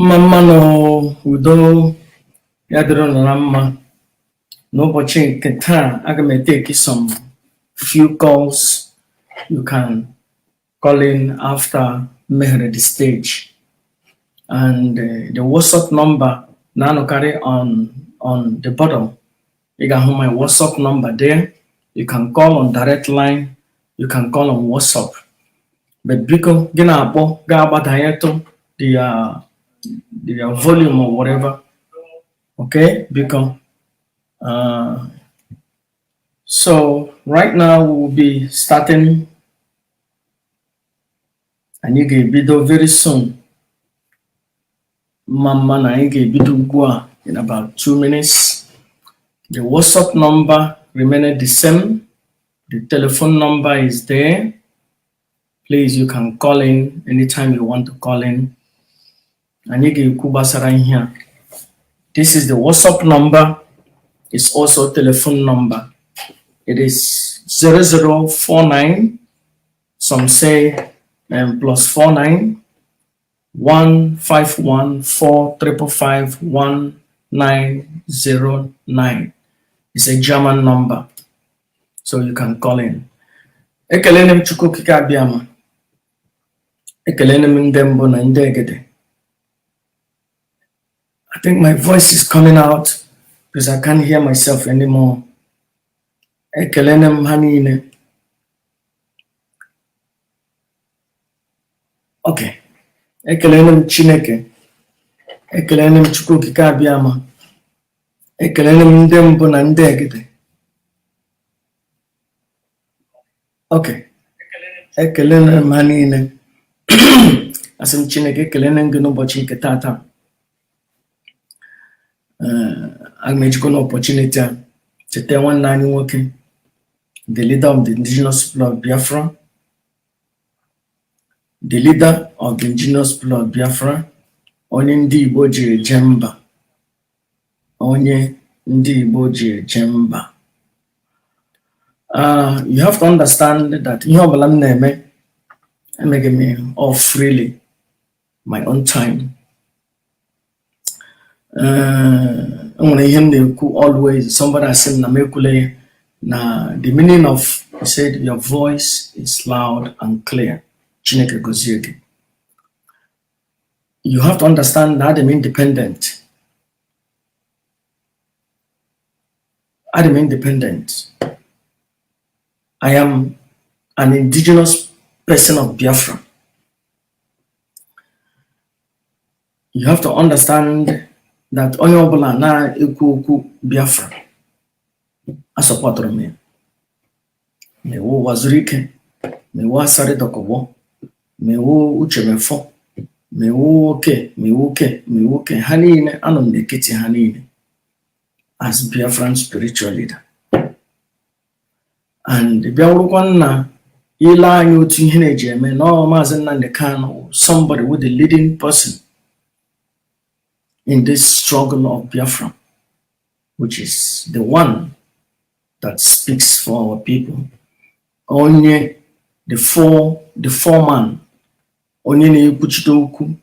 Mma mma nụ, udo ya dịrị unu na mma. N'ụbọchị nke taa, aga m etake some few calls. You can call in after meghere the stage, and the WhatsApp number na-anọkarị on the bottom. Ị ga-ahụ my WhatsApp number there. You can call on direct line, you can call on WhatsApp, but biko, gị na-akpọ ga-agbadanyetụ the volume or whatever, okay? Biko. So right now we will be starting. Anyị ga-ebido very soon. Mma mma na anyị ga-ebido ugbu a in about 2 minutes. The WhatsApp number remained the same. The telephone number is there. Please, you can call in anytime you want to call in. Anyị ga-ekwu gbasara ihe a. This is the WhatsApp number. It's also telephone number. It is 0049, some say +49 151 4 555 1909. It's a German number, so you can call in. Ekelene m Chukwu Okike Abịama. Ekelene m ndị mbụ na ndị egede. I think my voice is coming out because I can't hear myself anymore. Ekelene m ha niile. Okay. Ekelene m Chineke. Ekelene m Chukwu Okike Abịama. Ekelene m ndị mbụ na ndị egede. Okay. Ekelene m ha niile. Asị m Chineke ekelene m gị n'ụbọchị nke taata. Aga m ejikwa n'opportunity a cheta nwanne anyị nwoke, the leader of the Indigenous People of Biafra, the leader of the Indigenous People of Biafra, onye ndị Igbo ji eje mba, onye ndị Igbo ji eje mba. You have to understand that ihe ọbụla m na-eme, emeghị m all freely, my own time. Enwere ihe m na-ekwu always, somebody asị m na m ekwule ya na the meaning of, he said, "Your voice is loud and clear." Chineke gozie gị. You have to understand that I'm independent. I'm independent. I am an indigenous person of Biafra. You have to understand that onye ọbụla na-ekwu okwu Biafra, asọpọtụrụ m ya. Ma ewu Uwazuruike, ma ewu Asari Dokubo, ma ewu Uche Mefor, ma ewu oke, ma ewu oke, ma ewu oke, ha niile anọ m n'etiti ha niile as Biafran spiritual leader. And bịa wụrụkwa nna ile anyị otu ihe na-eji eme na ọ Maazị Nnamdi Kanu, somebody with the leading person in this struggle of Biafra, which is the one that speaks for our people. Onye the foreman, onye na-ekwuchite okwu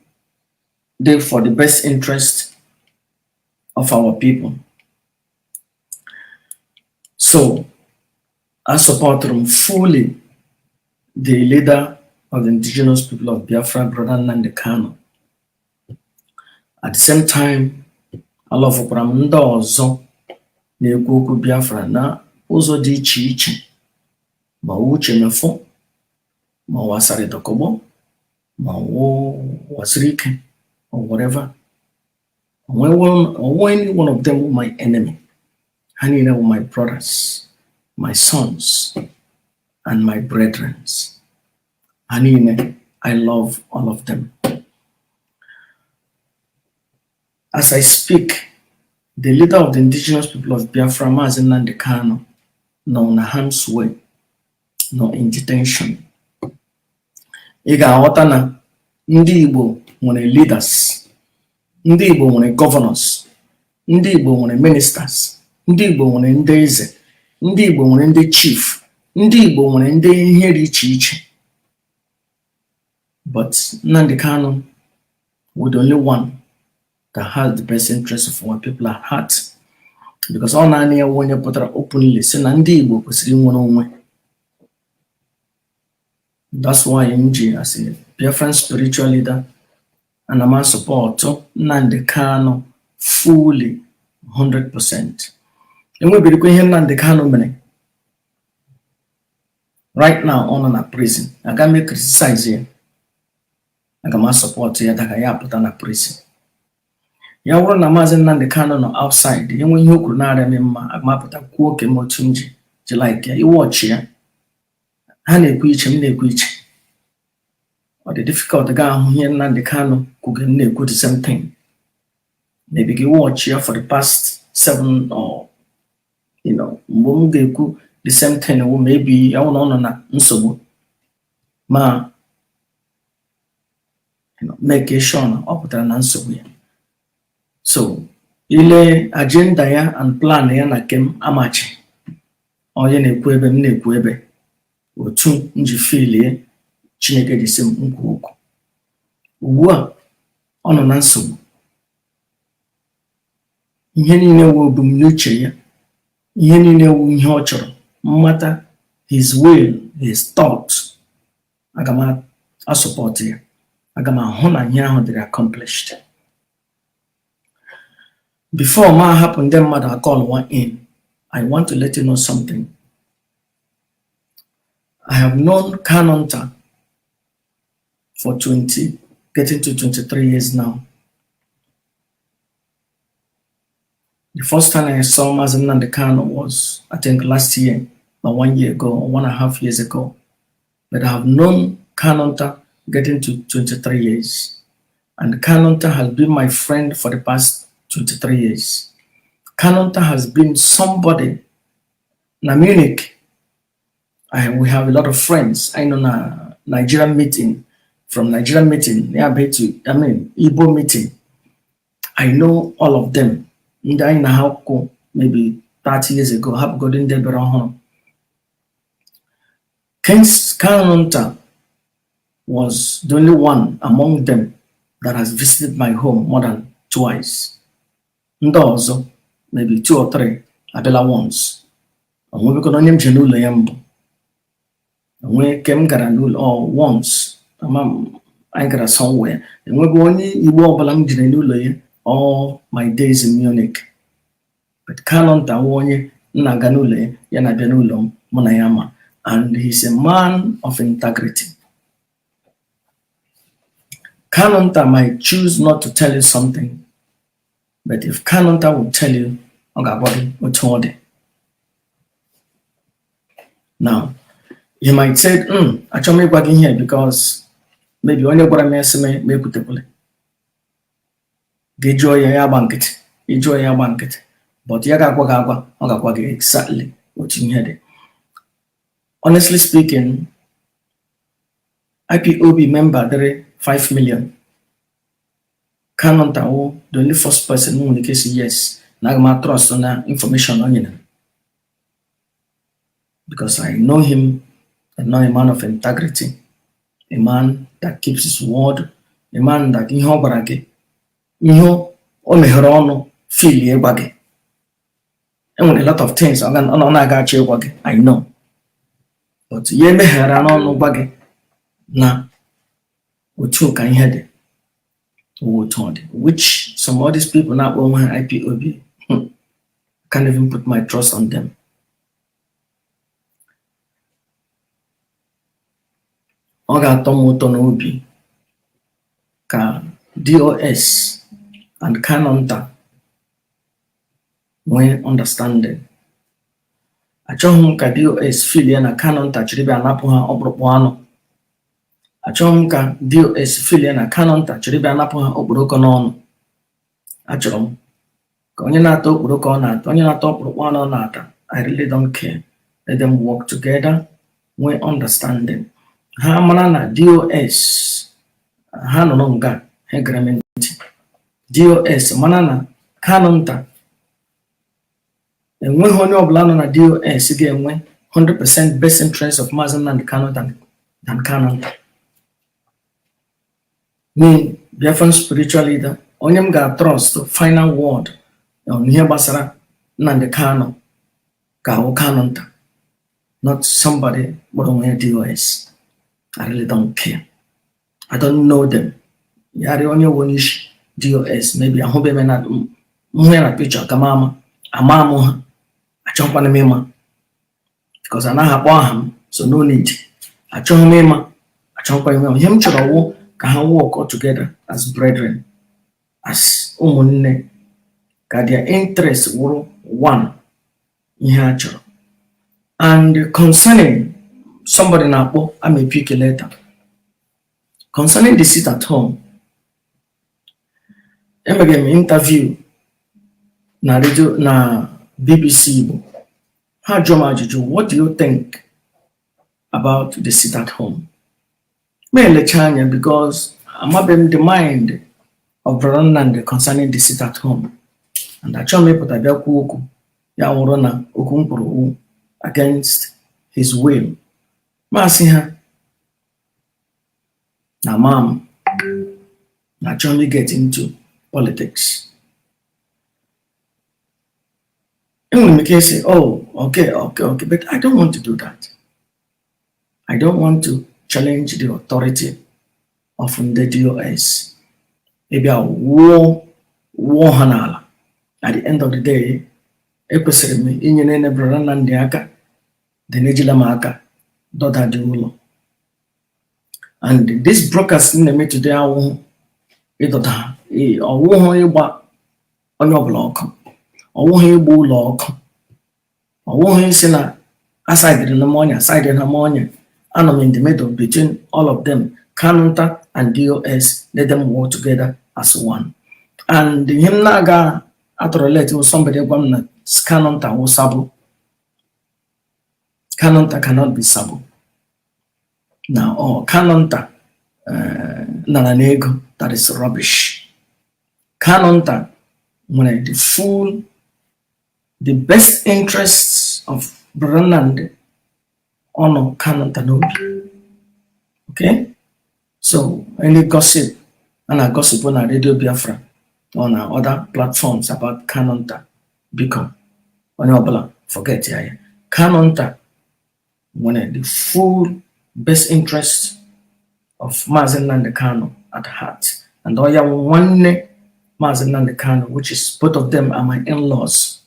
dị for the best interest of our people. So I support him fully, the leader of the Indigenous People of Biafra, Brother Nnamdi Kanu. At the same time, alọfụkwara m ndị ọzọ na-ekwu okwu Biafra na ụzọ dị iche iche, ma ọ Uche Mefor, ma ọ Asari Dokubo, ma ọ Uwazuruike, or whatever. Onwe any one of them were my enemy. Ha niile were my brothers, my sons, and my brethren. Ha niile, I love all of them. As I speak, the leader of the Indigenous People of Biafra, Maazị Nnamdi Kanu, nọ na harm's way, nọ in detention. Ị ga-aghọta na ndị Igbo nwere leaders, ndị Igbo nwere governors, ndị Igbo nwere ministers, ndị Igbo nwere ndị eze, ndị Igbo nwere ndị chief, ndị Igbo nwere ndị ihe dị iche iche. But Nnamdi Kanu was the only one That has the best interest of our people at heart, because ọ naanị ya wụ onye pụtara openly sị na ndị Igbo kwesịrị inwere onwe. That's why m ji, as a Biafran spiritual leader, ana m support Nnamdi Kanu fully, 100%. Enwebirikwa ihe Nnamdi Kanu mere right now ọ nọ na prison, aga m criticize ya, aga m support ya daga ya pụta na prison. Ya bụrụ na Maazị Nnamdi Kanu nọ outside, enwe ihe o kwuru na-arịa m mma, aga m apụta kwuo oke m otu m ji like ya. Iwọchi ya, ha na-ekwu iche, m na-ekwu iche. Ọ dị difficult ga ahụ ihe Nnamdi Kanu kwuge m na-ekwu the same thing. Maybe gị watch ya for the past seven or mgbe m ga-ekwu the same thing wụ maybe ya wụ na ọ nọ na nsogbu, ma make sure na ọ pụtara na nsogbu ya. So ile agenda ya and plan ya na kem amachi onye na-ekwu ebe m na-ekwu ebe otu m ji filie Chineke ji sị m nkwu okwu. Ugbu a ọ nọ na nsogbu, ihe niile wụ ebumnuche ya, ihe niile wụ ihe ọ chọrọ mmata, his will, his thought, aga m a-support ya, aga m ahụ na ihe ahụ dịrị accomplished. Before ma ahapụ ndị mmadụ a-call one in, I want to let you know something. I have known Kanunta for 20, getting to 23 years now. The first time I saw Mazi Nnamdi Kanu was, I think, last year, or 1 year ago, or 1.5 years ago. But I have known Kanunta getting to 23 years. And Kanunta has been my friend for the past 23 years. Kanunta has been somebody na Munich. We have a lot of friends. I know na Nigerian meeting, from Nigerian meeting, yeah, to, I mean, Igbo meeting. I know all of them. Ndị anyị na ha kwụ maybe 30 years ago, hapụgodo ndị bịara ọhụrụ. Kanunta was the only one among them that has visited my home more than twice. Ndị ọzọ, maybe two or three, abịala once. Onwebekwana onye m je n'ụlọ ya mbụ. Onwe ke m gara n'ụlọ or once, ama m anyị gara somewhere. Enweghị onye Igbo ọbụla m jere n'ụlọ ya all my days in Munich. But Kanunta wụ onye m na-aga n'ụlọ ya, ya na-abịa n'ụlọ m, mụ na ya ma. And he's a man of integrity. Kanunta might choose not to tell you something, but if Kanunta will tell you, ọ ga-agwa gị otu ọ dị. Now, he might say, achọrọ m ịgwa gị ihe because maybe onye gwara m ya sị m ma ekwutekwala." Gị jụọ ya, ya agba nkịtị. Ị jụọ ya, agba nkịtị. But ya ga-agwa gị agwa, ọ ga-agwa gị exactly otu ihe dị. Honestly speaking, IPOB member dịrị 5 million. Kanunta wụ the only first person m nwere ike sị yes na aga m trust na information o nyere m. Because I know him, I know a man of integrity, a man that keeps his word, a man that ihe ọ gwara gị, ihe o meghere ọnụ feel ịgwa gị. Enwere a lot of things ọ na-aga achọ ịgwa gị, I know. But ya emeghere n'ọnụ gwa gị na otu ka ihe dị, wụ otu ọ dị, which some of these people na-akpọ onwe ha IPOB, can't even put my trust on them. Ọ ga-atọ m ụtọ n'obi ka DOS and Kanunta nwee understanding. Achọghị m ka DOS feel ya na Kanunta chịrị bịa napụ ha ọkpụrụkpụ anụ. Achọghị m ka DOS feel ya na Kanunta chịrị bịa napụ ha okporoko n'ọnụ. Achọrọ m ka onye na-ata okporoko ọ na-ata, onye na-ata ọkpụrụkpụ anụ ọ na-ata. I really don't care. Let them work together, nwee understanding. Ha mara na DOS ha nọrọ nga ha gere m ntị. DOS mara na Kanunta, enweghị onye ọbụla nọ na DOS ga-enwe 100% best interest of Maazị Nnamdi Kanu than Kanunta. Me, Biafran spiritual leader, Onye m ga-trust final word on ihe gbasara Nnamdi Kanu ga-awụ Kanu nta, not somebody kpọrọ onwe ya DOS. I really don't care. I don't know them. Yarị onye wụ onye isi DOS, maybe ahụbeghị m na hụ ya na picture ka m ama m ha. Achọghịkwana m ịma because anaghị akpọ aha m, so no need. Achọghị m ịma, achọghịkwa ịma. Ihe m chọrọ wụ ka ha work together as brethren, as ụmụnne, ka their interest wụrụ one. Ihe a chọrọ. And concerning somebody na-akpọ, I'm a pick later, concerning the sit at home, emere m interview na radio na BBC Igbo. Ha jụọ m ajụjụ, "What do you think about the sit at home?" Ma elecha anya because amabeghị m the mind of Brother Nnamdi concerning the sit at home, and achọghị m ịpụta bịa kwuo okwu ya wụrụ na okwu m kwuru wụ against his will. Masị ha na ama m na achọghị m get into politics. Enwere m ike ịsị, "Oh, okay," but I don't want to do that. I don't want to challenge the authority of ndị DOS ịbịa wụọ ha n'ala. At the end of the day, ekwesịrị m inyere nne Brother Nnamdi aka dị na ejila m aka dọda dị ụlọ. And this broadcast m na-eme today awụhụ ịdọda ha, ọwụhụ ịgba onye ọbụla ọkụ, ọwụghị ịgba ụlọ ọkụ, ọwụghị isi na asidịrị na m ọnya, asidịrị na m ọnya. Anọ m in the middle between all of them, Kanunta and DOS. Let them work together as one. And ihe m na-aga atọrọlet wụ somebody gwa m na Kanunta wụ sabo. Kanunta cannot be sabo na ọ Kanunta nara n'ego. That is rubbish. Kanunta nwere the full, the best interests of Brother Nnamdi ọnụ Kanunta n'obi. Okay, so any gossip a na-gossip na Radio Biafra or na other platforms about Kanunta, biko, onye ọbụla forget ya. Kanunta nwere the full best interest of Maazị Nnamdi Kanu at heart, and ọ ya nwanne Maazị Nnamdi Kanu, which is both of them are my in-laws.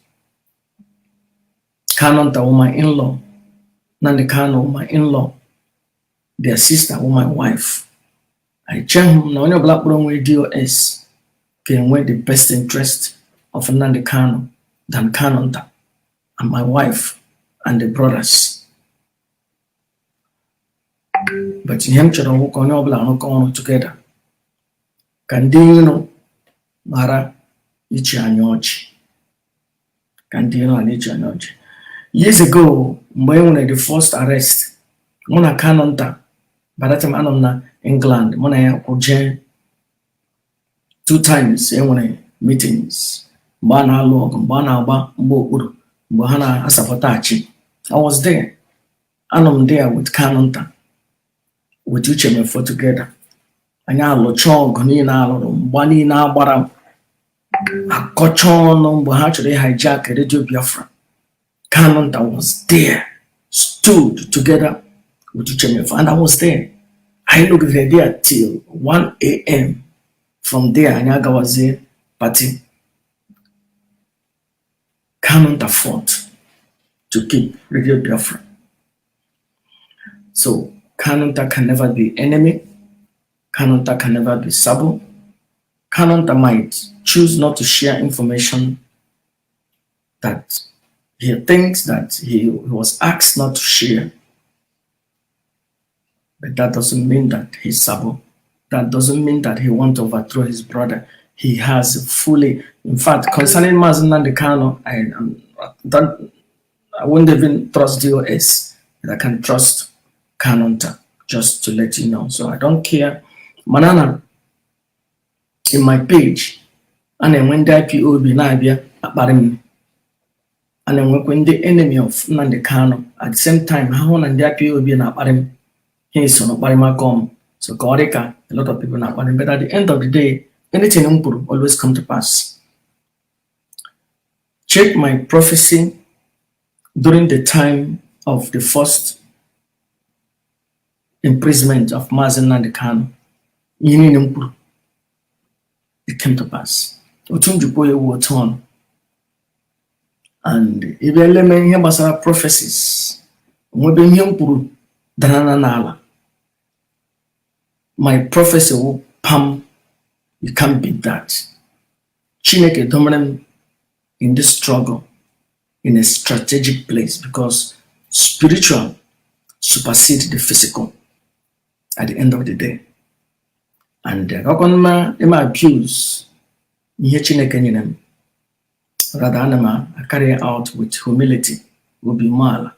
Kanunta wụ my in-law, Nnamdi Kanu wụ my in-law, their sister wụ my wife. Echeghị m na onye ọbụla kpọrọ onwe DOS ga-enwe the best interest of Nnamdi Kanu than Kanunta and my wife and the brothers. But ihe m chọrọ wụ ka onye ọbụla rụkọ ọrụ together, ka ndị iro ghara ichi anyị ọchị, ka ndị iro ghara ichi anyị ọchị. Years ago, mgbe e nwere the first arrest, mụ na Kanunta, by that time anọ m na England, mụ na ya kwụ jee two times. E nwere meetings mgbe a na-alụ ọgụ, mgbe a na-agba mgbe okpuru, mgbe ha na-asapọtachi. I was there. Anọ m there with Kanunta, with Uche Mefo together. Anyị alụcha ọgụ niile alụrụ, mgba niile agbara, akọcha ọnụ mgbe ha chọrọ hijack Radio Biafra. Kanunta was there, stood together with Uche Mefo, and I was there. Anyị nọgidere there till 1 a.m. From there anyị agawazie party. Kanunta fought to keep Radio Biafra. So Kanunta can never be enemy. Kanunta can never be sabo. Kanunta might choose not to share information that he thinks that he was asked not to share. But that doesn't mean that he's sabo. That doesn't mean that he wants to overthrow his brother. He has fully, in fact, concerning Mazi Nnamdi Kanu, I wouldn't even trust DOS, but I can trust Kanunta, just to let you know. So I don't care. Manana, in my page, a na-enwe ndị IPOB na-abịa akparị m, a na-enwekwa ndị enemy of Nnamdi Kanu. At the same time, ha hụ na ndị IPOB na-akparị m, ha esoro kparịmakọ m. So ka ọ dị ka a lot of people na-akparị m, but at the end of the day, Anything m kwuru always come to pass. Check my prophecy during the time of the first imprisonment of Mazi Nnamdi Kanu. Ihe niile m kwuru, it came to pass. Otu m ji kwuo ya ewu otu ọnụ. And ị bịa leme ihe gbasara prophecies, nwebe ihe m kwuru dara na n'ala. My prophecy will pam, you can't beat that. Chineke domere m in this struggle in a strategic place because spiritual supersede the physical at the end of the day. And agakwana m abuse ihe Chineke nyere m. Rather, ana m carry out with humility, obi umeala.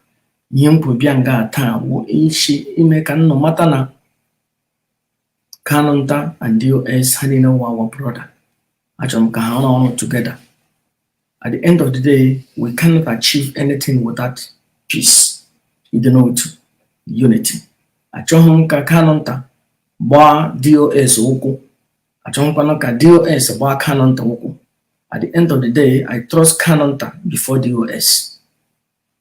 Ihe m kwuru bịa nga taa wụ isi ime ka nnụ mata na Kanunta and DOS ha niile wụ our brother. Achọrọ m ka ha rụọ ọrụ together. At the end of the day, we cannot achieve anything without peace, ịdị n'otu, unity. Achọghị m ka Kanunta gbaa DOS ụkwụ. Achọghịkwanụ ka DOS gbaa Kanunta ụkwụ. At the end of the day, I trust Kanunta before DOS.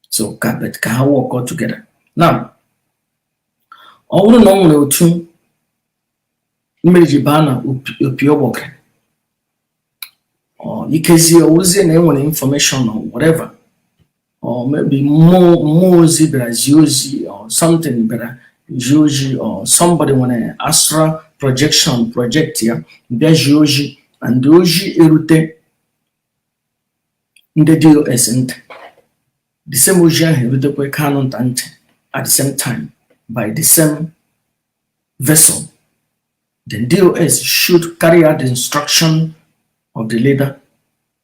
So ka but ka ha work all together. Now, ọ bụrụ na ọ nwere otu mmiri ji baa na opi ụgbọgịrị, ọ ikezie ozie na enwere information or whatever, or maybe mmụọ ozi bịara zie ozi or something bịara zie ozi, or somebody nwere astral projection project ya bịa zie ozi and ozi erute ndị DOS ntị, the same ozi ahụ erutekwa Kanunta ntị at the same time by the same vessel, then DOS should carry out the instruction of the leader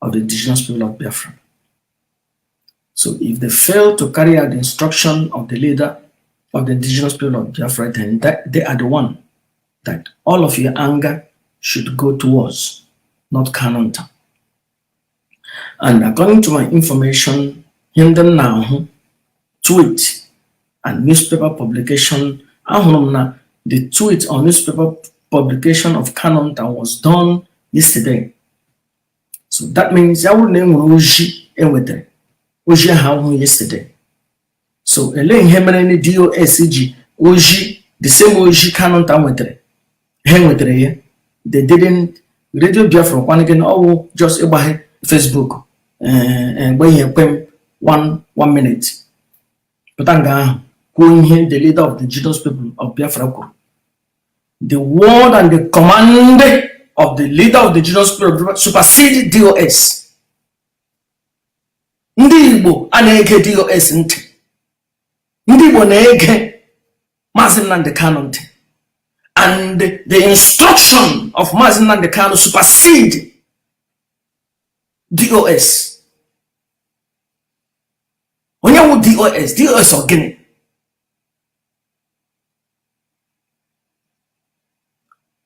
of the Indigenous People of Biafra. So if they fail to carry out the instruction of the leader of the Indigenous People of Biafra, then they are the one that all of your anger should go towards, not Kanunta. And according to my information, ihe ndị m na-ahụ, tweet and newspaper publication, ahụrụ m na the tweet or newspaper publication of Kanunta was done yesterday. So that means ya bụrụ na e nwere ozi enwetara, ozi ahụ ahụghị yesterday. So elee ihe mere ndị DOS ji ozi, the same ozi Kanunta nwetara, ha nwetara ya, they didn't Radio Biafra kwanụ gị na ọwụ just ịgbaghe Facebook mgbe ihe kwe m one minute pụta nga ahụ kwuo ihe the leader of the Indigenous People of Biafra kwuru. The word and the command of the leader of the Indigenous People of Biafra supersede DOS. Ndị Igbo a na-ege DOS ntị, ndị Igbo na-ege Maazị Nnamdi Kanu ntị, and the instruction of Maazị Nnamdi Kanu supersede DOS. Onye wụ DOS? DOS ọ gịnị?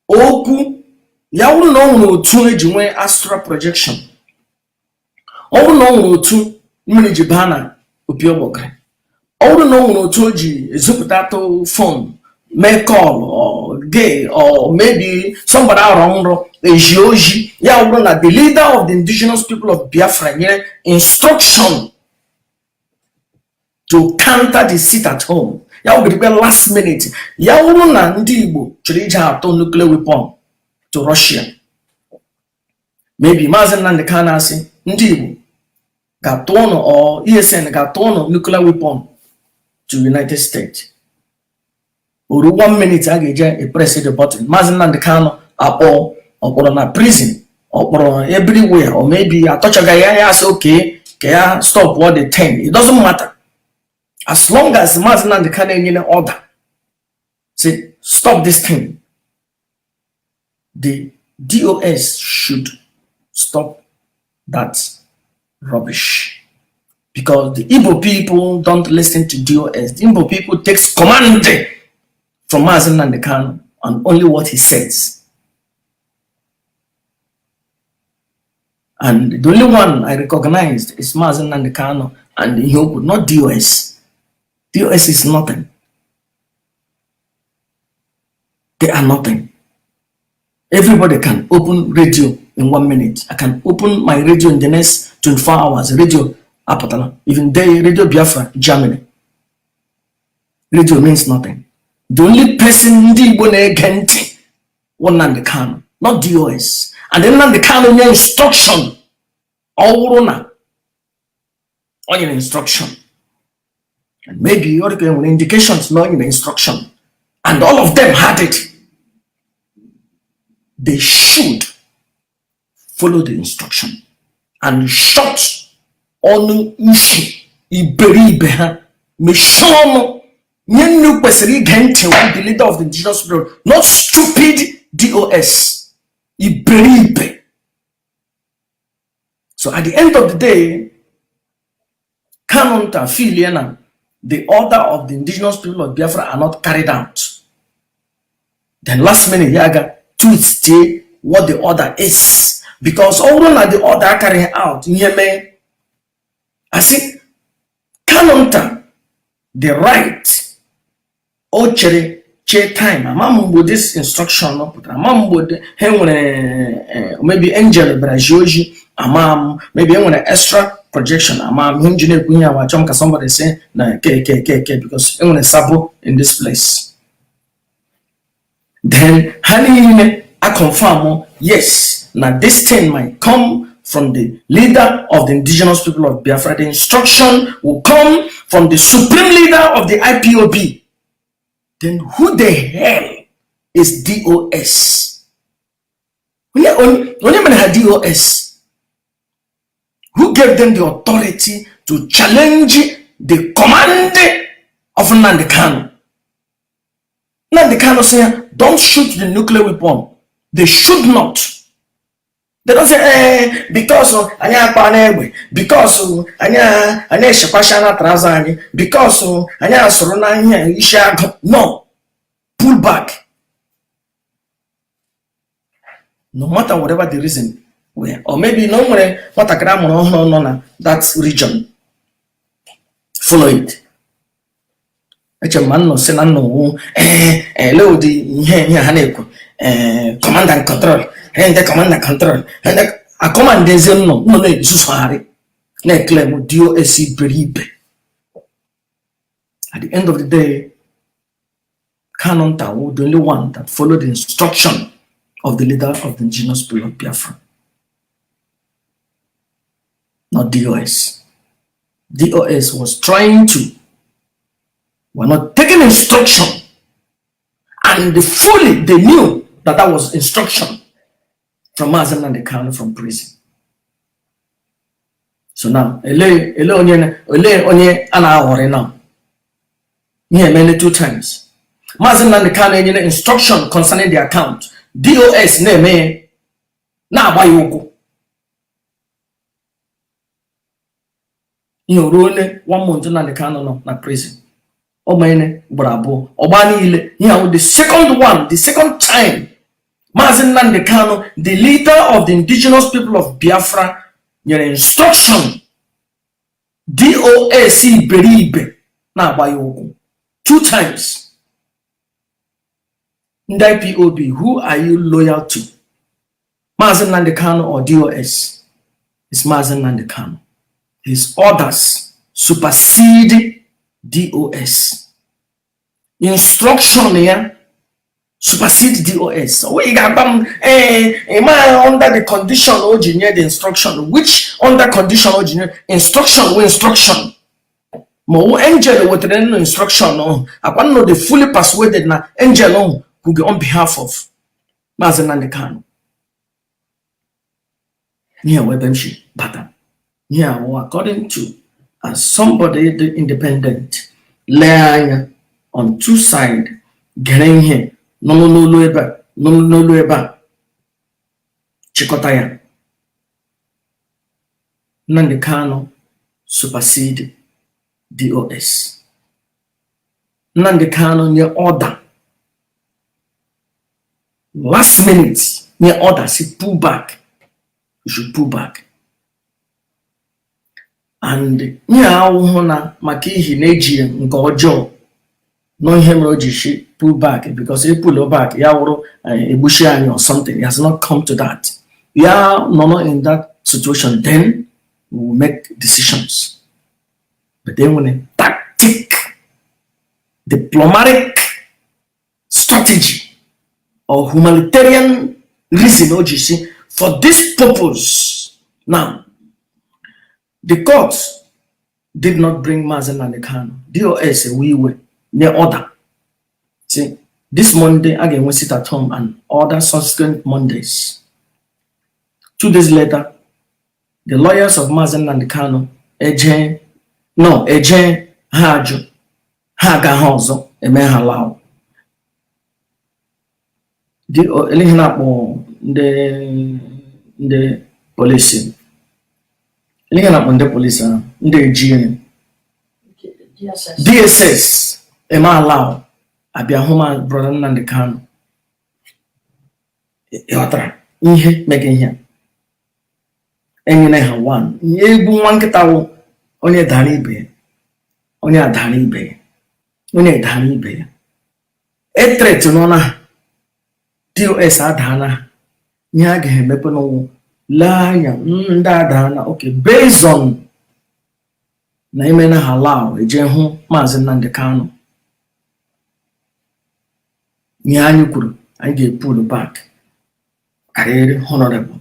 Okwu ya wụrụ na ọ nwere otu eji nwee astral projection, ọ bụrụ na ọ nwere otu mmiri ji baa na opi ụgbọgịrị, ọ bụrụ na ọ nwere otu o ji ezipụta atụ phone mee call or gay or maybe somebody arọ nrọ eji oji ya, bụrụ na the leader of the Indigenous People of Biafra nyere instruction to counter the sit at home, ya wụgidikwe last minute, ya wụrụ na ndị Igbo chọrọ iji atụ nuclear weapon to Russia, maybe Maazị Nnamdi Kanu asị ndị Igbo ga-atụ ụnụ or ESN ga-atụ ụnụ nuclear weapon to United States, oru one minute a ga-eje press the button, Maazị Nnamdi Kanu akpọ ọkpọrọ na prison, ọkpọrọ everywhere, or maybe atọchaghị ya, ya asị okay ka ya stop all the thing. It doesn't matter as long as Maazị Nnamdi Kanu enyere order, say stop this thing, the DOS should stop that rubbish, because the Igbo people don't listen to DOS. The Igbo people takes command from Maazị Nnamdi Kanu and only what he says. And the only one I recognized is Maazị Nnamdi Kanu and Iheokwu, not DOS. DOS is nothing. They are nothing. Everybody can open radio in one minute. I can open my radio in the next 24 hours. Radio apụtala. Even they, Radio Biafra, Germany. Radio means nothing. The only person ndị Igbo na-ege ntị wụ Nnamdi Kanu, not DOS. And then Nnamdi Kanu nye instruction. Ọ bụrụ na o nyere instruction, and maybe ọ dịka enwere indications na o nyere instruction, and all of them had it, they should follow the instruction and shut ọnụ isi iberibe ha, mechie ọnụ nye nnu kwesịrị ige ntị wụ the leader of the indigenous people, not stupid DOS iberibe. So at the end of the day, Kanunta feel na the order of the Indigenous People of Biafra are not carried out. Then last minute ya ga twist what the order is, because ọ bụrụ na the order carry out ihe mee, asị Kanunta the right o chere chee time. Ama m mgbe this instruction pụtara, ama m mgbe ha nwere, maybe angel bịara zie ozi, ama m, maybe e nwere extra projection, ama m ihe m ji na-ekwu ihe awa. Achọ m ka somebody say na ke ke ke ke, because e nwere sabo in this place. Then ha niile a confirm, yes, na this thing might come from the leader of the Indigenous People of Biafra. The instruction will come from the supreme leader of the IPOB. Then who the hell is DOS? Onye mere ha DOS? Who gave them the authority to challenge the command of Nnamdi Kanu? Nnamdi Kanu say, "Don't shoot the nuclear weapon." They should not. They don't say, because anyị akpa n'egbe, because anyị echekwasha na trouser anyị, because anyị asụrụ na ihe isi agụ. No, pull back. No matter whatever the reason were, or maybe na o nwere nwatakịrị amụrụ ọhụrụ nọ na that region, follow it. Eche m ma nnọ si na nnọ wụ ee ele ụdị ihe ha na-ekwu, ee, command and control, ee, ndị command and control, ndị a command eze nnọ na-ezuzugharị na-eclaim DOS iberibe. At the end of the day, Kanunta was the only one that followed the instruction of the leader of the Indigenous People of Biafra, not DOS. DOS was trying to, were not taking instruction, and fully they knew that that was instruction from Mazi Nnamdi Kanu from prison. So now, ele onye a na-aghọrị now? Ihe emele two times. Mazi Nnamdi Kanu enyere instruction concerning the account. DOS na-eme na-agba ya ụkwụ. Ihe ruo ole one month Nnamdi Kanu nọ na prison. Ọ gbanyere ugboro abụọ. Ọgba niile. Ihe ahụ the second one, the second time Mazi Nnamdi Kanu, the leader of the Indigenous People of Biafra, nyere instruction, DOS iberibe na-agba ya ụkwụ two times. Ndị IPOB, who are you loyal to? Mazi Nnamdi Kanu or DOS? It's Mazi Nnamdi Kanu. His orders supersede DOS. Instruction ya supersede DOS. So ị ga-agba m, ee, ị ma under the condition o ji nye the instruction, which under condition o ji nye instruction wụ instruction. Ma ọwụ angel wetara nnụ instruction ahụ, akwa nnụ dị fully persuaded na angel ahụ kwuge on behalf of Maazị Nnamdi Kanu. Ihe wee ebe m si bata. Ihe awụ according to as somebody dị independent, lee anya on two side, gere ihe nụrụ n'olu ebe a, nụrụ n'olu ebe a, chịkọta ya. Nnamdi Kanu supersede DOS. Nnamdi Kanu nye order last minute, nye order si pull back, you should pull back. And nye awụhụ na maka ihi na eji ya nke ọjọọ. Nọ ihe mere o ji shi pull back, because e pull back ya wụrụ egbuchi anyị or something. It has not come to that. Ya nọ in that situation, then we will make decisions. But then when a tactic, diplomatic strategy or humanitarian reason o ji si for this purpose. Now the court did not bring Mazi Nnamdi Kanu. DOS ewe iwe, nye order. See, this Monday a ga-enwe sit at home and other subsequent Mondays. 2 days later, the lawyers of Mazi Nnamdi Kanu eje no eje, ha ajụ, ha aga ha ọzọ eme ha allow. Ele ihe na-akpọ ndị polisi, ele ihe na-akpọ ndị polisi ahụ, ndị eji ihe DSS. DSS eme allow abịa hụ ma brother Nnamdi Kanu. Ị ghọtara ihe mega ihe a? Enyere ha one egwu nwa nkịta wụ onye dara ibe ya, onye adara ibe ya, onye dara ibe ya. E threat nọ na DOS adaana ha. Ihe a ga-emepe n'ụwụ lee anya, ndị adaana. Okay, based on na ime na ha allow eje hụ Maazị Nnamdi Kanu, ihe anyị kwuru anyị ga-epull back karịrị honorable.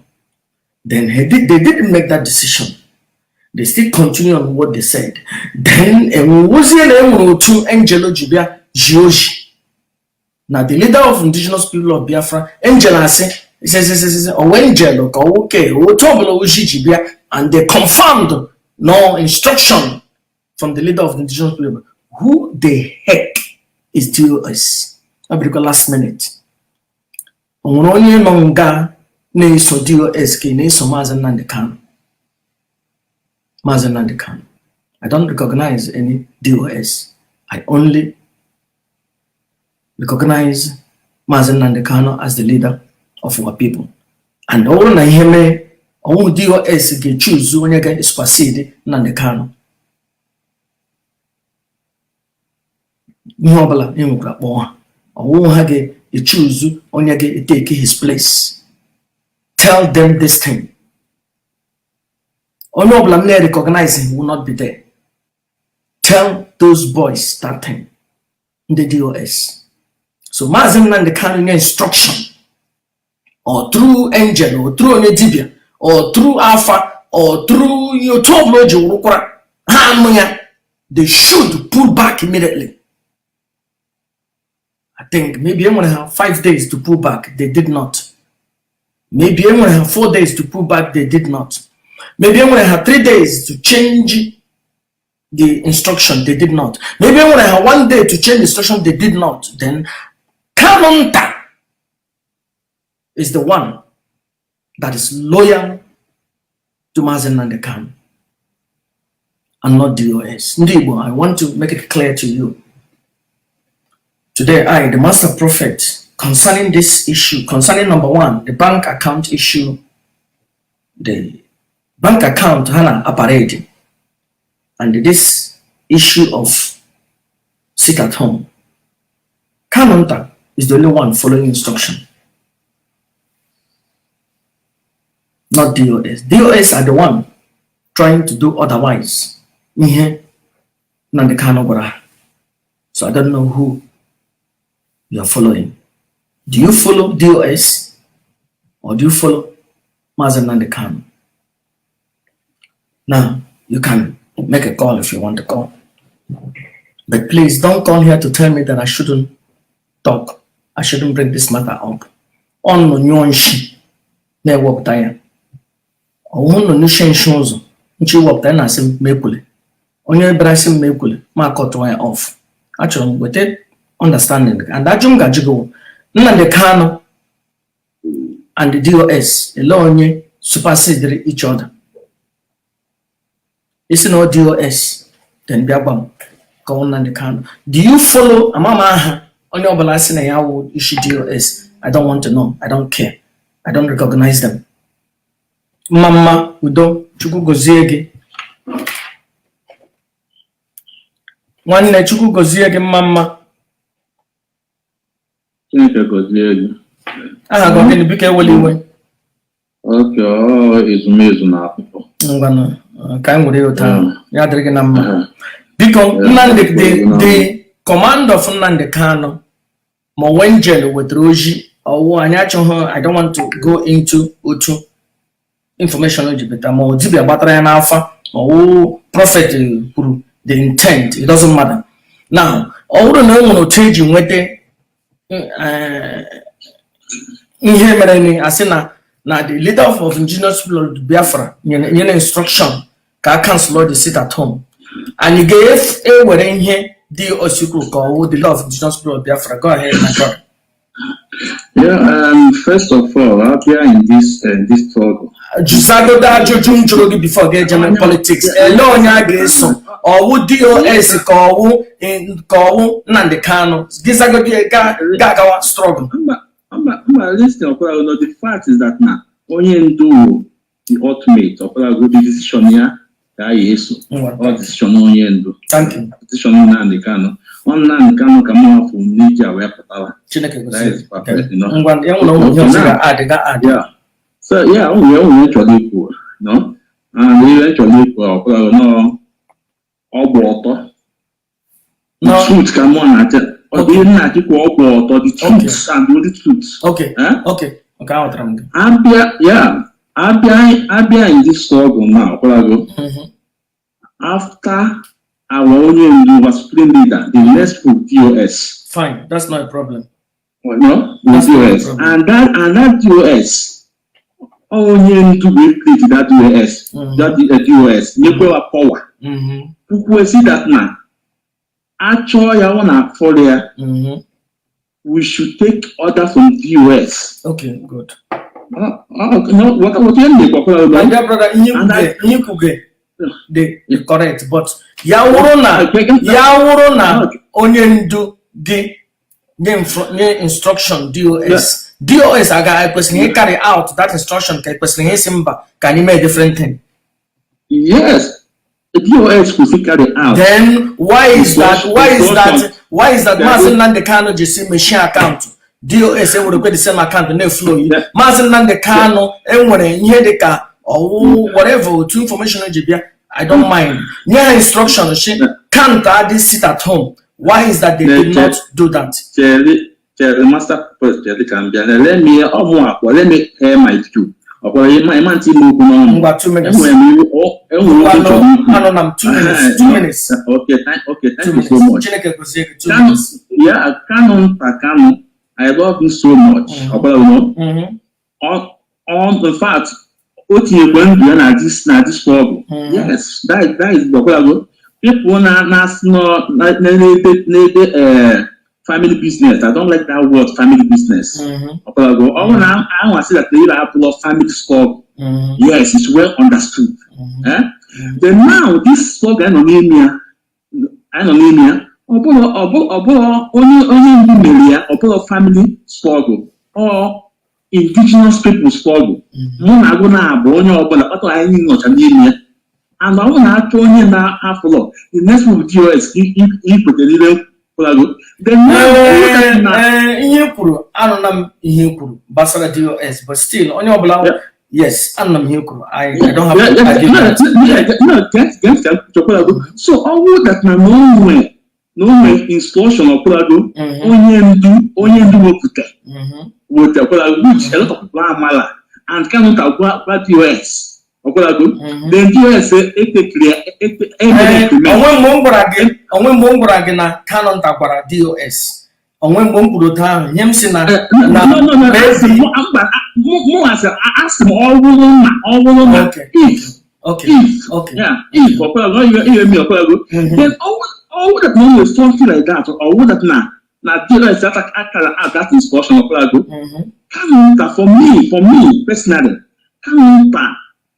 Then they didn't make that decision. They still continue on what they said. Then enwewuzie na enwere otu angel ji bịa ji oji na the leader of Indigenous People of Biafra, angel asị sịsịsịsị ọwa angel ka nwoke otu ọbụla oji ji bịa, and they confirmed no instruction from the leader of the Indigenous people. Who the heck is DOS? Ọ bụrụkwa last minute o nwere onye nọ nga na-eso DOS ka ị na-eso Maazị Nnamdi Kanu. Maazị Nnamdi Kanu, I don't recognize any DOS. I only recognize Maazị Nnamdi Kanu as the leader of our people. And ọ bụrụ na ihe mee ọnwụ, DOS ga-echuzu onye ga-supersede Nnamdi Kanu. Ihe ọbụla e nwekwara kpọọ ha, ọwụwụ ha ga-echuzu onye ga-etake his place. Tell them this thing: onye ọbụla m na-recognize him will not be there. Tell those boys that thing, ndị DOS. So Maazị Nnamdi Kanu nye instruction, or through angel or through onye dibia or through afa or through otu ọbụla o ji wụrụkwara ha anụ ya, they should pull back immediately. I think maybe enwere ha 5 days to pull back. They did not. Maybe enwere ha 4 days to pull back. They did not. Maybe enwere ha 3 days to change the instruction. They did not. Maybe enwere ha one day to change the instruction. They did not. Then Kanunta is the one that is loyal to Mazi Nnamdi Kanu and not DOS. Ndị Igbo, I want to make it clear to you. Today, I, the Master Prophet, concerning this issue, concerning number one, the bank account issue, the bank account ha na-aparade, and this issue of sit at home, Kanunta is the only one following instruction, not DOS. DOS are the one trying to do otherwise. Ihe Nnamdi Kanu gwara ha. So I don't know who you are following. Do you follow DOS or do you follow Mazi Nnamdi Kanu? Now, you can make a call if you want to call. But please don't call here to tell me that I shouldn't talk. I shouldn't bring this matter up. Ọnụ nyụọ nshi na-ewepụta ya. Ọwụhụ nọ n'uche nshi ụzọ nchi wepụta ya na-asị m ekwule. Onye bịara sị m ekwule ma akọtụwa ya off. Achọrọ m weta understanding and ajụ m ga-ajụ gị wụ, Nnamdi Kanu and the DOS, ele onye superseded each other? Isi na ọ DOS, then bịa gwa m ka ọ Nnamdi Kanu. Do you follow? Ama m aha onye ọbụla sị na ya wụ isi DOS. I don't want to know. I don't care. I don't recognize them. Mma mma, udo, Chukwu gozie gị. Nwanne, Chukwu gozie gị, mma mma. Chineke gọzie gị. Aha gị gịnị? Biko ewela iwe. Oke, ọ ezumezu na akụkọ. Ngwanụ, ka anyị were ya otu ahụ. Ya dịrị gị na mma. Biko, Nnamdi, the command of Nnamdi Kanu, ma Wenjel wetara ozi ọwụ anyị achọghị. I don't want to go into otu information o ji beta, ma ọ dibịa gbatara ya n'afa, ma ọwụ prophet kwuru the intent, it doesn't matter now. Ọ bụrụ na e nwere otu eji nweta ihe mere ni asị na the leader of Indigenous People of Biafra nyere instruction ka a cancel the sit at home, anyị ga-ewere ihe dị osikwu ka ọwụ the leader of Indigenous People of Biafra. Go ahead, my brother. Yeah, first of all, abịa in this struggle. Jụzagodo ajụjụ m jụrụ gị before ga eje na politics. Ele onye a ga-eso, ọwụ DOS ka ọwụ Nnamdi Kanu? Gị zagodi, ga agawa struggle. Mba, mba, mba, listen, Ọkwara, no, the fact is that na onye ndu wụ the ultimate, Ọkwara, the decision ya ka a ga-eso. Ọ decision onye ndu. Thank you. Decision Nnamdi Kanu. Ọ Nnamdi Kanu ka mụ afọ n'iji a wee pụtara. Chineke That is perfect, you know. Ngwa, ya nwere ụmụ ihe ọzọ ga-adị ga-adị. Yeah. So yeah, o nwere chọrọ ikwu, no? And ihe chọrọ ikwu, Ọkwara, no, ọ gba ọtọ. The truth ka mụ na-achọ. Ọ dị ihe na-achịkwa ọ gba ọtọ, the truth and the only truth. Eh? Okay, aghọtara m gị. Abịa, yeah, abịa in this struggle now, Ọkwarago, after our onye ndu was supreme leader, the next group DOS. Fine, that's not a problem. No, That's not a DOS. problem. And that DOS, onye ndu will create that DOS, that DOS, nyekwa power. Kwukwe si that na achọọ ya, ọ na-afọrọ ya, we should take order from DOS. Okay, good. No, what you na-ekwu? My dear brother, ihe And kwuge, ihe kwuge dị correct, but ya wụrụ na onye ndu gị nye instruction DOS, DOS aga ekwesịrị ị carry out that instruction, ka ekwesịrị ịsị mba, ka anyị mee different thing? Yes, the DOS kwụsị carry out. Then why is that why is that Instruction. why is that Maazị Nnamdi Kanu ji si mechie account DOS, enwerekwe the same account na-eflow yi? Maazị Nnamdi Kanu enwere ihe dịka ọwụ whatever otu information ji bịa, I don't mind, nye ha instruction shi can't adị sit at home. Why is that they did not do that? Chere, chere, master first, chere ka m bịa. Let me ọmụ akwa, let me air my view. Ọkwara ịma ntị ime okwu n'ọnụ. Ngwa, 2 minutes. Enwere m iwu, enwere Ngwa, okwu nọ chọrọ ikwu. Anọ na m 2 minutes, 2 minutes. Okay, thank Two you so minutes. much. Chineke gozie gị. Two Kanu, minutes. yeah, Kanu nta Kanu, I love him so much. Ọkwara no? On, in fact, o tinyekwa ndụ ya na this struggle. Yes, that is ọkwara. People na na na na-ede family business. I don't like that word, family business. Ọkwara, ọ bụrụ na ahụ asị that na abụlọ family struggle. Yes, it's well understood. Eh? Then now this struggle anyị nọ n'ime ya, anyị nọ n'ime ya, ọ bụrụ onye ndu mere ya, ọ bụrụ family struggle or indigenous people struggle. Mụ na agụ na-abụ onye ọbụla kpatara anyị nọcha n'ime ya. And ọ bụrụ na achọ onye na-afụlọ, the next move DOS ikwetere ile kwụlago. Then now, Ee, ihe i kwuru, anụla m ihe i kwuru gbasara DOS, but still onye ọbụla yes, anụla m ihe i kwuru. I don't have to argue that. No, get chọkwalago. So ọ bụrụ that na onwe instruction ọkwụlago, onye ndu wepụta weta ọkwụlago, which a lot of people amala and Kanu ka gwa DOS ọkwụlago, then DOS etekiri ya emere implement. Onwe mgbe m gwara gị na Kanu nta gwara DOS, onwe mgbe m kwuru otu ahụ. Ihe m si na na No, no, no, asị m maybe mba, mụ asị m ọ bụrụ na if if yeah, if ọkwụlago ihe mi ọkwụlago, then all that na o something like that, or that na DOS akara out that instruction ọkwụlago. Kanu nta, for me personally, Kanu nta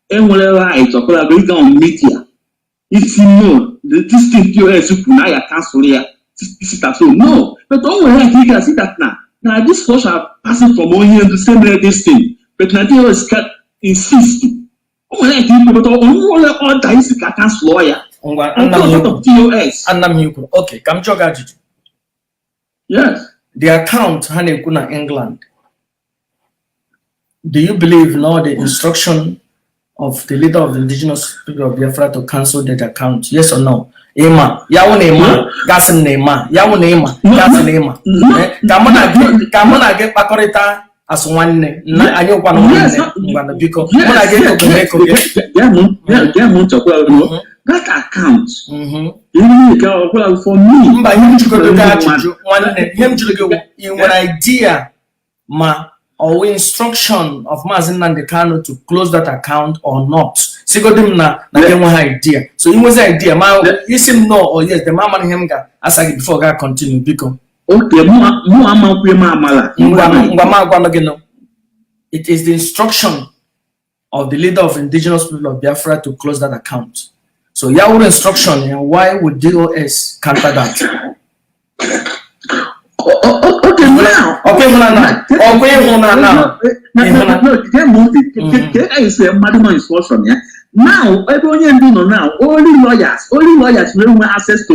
enwere right ọkwụlago ịga on media isi no, this thing DOS kwuru na ya cancel ya sit at home, no, but o nwere right ịga see that na this culture passing from onye ndu same way this thing, but na DOS can insist. O nwere right ikwu, but o nwere order isi ka cancel ya. Ngwa, nna m Out ihe of DOS. Anna m ihe kwuru. Okay, ka m jụọ gị ajụjụ. Yes. The account ha na-ekwu na England, do you believe now the instruction of the leader of the Indigenous People of Biafra to cancel that account? Yes or no? Ịma ya wụ na ịma, gasị m na ịma ya wụ na ịma, gasị na ịma. Eh, ka mụ na gị kpakọrịta asụ nwanne na anyị kwanụ nwanne. Ngwanụ, biko, mụ na gị ekoge ekoge. Gee m ntị, ọkwụla that account ihe nke ọkwụla for me. Mba, ihe m jụgoro gị ajụjụ, nwanne, ihe m jụrụ gị wụ, ị nwere idea ma ọwụ instruction of Maazị Nnamdi Kanu to close that account or not? Sigodi m na gị enweghị idea. So ị nwezi idea ma isi m no or yes, then ma amara ihe m ga-asa gị before ga continue, biko. Okay, mụ amakwu m amala. Ngwa, ngwa, ma agwanụ gị no, it is the instruction of the leader of Indigenous People of Biafra to close that account. So ya wụrụ instruction ya, why would DOS counter that? Okay, now. Ọkwa ịhụnanya, ọkwa ịhụnanya. Gee m ntị, ka anyị si mmadụ nọ instruction ya now, ebe onye ndu nọ now, only lawyers will nwee access to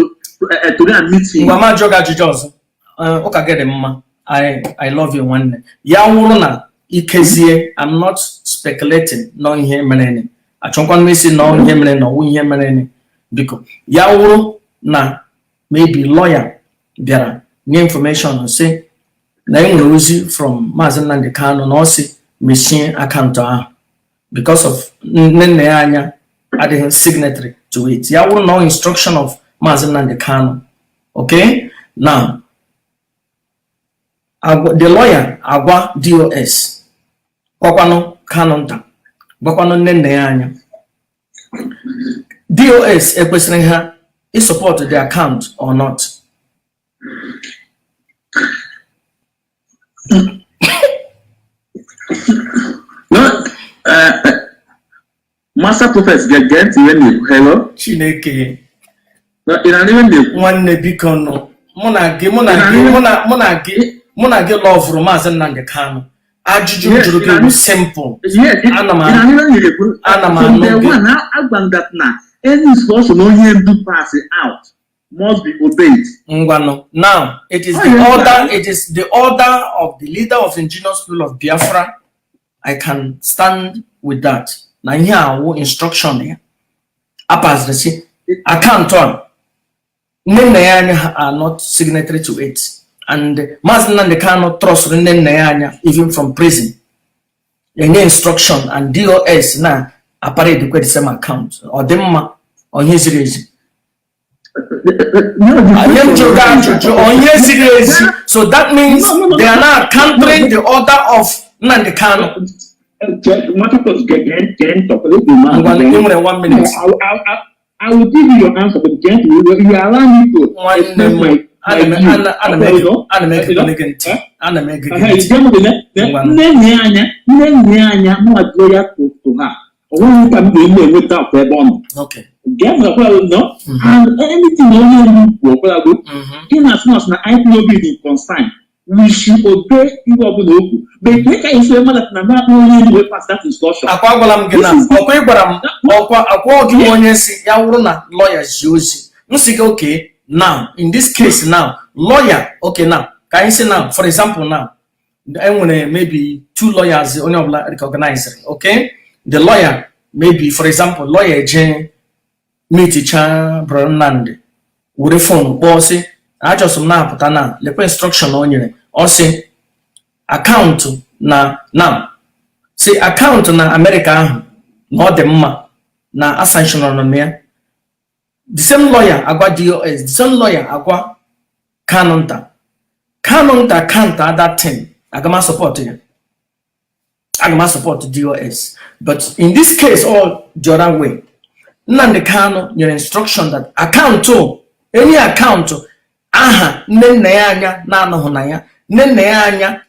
that meeting. Ngwa, ma jụọ gị ajụjụ ọzọ. Ụka gị dị mma. I love you, nwanne. Ya wụrụ na ikezie, I'm not speculating nọ ihe mere, achọkwa m isi nọ ihe mere na ọwụ ihe mere, biko. Ya wụrụ na maybe lawyer bịara nye information sị na e nwere ozi from Maazị Nnamdi Kanu na ọ sị mechie account ahụ because of nne nna ya anya adịghị signatory to it, ya wụrụ na ọ instruction of Maazị Nnamdi Kanu, okay, now the lawyer agwa DOS, gwakwanụ Kanu nta, gwakwanụ nne nna ya anya, DOS ekwesịrị ha ịsupport the account or not? No, Master Prophet, gee ntị ihe na-ekwu. Hello? Chineke. No, ị na-anụ ihe na-ekwu? Nwanne, biko nụ, mụ na gị loveụrụ Maazị Nnamdi Kanu. Ajụjụ m jụrụ gị bụ simple. Yes, Ana m ị na-anụ ihe na-ekwu? Ana m From anụ day gị. one, agwa m that na any instruction onye ndu pass out must be obeyed. Ngwanụ, now it is Oh, the yes, order, it is the order of the leader of Indigenous People of Biafra. I can stand with that na ihe awụ instruction ya apaziri si account a nne nna ya anya are not signatory to it, and Maazị Nnamdi Kanu trust nne nna ya anya even from prison enye instruction, and DOS na aparade the same account. Ọ dị mma? Onye ziri ezi? No, the Anyị m jụrụ gị ajụjụ, onye ziri ezi? So that means No. they are now countering the order of Nnamdi Kanu. Master Prophet, gee ntị. Ngwa, ị nwere one minute. I will give you your answer, but gently, you allow me to Nwanne express m, my ana m my view. ana m ege ana m ege gị ntị, ana m ege gị ntị. Ngwanụ. Nne nne ya anya mụ loyal to her. O nweghị ka m ga-eme enweta akwa ebe ọ nọ. Gee m ọkwara no and anything onye ndu kwuo ọkwarago in as much na IPOB dị concerned, we should obey ihe ọbụla okwu, but ka esi mmadụ na na onye ndu wee pass that instruction. Akwa agwala m gị na ọkwa ị gwara m ọkwa akwa gị nwe onye si ya wụrụ na lawyer zi ozi, m sị gị okay, now in this case now, lawyer, okay, now ka anyị sị now, for example, now enwere maybe two lawyers onye ọbụla recognize, okay? The lawyer, maybe for example, lawyer eje meeticha brother Nnamdi, were phone kpọọ sị achọsọ m na-apụta na lekwa instruction o nyere, ọ sị account na now si account na Amerịka ahụ na ọ dị mma na asanctionọrọ m ya. The same lawyer agwa DOS, the same lawyer agwa Kanu nta, Kanu nta counter that thing. Agama support ya, agama support DOS. But in this case, all the other way, Nnamdi Kanu nyere instruction that account, any account aha nne nna ya anya na-anọghị na ya, nne nna ya anya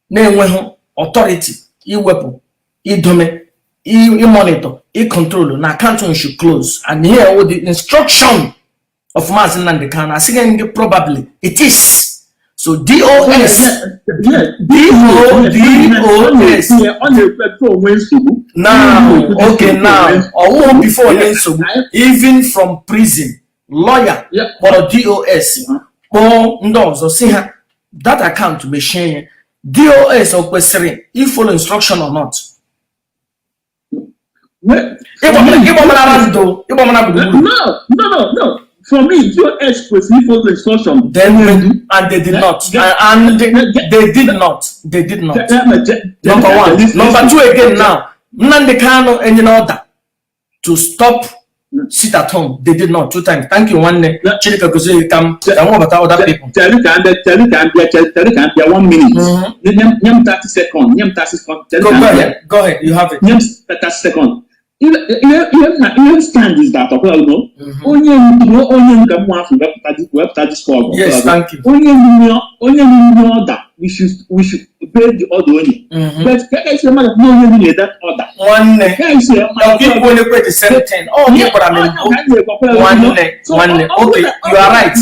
na-enweghị authority iwepụ, idome, ịmonitor, ịcontrol na account should close. And here with the instruction of Maazị Nnamdi Kanu, asịghị gị probably it is so. DOS DOS. Ọ na-ekwu ebe onwe nsogbu. Now, okay, now ọwụhụ before onye nsogbu, even from prison, lawyer kpọrọ DOS, kpọọ ndị ọzọ si ha That account mechie ya. DOS o kwesịrị ifollow instruction or not? Ịgbamara ndụ, ịgbamara gburugburu. No. For me, DOS kwesịrị follow instruction. Then and they did not, and they did not, they did not. Number one. Number two again now, Nnamdi Kanu enyela order to stop sit at home. They did not, two times. Thank you, nwanne. Chineke gozie ka m ka m nwebata other people. Chere ka m bịa, chere ka m bịa, chere ka m bịa, one minute. Nye m 30 seconds, nye m 30 seconds. Chere Go, ka m go bịa. ahead, go ahead, you have it. Nye m 30 seconds. Ihe m na ihe m stand is that ọbụla no onye ndu ka m nwa afọ wepụta Discord. Yes, thank you. Onye ndu nye order, we should obey the order onye. But ka esi mmadụ na onye ndu nye that order. Nwanne, Ka esi ọ gị kwuo onye the same thing. Ọ gị gwara m mbụ. Nwanne, nwanne, okay, you are right.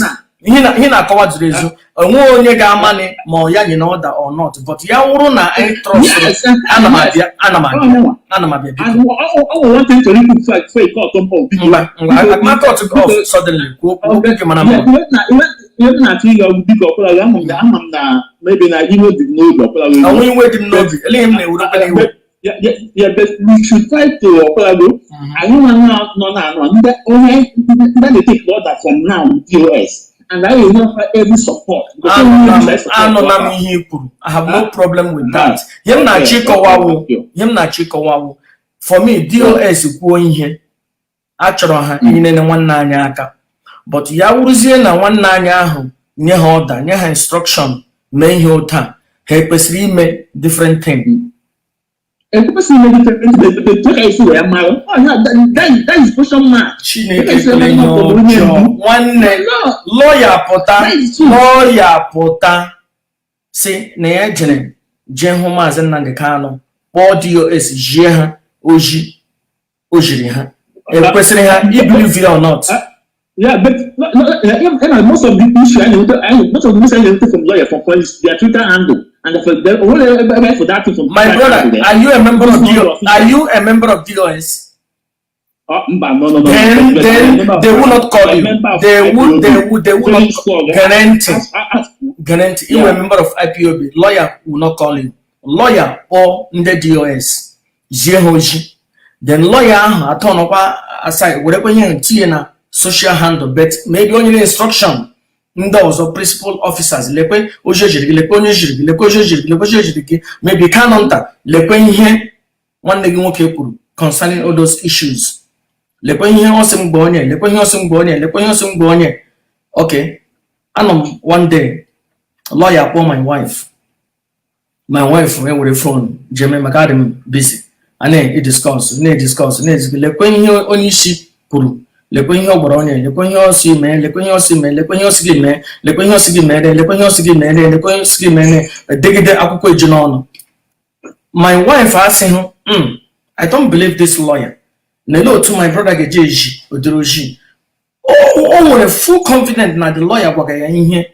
Ihe na-akọwa zuru ezu. Onwe onye ga-amani ma ọ ya nye na order or not, but ya wụrụ na anyị trust. Ana m abịa, ana m abịa, ana m abịa, biko. Ọ nwere nwata chọrọ ikwu before ị cut off, biko. Ngwa ngwa, akma cut off suddenly. Kwuo, kwuo okwu gị mara mma. Ihe m na-achọ ịyọ ọgwụ, biko, ọbụla ama m na maybe na iwe dị m n'obi, ọbụla. Onwe iwe dị m n'obi, eleghị m na-ewurokwa n'iwe. Yeah, but we should try to ọbụlago anyị nwa nọ na anọ ndị onye ndị na-take order from now, DOS, and anyị enye ha every support. Anụla m ihe i kwuru. I have no problem with that. Ihe m na-achọ ịkọwawo, ihe m na-achọ ịkọwawo, for me, DOS kwuo ihe a chọrọ ha inene nwanne anyị aka, but ya wụrụzie na nwanne anyị ahụ nye ha order, nye ha instruction mee ihe otu a, ha ekwesịrị ime different thing. Ekwesịrị ime different thing, ka esi wee mara. Oh, yeah, that is question mark. Chineke kwere ihe ọjọọ, nwanne. Lọya pụta, lọya pụta si na ya jere jee hụ Maazị Nnamdi Kanu, kpọọ DOS jie ha oji o jiri ha, ekwesịrị ha ibelieve it or not? Yeah, but no, yeah, most of the issue I know, most of the issue I know from lawyer from police, their Twitter handle, and for the for that thing from My Twitter brother, handle there. are you a member of It's not DOS? official. Are you a member of DOS? Oh, mba, no. Then, But then member of- they will not call you. Member of They would, they IPOB. would, they will not Very strong. guarantee. Ask, Guarantee. You Yeah. a member of IPOB, lawyer will not call you. Lawyer or ndị DOS, zie ha oji. Then lawyer ahụ atọ nọkwa aside, werekwa ihe ahụ tinye na social handle, but maybe onye na instruction ndị ọzọ, principal officers, lekwe oji ejiri gị, lekwe onye ejiri gị, lekwe oji ejiri gị, lekwe oji ejiri gị, maybe Kanu nta, lekwe ihe nwanne gị nwoke kwuru concerning all those issues, lekwe ihe ọ sị m gwa onye, lekwe ihe ọ sị m gwa onye, lekwe ihe ọ sị m gwa onye. Okay, anọ m one day, lawyer kpọọ my wife. My wife wee were phone jeme maka adị m busy, a na-ediscuss, na-ediscuss, na-ediscuss, lekwe ihe onye isi kwuru, lekwe ihe ọ gwara onye, lekwe ihe ọ sị mee, lekwe ihe ọ sị mee, lekwe ihe ọ sị gị mee, lekwe ihe ọ sị gị mere, lekwe ihe ọ sị gị mere, lekwe ihe ọ sị gị mere, degide akwụkwọ eju n'ọnụ. My wife asịghị, I don't believe this lawyer. Na ele otu my brother ga-eji eji ụdịrị ojii o nwere full confidence na the lawyer gwaga ya ihe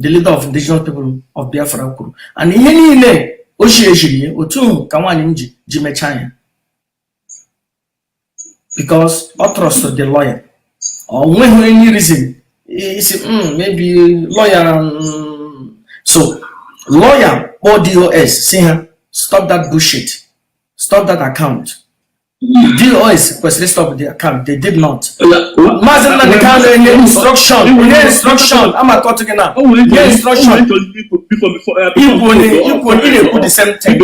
the leader of Indigenous People of Biafra kwuru, and ihe niile ochie ejiri ya otu ka nwaanyị m ji mechaa ya, because ọ trust the lawyer. Ọ nweghị any reason isi maybe lawyer. So lawyer kpọọ DOS si ha stop that bullshit, stop that account. DOS kwesịrị stop the account. They did not. Maazị Nnamdi Kanu enye instruction, enye instruction ama kọtụ gị na nye instruction. Ikwu onye ikwu onye ị na-ekwu the same thing.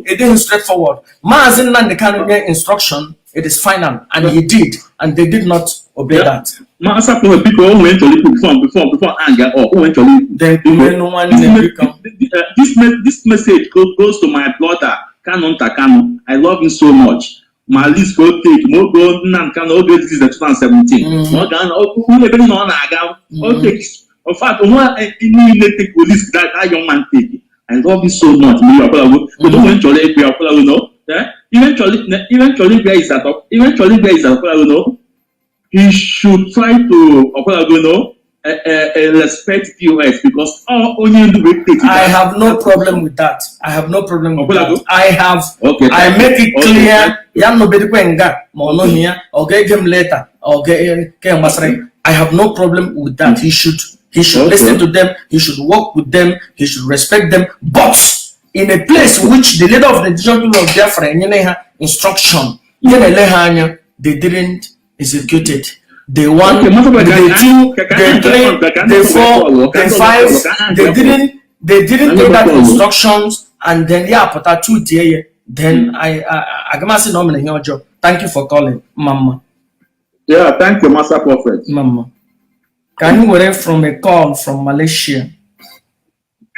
It didn't straightforward. Maazị Nnamdi Kanu nye instruction, it is final, and he did, and they did not obey that. Ma asapụ, biko, o nwere nchọrọ ikwu before anga ọ o nwere nchọrọ ikwu. Then kwumenụ, nwanne, biko. This message goes to my brother Kanu Nta Kanu. I love him so much. Ma list go take ma oge Nnamdi Kanu oge this is 2017 ma ọ ga ụlọ ebe na ọ na-aga o take. In fact, onwe niile take police that young man take. I love you so much. Mmiri ọbụla but o nwere nchọrọ ikwu ya ọbụla no ihe nchọrọ ikwu ya is that ọbụla no he should try to ọbụla no respect DOS because all onye ndu wey take. I have no problem with that. I have no problem with that. I have Okay. I make it clear, ya nọbedikwe nga ma ọ nọghị ya, ọ ga-ege m later, ọ ga ke gbasara. I have no problem with that. He should He should listen to them. He should work with them. He should respect them. But in a place which the leader of the Indigenous People of Biafra enyere ha instruction, ihe na-ele ha anya, they didn't execute it. Day one, Okay, Master Prophet, day two, day three, day four, day five, they didn't take that instructions and then ya pụta two tie ya. Then I aga m asị na o mere ihe ọjọọ. Thank you for calling. Mma mma. Yeah, thank you, Master Prophet. Mma mma. Ka anyị were from a call from Malaysia.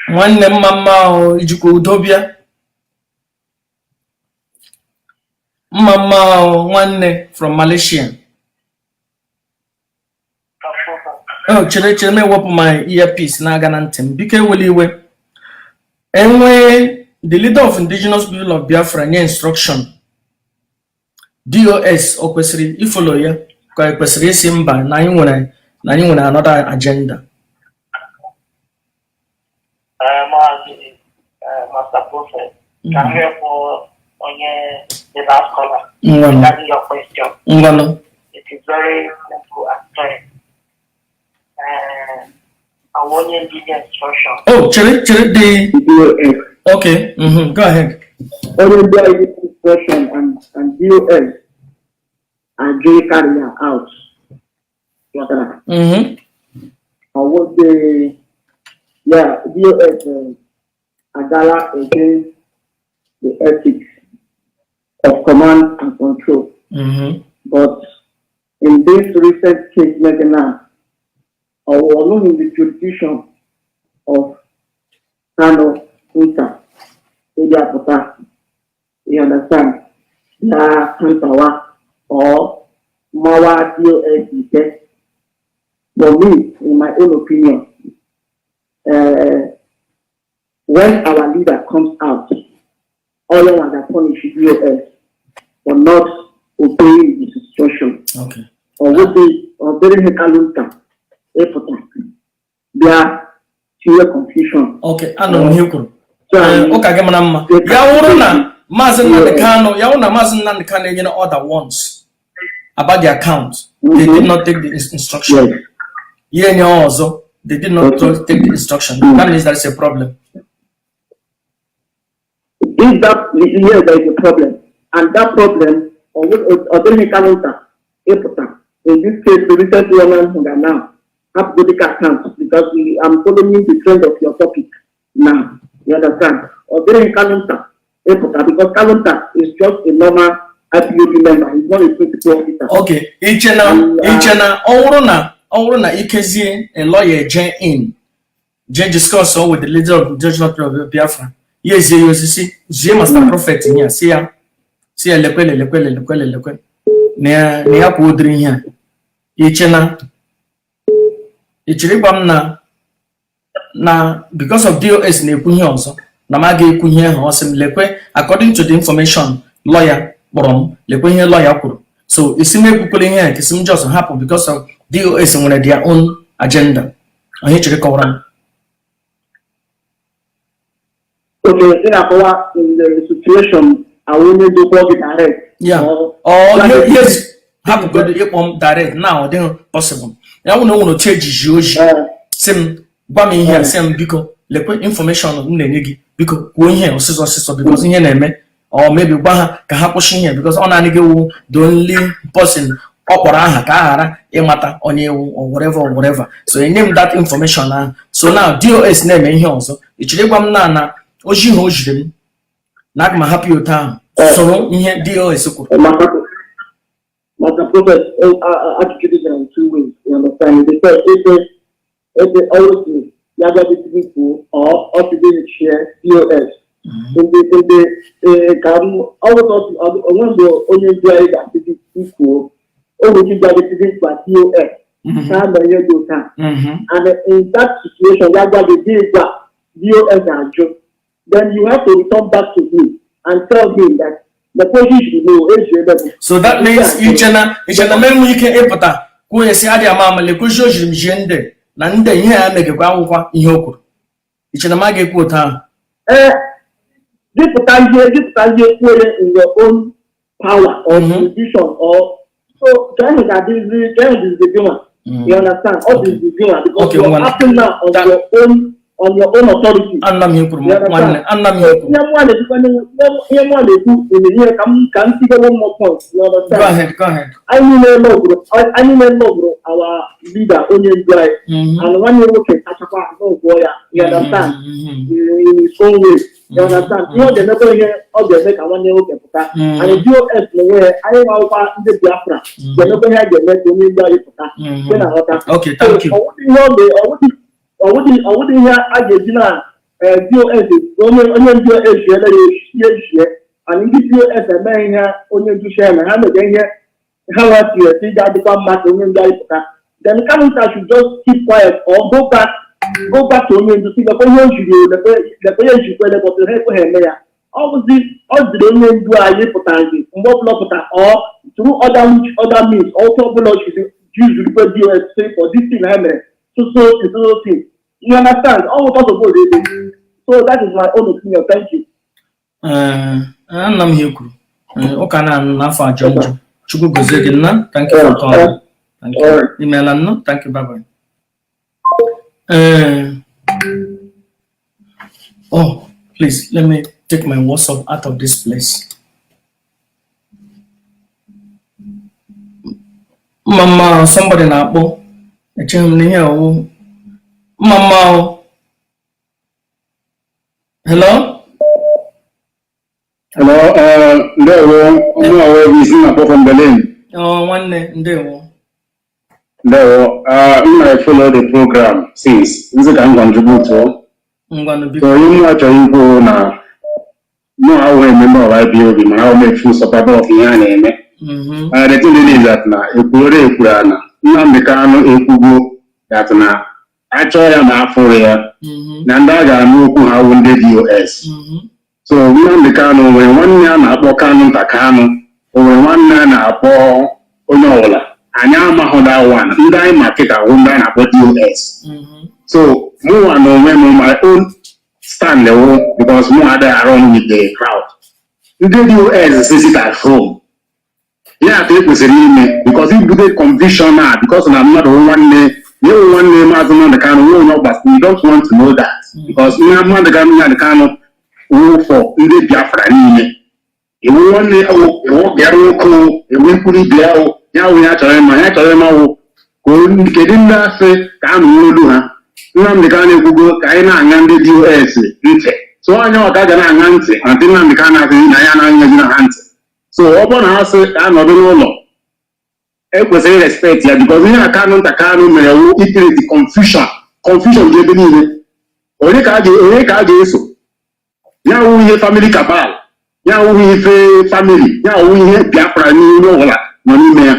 Nwanne, mma mma o, ijikwa udo bịa. Mma mma o, nwanne from Malaysia. Oh, chere chere, m ewepụ my earpiece na-aga na ntị m. Biko ewela iwe. Enwee the leader of Indigenous People of Biafra nye instruction, DOS o kwesịrị ifollow ya ka e kwesịrị isi mba na anyị nwere another agenda? Maazị Master Prophet, ka m rịọpụ onye the last caller Ngwanụ. Regarding your question. Ngwanụ. It is very simple and clear. Àwọn onye ndị nye instruction. Oh, chere chere, the DOS. Okay, go ahead. Onye ndị anyị instruction and DOS ajụ carry ya out. Ghọtara? Mm-hmm. Or what the, yeah, DOS agala against the ethics of command and control. But in this recent case, maybe now, or not in the jurisdiction of Kanu Nta, Edi Apụta, you understand, ya Kantawa or Mawa DOS ike. For me, in my own opinion, when our leader comes out, all one that punish DOS for not obeying his instruction. Or would be or very Kalunta ịpụta bịa tinye confusion. Okay, anụrụ m ihe i kwuru. So, Ee, ụka gị mara mma. Ya wụrụ na Maazị Nnamdi Kanu, ya wụrụ na Maazị Nnamdi Kanu enyere order once about the account, they did not take the instruction. Yes. Ya enye ọzọ, they did not take the instruction. That means there is a problem. If that, yes, there is a problem, and that problem or dịghị Kalunta ịpụta. In this case, the recent one hụga now hapụgo dịka account, because I'm following the trend of your topic now, you understand? Ọ dịghị Kalunta ịpụta because Kalunta is just a normal IPOB member. He's not a principal officer. Okay, iche na iche na ọ wụrụ na ikezie a lawyer je in je discuss with the leader of the Indigenous People of Biafra, ya ezie ya osisi zie Master Prophet ihe a, si ya lekwele lekwele lekwele lekwe na ya kwuo ụdịrị ihe a, iche na ị chịrị ịgwa m na because of DOS na-ekwu ihe ọzọ na m aga ekwu ihe ahụ, ọ sị m lekwe, according to the information lawyer kpọrọ m, lekwe ihe lawyer kwuru, so isi m ekwukwala ihe a ka isi m just hapụ because of DOS nwere their own agenda, onye chịrị kọwara m. Okay, ị na-akọwa in the situation ahụ onye dokwa gị direct. Yeah. Or ọ yes, hapụgodo ịkpọ m direct now, ọ dịghị possible. Ya nwụ na o nwere otu ejiji oji si m gwa m ihe a, si m biko lekwe information m na-enye gị, biko kwuo ihe ọsịsọ ọsịsọ because ihe na-eme, or maybe gwa ha ka ha kwụsị ihe because ọ naanị gị wụ the only person ọ kpọrọ aha ka a ghara ịmata onye ewu or whatever or whatever, so enye m that information ahụ. So now DOS na-eme ihe ọzọ, ị chọrọ ịgwa m na oji ha o jiri m na aga m ahapụ ya otu ahụ soro ihe DOS kwuru? Master Prophet, ajụjụ dị in two ways, you understand? The first, if they always ya ga dị kwuo or ọ sị gị share DOS. Ndị ka m ọwụrụ onwe mgbe onye ndu anyị ga-asị gị kwuo, o nwere ike ịgwa gị sị gị gwa DOS ka ha mee ihe dị otu a. And in that situation, ya gwa gị gị gwa DOS ajụ, then you have to return back to him and tell him that the question should know eji ebe bụ. So that means iche na m enwe ike ịpụta kwuo ya si adị ama ama lekwuzi o jiri m jie ndị na ndị ihe a megekwa akwụkwọ ihe o kwuru, iche na m aga ekwu otu ahụ? Ee, dịpụta ihe kwuo ya in your own power or position or so ka ahụ ga-adịzi ka ahụ dịzi gị nwa. You understand? All this is doing because Okay, you are nwanne. acting now on your own authority. Anna m ihe kwuru. You understand? Nwanne, anna m ihe kwuru. Ihe mụ na-ekwu ihe ka m tinye one more point. You Go understand? ahead, go ahead. Anyị niile lọgụrụ our leader, onye ndu anyị, and nwanne nwoke kachakwa n'ụgwọ ya. You understand? Mhm. In his own way. You understand? Ihe ọ ga-emekwa, ihe ọ ga-eme ka nwanne nwoke pụta. And DOS n'onwe ya, anyị nwakwa ndị Biafra ga-emekwa ihe a ga-eme ka onye ndu anyị pụta. Gị na-aghọta? Okay, thank you. So, ọ wụdị ihe ọ ga- ọ wụdị ihe a ga-eji na DOS, onye ndu ejiele ya eshie eshie, and ndị DOS eme ihe onye ndu shie na ha mege ihe ha nwatiri esi ga-adịkwa mma ka onye ndu anyị pụta. Then Kanunta should just keep quiet or go back to onye ndu, si lekwa ihe o jiri, lekwa ihe ejikwa, lekwa ha ekweghị eme ya. Ọ bụzi ọ ziri onye ndu anyị pụtazi mgbe ọbụla ọ pụta or through other means, otu ọbụla o jiri juzurukwe DOS say for this thing ha mere, so so so so thing. You understand? Ọ wụ suppose ebe. So that is my own opinion. Thank you. Ee, anna m ihe kwuru. Ee, ụka na-anụ n'afọ ajọ njọ. Chukwu gozie gị, nna. Thank you for calling. Thank you. Alright. Imeela nnụ. Thank you. Bye bye. Ee, oh, please let me take my WhatsApp out of this place. Mma mma, somebody na-akpọ. Echeghị m na ihe ọwụ mma mma o. Hello. Hello, ndewo, mụ onwe isi na-akpọ from Berlin. Oh, nwanne, ndewo. Ndewo, m na-follow the program since, nzi ka m contribute. Ngwanụ, biko. So, ihe m chọrọ ikwu na mụ awụghị member of IPOB, mana ahụ m a full supporter of ihe a na-eme. The thing is that na ekwuore ekwuru ana Nnamdi Kanu ekwugo that na achọọ ya ma afụrụ ya na ndị a ga-anụ okwu ha wụ ndị DOS. So Nnamdi Kanu nwere nwanne a na-akpọ Kanu nta Kanu, o nwere nwanne a na-akpọ onye ọbụla anyị amaghị that one. Ndị anyị ma kịta wụ ndị a na-akpọ DOS. So mụnwa na onwe m, my own stand wụ, because mụ adịghị run with the crowd, ndị DOS si sit at home ya ka e kwesịrị ime, because ibute conviction a, because na mmadụ wụ nwanne na ịwụ nwanne Maazị Nnamdi Kanu nwe onye ọgbasa, you don't want to know that, because ihe Nnamdi Kanu, Nnamdi Kanu wụ for ndị Biafra niile. Iwu nwanne iwu bịara nwoke wụ iwu ikwuru ibe ya wụ ya wụ ya chọrọ ịma, ya chọrọ ịma wụ ka kedu ndị asị ka a nụ olu ha. Nnamdi Kanu ekwugo ka anyị na-aṅa ndị DOS ntị, so onye ọ ka ga na-aṅa ntị antị Nnamdi Kanu asị na ya na-aṅazi na ha ntị. So ọ bụrụ na ha sị ka a nọdụ n'ụlọ, ekwesịrị respect ya, because ihe a Kanu nta Kanu mere wụ icreate confusion. Confusion dị ebe niile. Onye ka a ga-eso? Ya wụ ihe family cabal, ya wụ ife family, ya wụ ihe Biafra niile ọbụla nọ n'ime ya.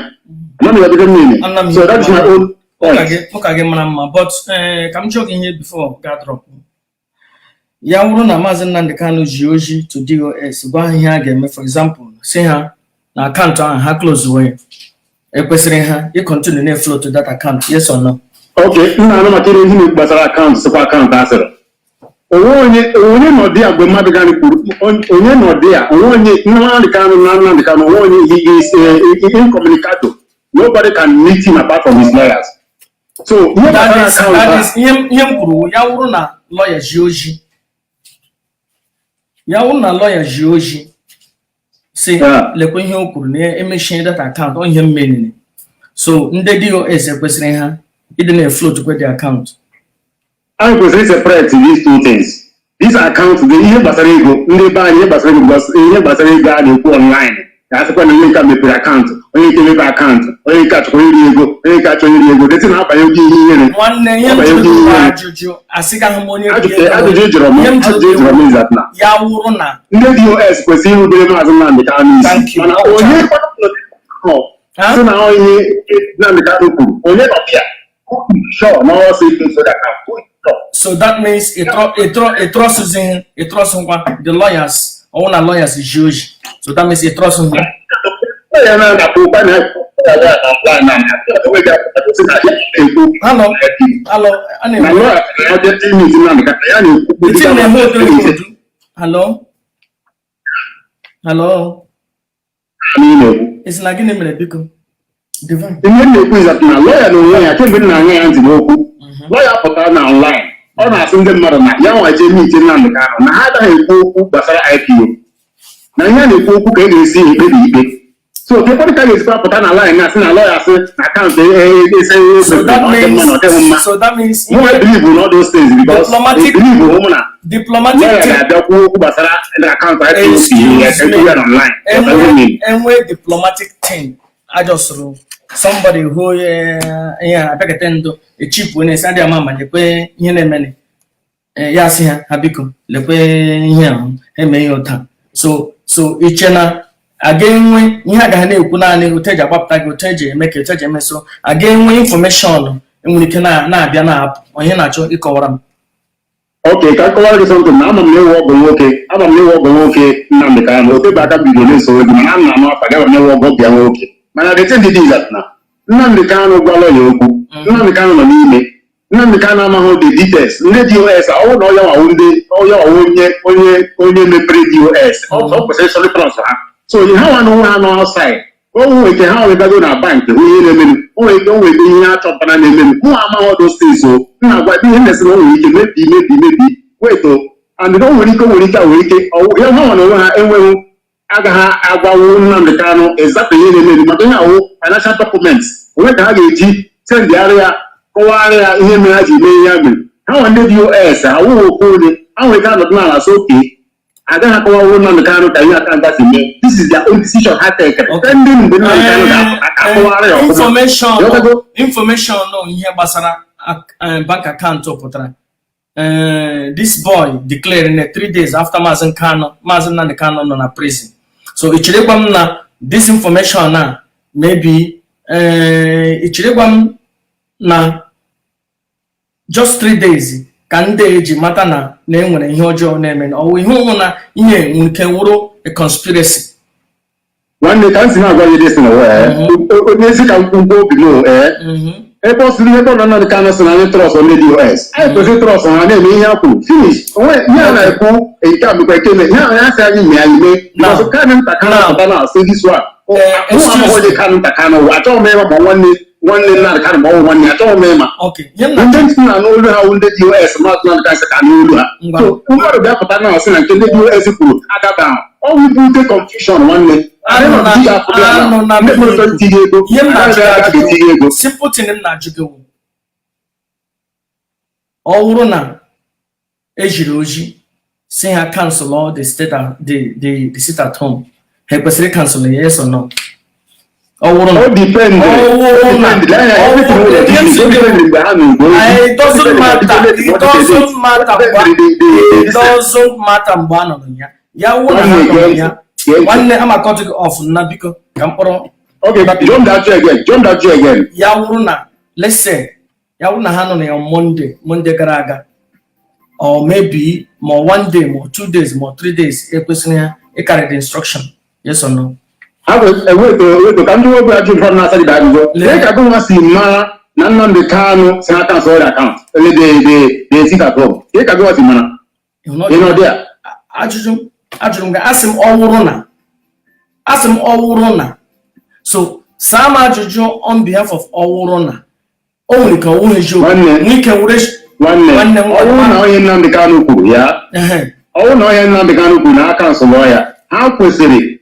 Amaghị m ebe m na-eme. Ana m So that is my own ụka point. Gị ụka gị mara mma, but ka m jụọ gị ihe before ga drop. Ya wụrụ na Maazị Nnamdi Kanu ji oji to DOS gwa ha ihe a ga-eme, for example, si ha na akaụntụ ahụ ha close wee ekwesịrị ha ịcontinue na-eflow to that account, yes or no? Okay, nna anụ maka ihe na-ekwu gbasara akaụntụ, sịkwa akaụntụ asịrị onwe onye onye nọ dị ya mgbe mmadụ gani kwuru onye nọ dị ya onwe onye Nnamdi Kanu na Nnamdi Kanu onwe onye. He is incommunicado. Nobody can meet him apart from his lawyers. So ihe That gbasara is, akaụntụ that a is, ihe m kwuru wụ, ya wụrụ na lawyer ji oji, ya wụrụ na lawyer ji oji si lekwa ihe o kwuru na emechie that account, ọ ihe m meriri. So ndị DOS ekwesịrị ha ịdị na-efloat kwe the account? Anyị kwesịrị separate these two things, this account dị ihe gbasara ego ndị be anyị, ihe gbasara ego, because ihe gbasara ego a na-ekwu online ka a sịkwa na onye nke a mepere akaụntụ, onye nke mepere akaụntụ, onye nke achọkwa iri ego, onye nke achọghị iri ego dịtị na-abanye oge ihe ihere. Nwanne, ihe m Ọ banye jụrụ oge gị bụ ihe ihere. ajụjụ asịgaghị m onye Ajụjụ ri ego. Ajụjụ ị jụrụ m, Ihe m jụrụ ajụjụ ị gị jụrụ m bụ, is that na ya wụrụ na ndị DOS kwesịrị irubere Maazị Nnamdi Kanu Thank isi, you. mana onye Ha? sị na ọ ihe Nnamdi Kanu kwuru, onye nọ ya sure na ọ sị so that sure. So that means it trust ngwa the lawyers, ọwụ na lawyers ji oji, so that means it trust ha. Ya na-akpọ ụkwa na ya na na na ekwu Hello, hello, a na na-enwe lawyer na ya jee meet Nnamdi Kanu, ya na-ekwu The thing na-eme otu otu. Hello, hello. Na-ekwu. Isi na gịnị mere, biko? Divine. Ihe m na-ekwu is that na lawyer na onwe ya, kemgbe m na-anya ya ntị n'okwu, lawyer pụtara na online, ọ na-asị ndị mmadụ na ya nwa jee meet Nnamdi Kanu, na ha agaghị ekwu okwu gbasara IPOB, na ihe a na-ekwu okwu ka e ga-esi ekpebi ikpe. So kekwadị ka a ga-esikwa pụta na line na-asị na lawyer sị na account ese So that ọ dị mma na ọ dịghị mma? means so that means Mụ I believe in all those things because I believe mụ na diplomatic lawyer team ga-abịa kwuo okwu gbasara account IPOB Excuse me. ekwu ya online. Enwe enwe diplomatic team ajọsụrụ somebody who ihe abịakete ndụ echipụ onye esi adịghị ama ama lekwe ihe na-emeni. Ya sị ha biko lekwe ihe ahụ ha eme ihe ụta. So iche na aga enwe ihe agaghị na-ekwu naanị otu eji agbapụta gị, otu eji eme ka otu eji eme, so aga enwe information enwere ike na-abịa na-apụ onye na-achọ ịkọwara m. Ok, ka m kọwara gị something na ama m na ịwụ ọgọ nwoke, ama m na ịwụ ọgọ nwoke Nnamdị Kanụ. Otebe aka bido na-esoro gị, mana a na-anụ afa gị, ama m na ịwụ ọgọ bịa nwoke. Mana the thing is that na Nnamdị Kanụ gwa lawyer okwu, Nnamdị Kanụ nọ n'ime, Nnamdị Kanụ amaghị the details. Ndị DOS ọwụ na ọya wawu ndị ọya wawu onye mepere DOS, ọ kwesịrị ịsọrị trust ha. So ha nwa na onwe ha nọ outside, o nwere ike ha wegago na bank hụ ihe na-emenu, o nwere ike ihe ha chọpụtara na-emenu. Mụ amaghị those things. O m na-agwa ihe na-esi na o nwere ike mebi mebi mebi wait o and o nwere ike ya ha nwa na onwe ha enweghị agaghị agwawu Nnamdị Kanụ exactly ihe na-emenu, maka ihe awụ financial documents onwe ka ha ga-eji sendịgharị ya, kọwara ya ihe mere ha ji mee ihe ha mere. Ha nwa ndị DOS awụghị ofu onye ha nwere ike anọdụ n'ala sị oke agaghị akọwawu Nnamdị Kanụ ka ihe account si mee. This is their own decision ha tekere ndị mgbe Nnamdị Kanụ ga-akọwara ya ọfụma. Information Ịghọtago? Information nọ ihe gbasara bank account pụtara. This boy declared in 3 days after Maazị Kanu, Maazị Nnamdi Kanu nọ na prison. So ị chere gwa m na this information na maybe ị chere gwa m na just 3 days ka ndị eji mata na enwere ihe ọjọọ na-eme na ọwụ ihe ụmụ na ihe nwere ike wụrụ a conspiracy? Nwanne, ka m si na-agwa gị this na wee onye ezi ka mkpụmkpụ obi m ee ebe ọ sịrị ebe ọ na Nnamdị Kanụ sị na anyị trust ndị DOS, anyị kwesịrị trust ha, na-eme ihe ha kwuru, finish. Onwe ihe a na-ekwu nke a mekwa eke ihe a ya sị anyị mee, anyị mee, because Kanụ nta Kanụ pụta na asị this one mụ amaghị onye Kanụ nta Kanụ wụ. Achọghị m ịma ma nwanne Nnamdị Kanụ ma ọ bụ nwanne ya, achọghị m ịma. Okay, ihe m na Ndị ntị na n'olu ha wụ ndị DOS, Maazị Nnamdị Kanụ sị ka n'olu ha. Ngwa. So mmadụ bịa pụta na asị na nke ndị DOS kwuru adaba, ọ wụ ibute confusion, nwanne. Anyị nọ ji ga-apụta ya Anụ na na ndị mmadụ chọrọ itinye ego ihe m na-ajụ anaghị aga gị etinye ego. Simple thing m na-ajụ gị wụ, ọ bụrụ na ejiri oji si ha cancel all the state the sit at home, ha ekwesịrị cancel ya, yes or no? Ọ bụrụ na O depend. Ọ bụrụ na O depend mgbe ha na-ugbo. It doesn't matter, it doesn't matter mgbe, it doesn't matter mgbe a nọrọ ya, ya wụ na ha nọrọ ya. Nwanne, ama cut gị off na biko ka mkpọrọ. Okay, jump that again, jump that again. Ya wụrụ na, let's say, ya wụrụ na ha nọ na ya on Monday gara aga, or maybe ma one day, ma 2 days, ma 3 days, ekwesịrị ha ịkarị the instruction, yes or no? Eweto ka ndị nwoke ajụ ụfọdụ na-asa gị ajụjụ. Lee ka gụnwa si mara na Nnamdị Kanụ si na cancel the account ele de sit at home. Lee ka gụnwa si mara? Ị nọ there? Ajụjụ ajụrụ m gị, asị m ọ wụrụ na, asị m ọ wụrụ na, so saa m ajụjụ on behalf of ọ wụrụ na o nwere ike ọ wụghị eziokwu. Nwanne. Nwee ike were Nwanne, Nwanne m. ọ bụrụ na onye Nnamdị Kanụ kwuru ya, Ehe. ọ bụrụ na onye Nnamdị Kanụ kwuru na cancel ya, ha kwesịrị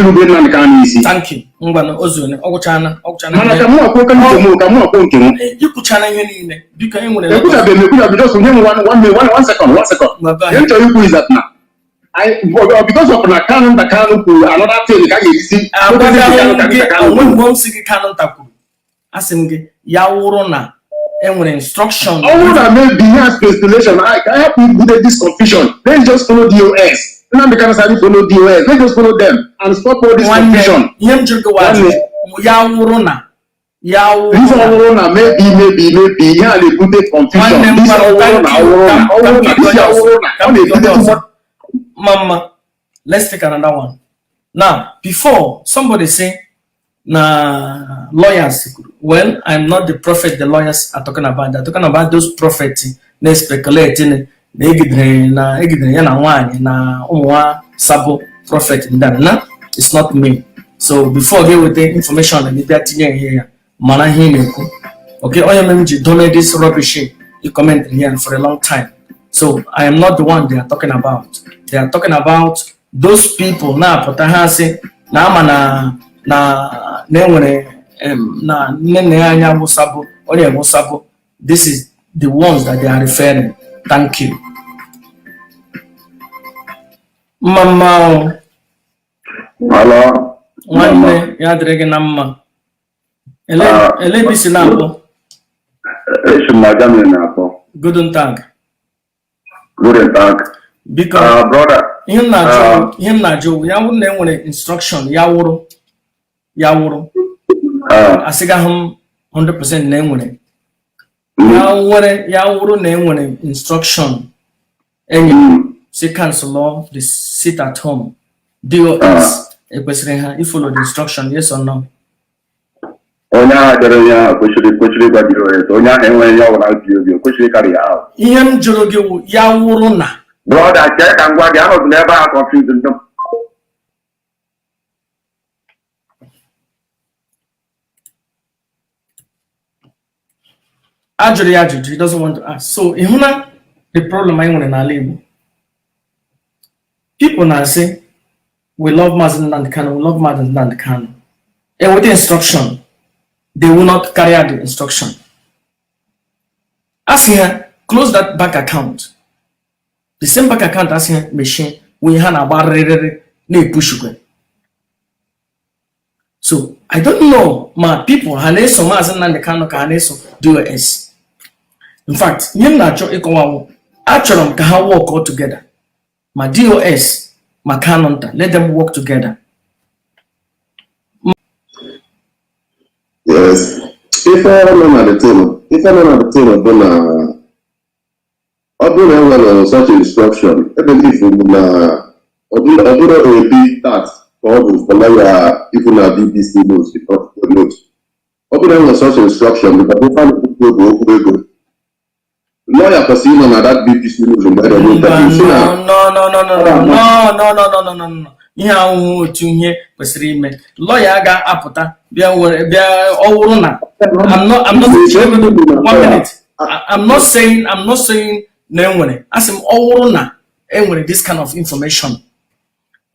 irube Nnamdị Kanụ isi. Thank you. Ngwanụ, o zuone, ọ gwụchana, ọ gwụchana. Mana ka mụ akwuo ka nke m, ka mụ akwuo nke m. Ikwuchana ihe niile, biko, e nwere Ekwuchabeghị m, ekwuchabeghị. Just nye m one minute, one second, one second. Ngwa, go Ihe m ahead. chọrọ ikwu is that na because of na Kanụ nta Kanụ kwuru another thing ka a ga-esi Agwagaghị m Kanụ gị nta Kanụ onwe kwuru. mgbe m si gị Kanụ nta kwuru, asị m gị ya wụrụ na enwere instruction. Ọ bụrụ na maybe ihe a speculation, ka I hapụ ibute this confusion, let's just follow DOS. Nnamdi Kanu said follow DOS, let's just follow them and stop all this Nwanne, confusion. ihe m jụrụ gị wa Nwanne. ajụjụ, ya wụrụ na, ya wụrụ This na ọ bụrụ na maybe ihe a na-ebute confusion. Nwanne m This gwara ọ bụrụ na, thank ọ you. bụrụ na, ọ bụrụ na this ọ bụrụ na Ka ọ m bido na-ebute ọzọ. too much. Mama, let's take another one. Now, before somebody say na lawyers, well, I'm not the prophet the lawyers are talking about. They're talking about those prophets na speculate na egidere ya na nwaanyị na ụmụ nwa sabo prophet ndị a. Na it's not me. So before gị weta information gị bịa tinye ihe ya, mara ihe ị na-ekwu. Okay, onye mere m ji dome this rubbish i comment here for a long time. So I am not the one they are talking about. They are talking about those people na-apụta, ha sị na ama na enwere na nne nna ya anya wụsabụ onye wụsabụ. This is the ones that they are referring. Thank you. Mma mma o. Hello. Nwanne, ya dịrị gị na mma. Ele Ah. ele ebe i si na-akpọ? Esi m na Germany na-akpọ. Guten Tag. Guten Tag. Biko. Brother. Ihe m na-ajụ, Ah. ihe m na-ajụ, ya wụrụ na e nwere instruction, ya wụrụ asịgaghị m 100% na e nwere, ya nwere, ya wụrụ na e nwere instruction enye si cancel the sit at home, DOS ekwesịrị ha ifollow the instruction, yes or no? Onye ahụ dere ihe ahụ kwesịrị ịgwa DOS. Onye ahụ enweghị ihe ọbụla bi obi, o kwesịrị ịcarry ya out. Ihe m jụrụ gị wụ, ya wụrụ na Brother, chee ka m gwa gị, anọdụ n'ebe ahụ confuse ndị. Ajụrụ ya ajụjụ, he doesn't want to ask. So ị hụ na the problem anyị nwere n'ala Igbo, people na-asị, "We love Mazi Nnamdi Kanu, we love Mazi Nnamdi Kanu." Enweta instruction, they will not carry out the instruction. Asị ha close that bank account, the same bank account asị ha mechie wee ha na-agba rịrịrị na-epushukwe. So I don't know ma people ha na-eso Maazị Nnamdi Kanu ka ha na-eso DOS. In fact, ihe m na-achọ ịkọwawo, achọrọ m ka ha work all together, ma DOS ma Kanu nta, let them work together. Yes. Ife nọ na the table bụ na ọ bụrụ na e nwere such instruction, ebelieve m na ọ bụrụ a big task ka ọ bụ for lawyer ikwu na BBC News because note. Ọ bụrụ na e nwere such instruction, because ife a na-ekwu bụ okwu ego. Lawyer kwesịrị ịnọ na that BBC News mgbe e na-eme Mba. interview si na No, no, no, no, no, no, no, no, no, no, no, no. Ihe ahụhụ otu ihe kwesịrị ime, lawyer ga-apụta bịa were bịa, ọ wụrụ na I'm not, one minute. I'm not saying na enwere, asị m ọ wụrụ na enwere this kind of information,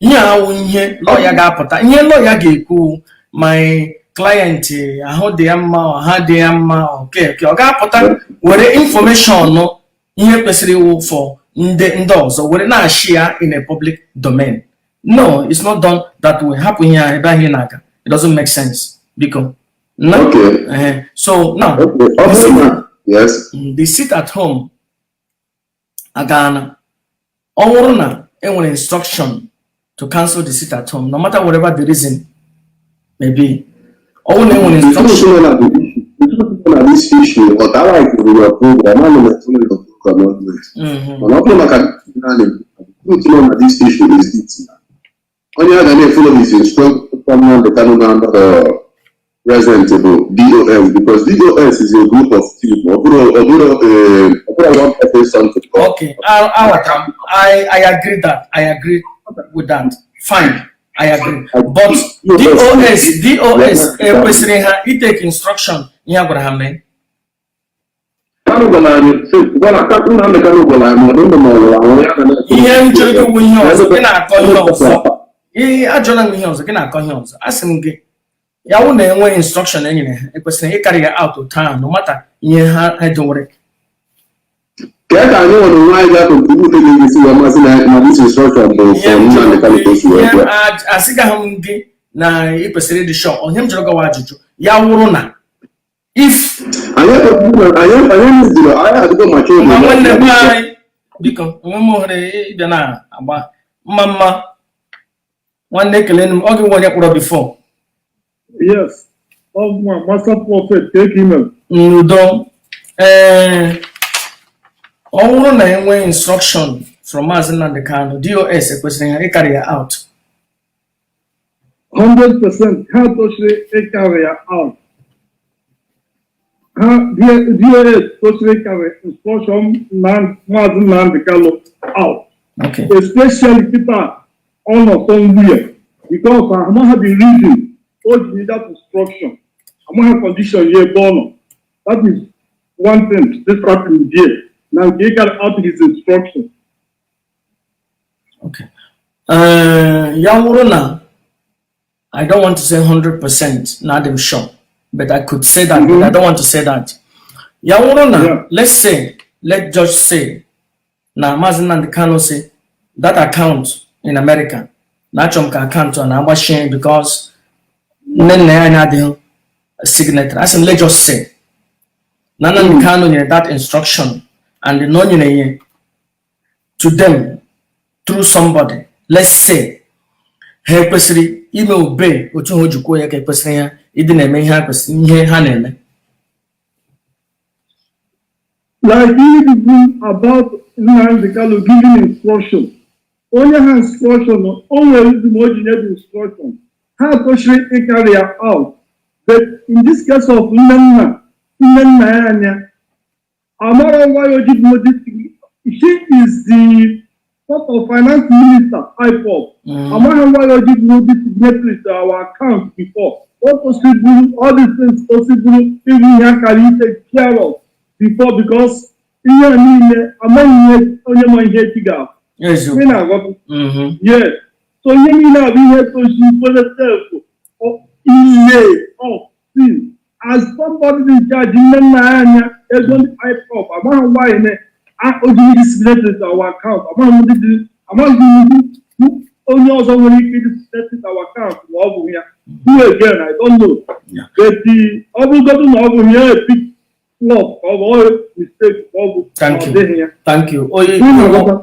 ihe ahụ ihe lawyer ga-apụta, ihe lawyer ga-ekwu, "My client, ahụ dị ya mma, ọ ha dị ya mma." Okay, ọ ga-apụta were information ihe kwesịrị iwu for ndị ọzọ were na-ashị ya in a public domain? No, it's not done that way. Hapụ ihe ahụ ebe ahụ ị na-aga, it doesn't make sense, biko na. Okay. So now Okay, ọ bụrụ na, yes. The sit at home agaana. Ọ bụrụ na enwere instruction to cancel the sit at home, no matter whatever the reason may be, ọ bụrụ na enwere The truth instruction nọ na the issue, the truth nọ na this issue, but I like your program, ana m follow your program always. Mana ọ bụrụ maka na the truth nọ na this issue is this: onye a ga na-efollow his instruction from Nnamdi Kanu na another present bụ DOS, because DOS is a group of people. Ọ bụrụ one person something. Okay, aghọtara m. I agree that. I agree with that. Fine, I agree. But DOS ekwesịrị ha itake instruction ihe a gwara ha mee? Kanu gwara anyị sị, gwara Nnamdi Kanu gwara anyị ma ọ dị ndụ ma ọ nwụrụ anwụ, ya ga na-eso. Ihe m chọrọ gị bụ ihe ọzọ, gị na-akọ ihe ọzọ. Ihe ajụla m ihe ọzọ, gị na-akọ ihe ọzọ. Asị m gị, ya wụ na enwe instruction e nyere ha, ekwesịrị ịcarry ya out otu ahụ, no matter ihe ha dowere. Kee ka anyị nwere onwe anyị ga-contribute ga-esi wee masị na this instruction bụ Ihe from m Nnamdi jụrụ Kanu ka o si wee ihe bịa. Asịgaghị m gị na ị kwesịrị ịdị sure. Ihe m jụrụ gị ajụjụ, ya wụrụ na if Anyị meziri, anyị adịgo mature. Ma nwanne m anyị, biko, enwe m ohere ịbịa na-agba mma mma. Nwanne, ekele m ọ gị nwe onye kpọrọ before. Yes. Oh, my Master Prophet, take him. N'udo. Ee, ọ bụrụ na enwe instruction from Maazị Nnamdi Kanu, DOS ekwesịrị ha ịcarry ya out? 100%. Ha tosiri ịcarry ya out. Ha DOS tosiri ịcarry instruction na Maazị Nnamdi Kanu out. Okay. Especially kịta ọ nọ somewhere. Because amaghị the reason o ji need that instruction, amaghị condition ya ebe ọ nọ. That is one thing this happened there na nke ị carry out his instruction. Okay. Ya wụrụ na I don't want to say 100% na adị m sure, but I could say that, but I don't want to say that. Ya wụrụ na let's say, let's just say na Maazị Nnamdi Kanu say that account in America na achọrọ m ka account a na-agbachie because nne nna ya anya adịghị signatory. Asị m, let's just say na Nnamdi Kanu nyere that instruction and na o nyere ya to them through somebody. Let's say ha ekwesịrị ime obey otu ha o jikwuo ya, ka ekwesịrị ya ịdị na-eme ihe ha kwesịrị, ihe ha na-eme? Like even about Nnamdi Kanu giving instruction, onye ha instruction, o nwere reason o ji nye the instruction, ha kwesịrị ịcarry ya out. But in this case of nne nna ya anya, amara why o ji bụ this. She is the sort of finance minister, IPOB. Amaghị why o ji bụ this signatory to our account before. O kwesịrị all these things kwesịrị ịbụ ihe akara take care of before, because ihe a niile, amaghị ihe onye ma ihe echi ga-abụ. Ị na-aghọta? Mhm. Yes. So ihe niile a bụ ihe tosi kwere self ile of sin as somebody in charge. Nne nna ya anya ego ndị IPOB, amaghị nwaanyị na ojiri signatory to our account. Amaghị m ndị dị, amaghị m onye ọzọ nwere ike ịdị signatory to our account ma ọ bụ ya. Who again, I don't know. But ọ bụrụgodu na ọ bụ ya, a big flop ka ọ bụ, ọ mistake ka ọ bụ. Thank ọ you. dịghị ya. Thank you. Onye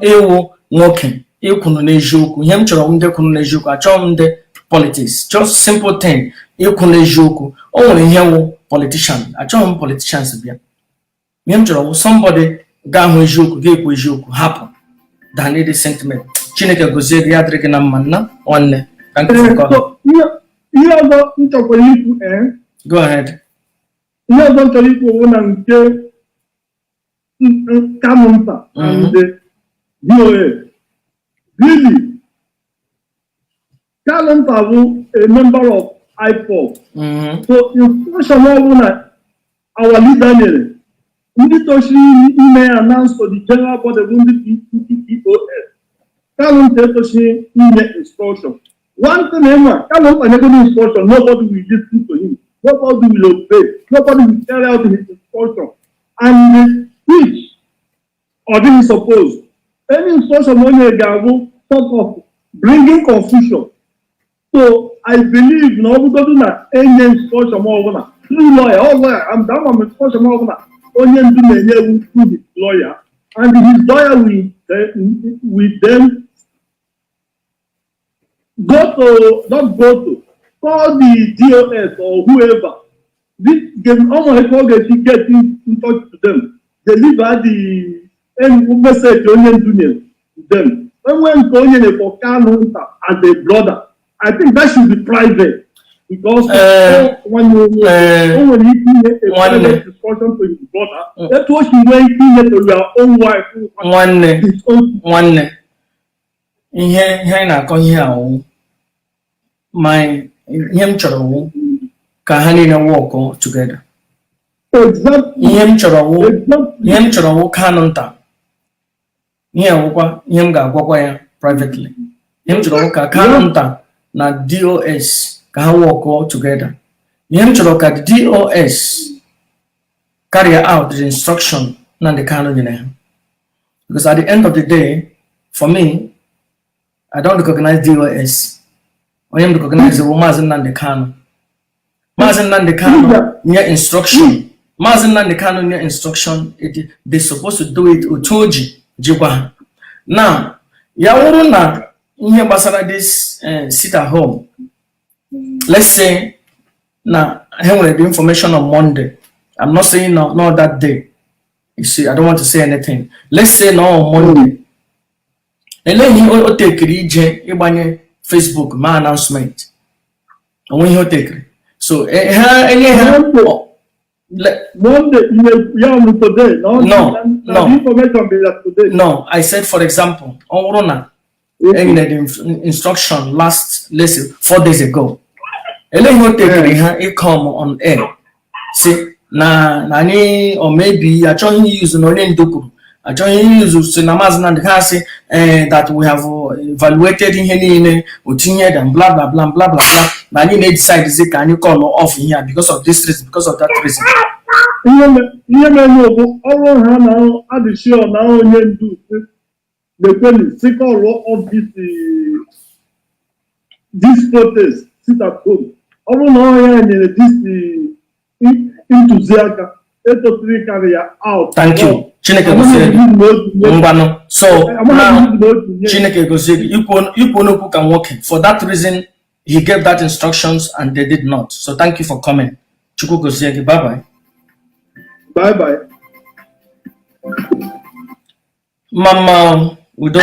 ịwụ nwoke ịkwụnụ n'eziokwu. Ihe m chọrọ, ndị kwụnụ n'eziokwu. Achọghị m ndị politics, just simple thing, ịkwụ n'eziokwu. O nwere ihe wụ politician, achọghị m politicians bịa. Ihe m chọrọ wụ somebody ga-ahụ eziokwu, ga-ekwu eziokwu, hapụ than ịdị sentiment. Chineke gozie gị, ya dịrị gị na mma, nna nwanne. Thank you for calling. So, ihe ọzọ m chọkwara ikwu, ee. Go ahead. Ihe ọzọ m chọrọ ikwu bụ na nke Kanunta and the DOS. Really, Kanunta bụ a member of IPOB. So instruction ọbụla our leader nyere, ndị tochiri ime ya announce to the general body bụ ndị DOS. Kanunta etochiri inye instruction. One thing ịma, Kanunta nyegoro instruction, nobody will listen to him, nobody will obey, nobody will carry out his instruction, and which ọ dịghị suppose. Any instruction onye ga-abụ sort of bringing confusion. So I believe na ọ bụgodu na enye instruction ọbụla through lawyer, all lawyer, and that one instruction ọbụla onye ndu na-enye ewu through his lawyer, and his lawyer will then go to, not go to, call the DOS or whoever. This game, almost ọ ga-esi get in touch to them, deliver the message onye ndu nyere to them. Enwe nke onye nyere for Kanu nta as a brother, I think that should be private because nwanne onye o nwere ike inye a Nwanne. Private discussion to his brother, etu o si nwee ike inye to your own wife, Nwanne, his own. Nwanne, ihe anyị na-akọ ihe a wụ my, ihe m chọrọ wụ ka ha niile work together. Ihe m chọrọ wụ ihe m chọrọ wụ Kanu nta, ihe wụkwa ihe m ga-agwakwa ya privately. Ihe m chọrọ wụ ka Kanu nta na DOS ka ha work together. Ihe m chọrọ ka the DOS carry out the instruction Nnamdi Kanu nyere ha, because at the end of the day, for me, I don't recognize DOS. Onye m recognize bụ Maazị Nnamdi Kanu. Maazị Nnamdi Kanu nye instruction, Maazị Nnamdi Kanu nye instruction, they supposed to do it otu o ji jikwa ha. Now, ya wụrụ na ihe gbasara this sit at home, let's say na ha nwere the information on Monday. I'm not saying no, not that day. You see, I don't want to say anything. Let's say na on Monday, elee ihe o tekiri ije ịgbanye Facebook ma announcement onwe ihe o tekiri? So ha enye ha Monday, ya bụ today, no? No, Na no. The information be that today. No, I said, for example, ọ bụrụ na Enyere the instruction last, let's say, 4 days ago. Ele ihe o tekere ha ịcome on air si na anyị, or maybe achọghị use na onye ndu kwuru, achọghị use si na Maazị Nnamdi ha sị that we have evaluated ihe niile o tinye them, bla bla bla bla bla bla, na anyị na-edecide ka anyị call off ihe a because of this reason, because of that reason. Ihe mere bụ ọrụ ha na adịshio na onye ndu lekweni si call off this protest, sit at home. Ọ bụrụ na ọ ya nyere this ntụziaka, etosiri carry ya out. Thank you. Chineke gozie gị. Ngwanụ, so now Chineke gozie gị. Ikwu n'okwu ka nwoke. For that reason he gave that instructions and they did not. So thank you for coming. Chukwu gozie gị. Bye bye. Bye bye. Mama udo.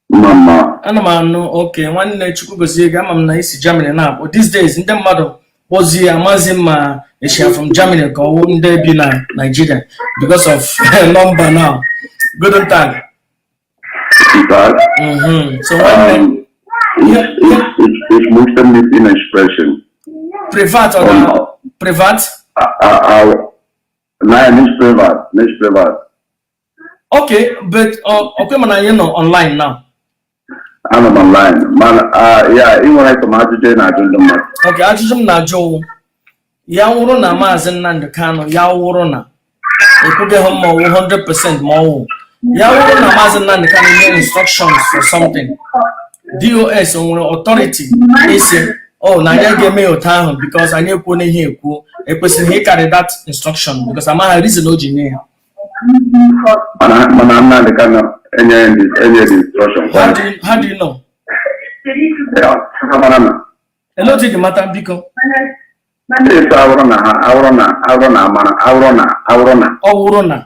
Mama. Ana m anụ oke nwanne. Chukwu gozie gị. Ama m na isi Germany na-akpọ. These days ndị mmadụ kpọzie, amazi m ma eshia from Germany ka ọwụ ndị bi na Nigeria because of number now. Guten Tag. Tag. So nwanne, Ich möchte mit Ihnen sprechen. Privat oder privat? Nein, nicht privat, nicht privat. Okay, but okay, mana anyị nọ online now. Anọ m online. Mana, ya, ị nwere ịtụ m ajụjụ ị na-ajụ ndị mmadụ. Okay, ajụjụ m na-ajụ wụ, ya wụrụ na Maazị Nnamdi Kanu, ya wụrụ na ekwughị ma ọwụ 100% ma ọwụ, ya wụrụ na Maazị Nnamdi Kanu nye instructions for something, DOS o nwere authority isi, oh, na anyị ga-eme ya otu ahụ because anyị ekwuo na ihe ekwuo, ekwesịrị ịcarry that instruction because amaghị reason o ji nye ya? Mana Nnamdi Kanu enyeghị instruction. How do you know? Ya, ha mara na. Ele otu iji mata, biko? Esi awụrụ na ha, awụrụ na, awụrụ na amara, awụrụ na, awụrụ na. Ọ wụrụ na.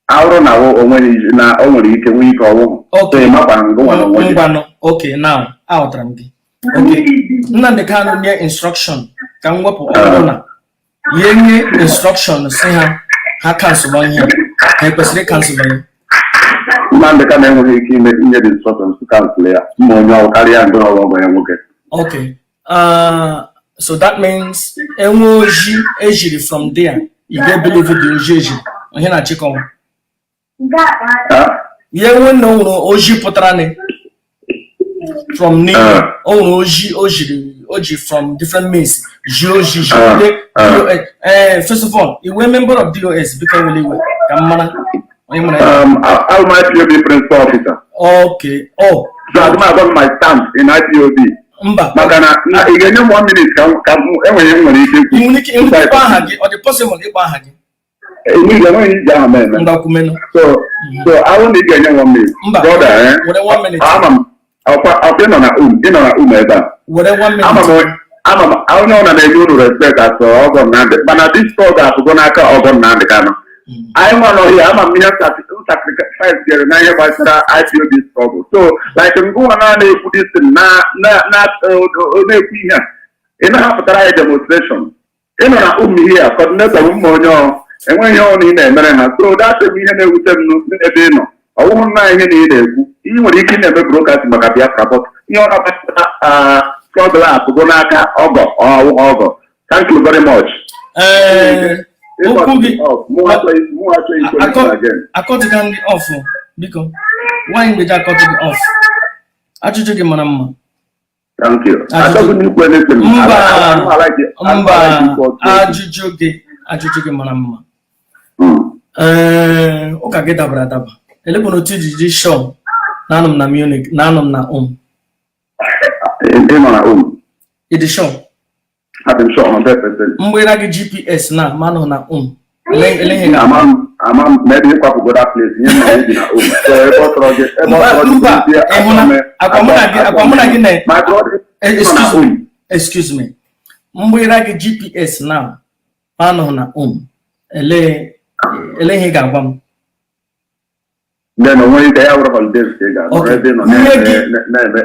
Awụrụ na o nweghị na o nwere ike nwee ike ọwụ. Okay. So ị makwa ngụ nwa na onwe gị. Ngwanụ, okay, now aghọtara m gị. Okay, Nnamdi Kanu nye instruction, ka m wepụ ọ bụrụ na ya nye instruction si ha cancel ihe, ha ekwesịrị cancel ya? Nnamdi Kanu enweghị ike ime inye the instructions to cancel ya. Mma onye ọrụ karịa ndị ọrụ ọgọ ya nwoke. Okay, so that means enwe oji ejiri from there, ị ga-ebelieve the oji ejiri onye na-achịkọwa Ha? ya enwe na o nwere oji pụtara ni from n'ihu, o nwere oji o jiri, o ji from different means ji oji ji ndị DOS. First of all, iwe member of DOS, biko wele iwe ka m mara onye mara ya. I'm IPOB principal officer. Okay, oh. So I'm about my stand in IPOB. Mba. Maka na ị ga-enye m one minute ka m enwere m nwere ike ikwu. Ị nwere ike ịkpọ aha gị? Ọ dị possible ịkpọ aha gị? Enweghị iji aha m eme. Mgbakwumenụ. So ahụ na ị ga-enye m one minute. Mba. Brother, eh? Were one minute. Ama m ọkwa ị nọ na ebe a. Were one minute. Ama m onye ọ na-enye unu respect as ọgọ Nnamdị, mana this struggle apụgo n'aka ọgọ Nnamdị Kanụ. Anyị nwa nọ here, ama m ihe sacrifice jere na ihe gbasara IPOB struggle. So like ngụwa na na-ekwu this thing, na na-ekwu ihe a, ị na-ahapụtara anyị demonstration. Ị nọ na here, coordinator m, ma onye ọ enweghị ihe ọnụ ị na-emere ha. So that bụ ihe na-ewute m n'ebe ị nọ. Ọwụhụ nna ihe na ị na-ekwu ihe nwere ike ị na-eme broadcast maka Biafra, but ihe ọ na-agbasara struggle a apụgo n'aka ọgọ ọwụ ọgọ. Thank you very much. Ee, okwu gị Mụ achọghị ikwu again. Akọtịga gị off, biko. Nwaanyị mgbeji akọtị gị off. Ajụjụ gị mara mma. Thank you. Achọghị m ikwu anything. Mba. I like it. I Mba. like ikwu otu. Ajụjụ gị mara mma. Ee, ụka gị dabara adaba. Elekwana otu iji ji show na anọ m na Munich, na anọ m na Ị nọ na Ị dị sure? Adị m sure 100%. Mgbere gị GPS na ma anọ na ele ihe ga Ama m, ama m, maybe ịkwapụgo that place, ihe m na ebi na so ebe ọ chọrọ gị, ebe ọ chọrọ gị. Mba, bụrụ ị hụ na akwa mụ na gị na My brother, Eh, ị nọ na excuse me, excuse me, mgbere gị GPS na ma anọ na ele ihe ị ga-agwa m? Then onwe ike ya wụrụ holidays ka ị ga-anọ ebe ị nọ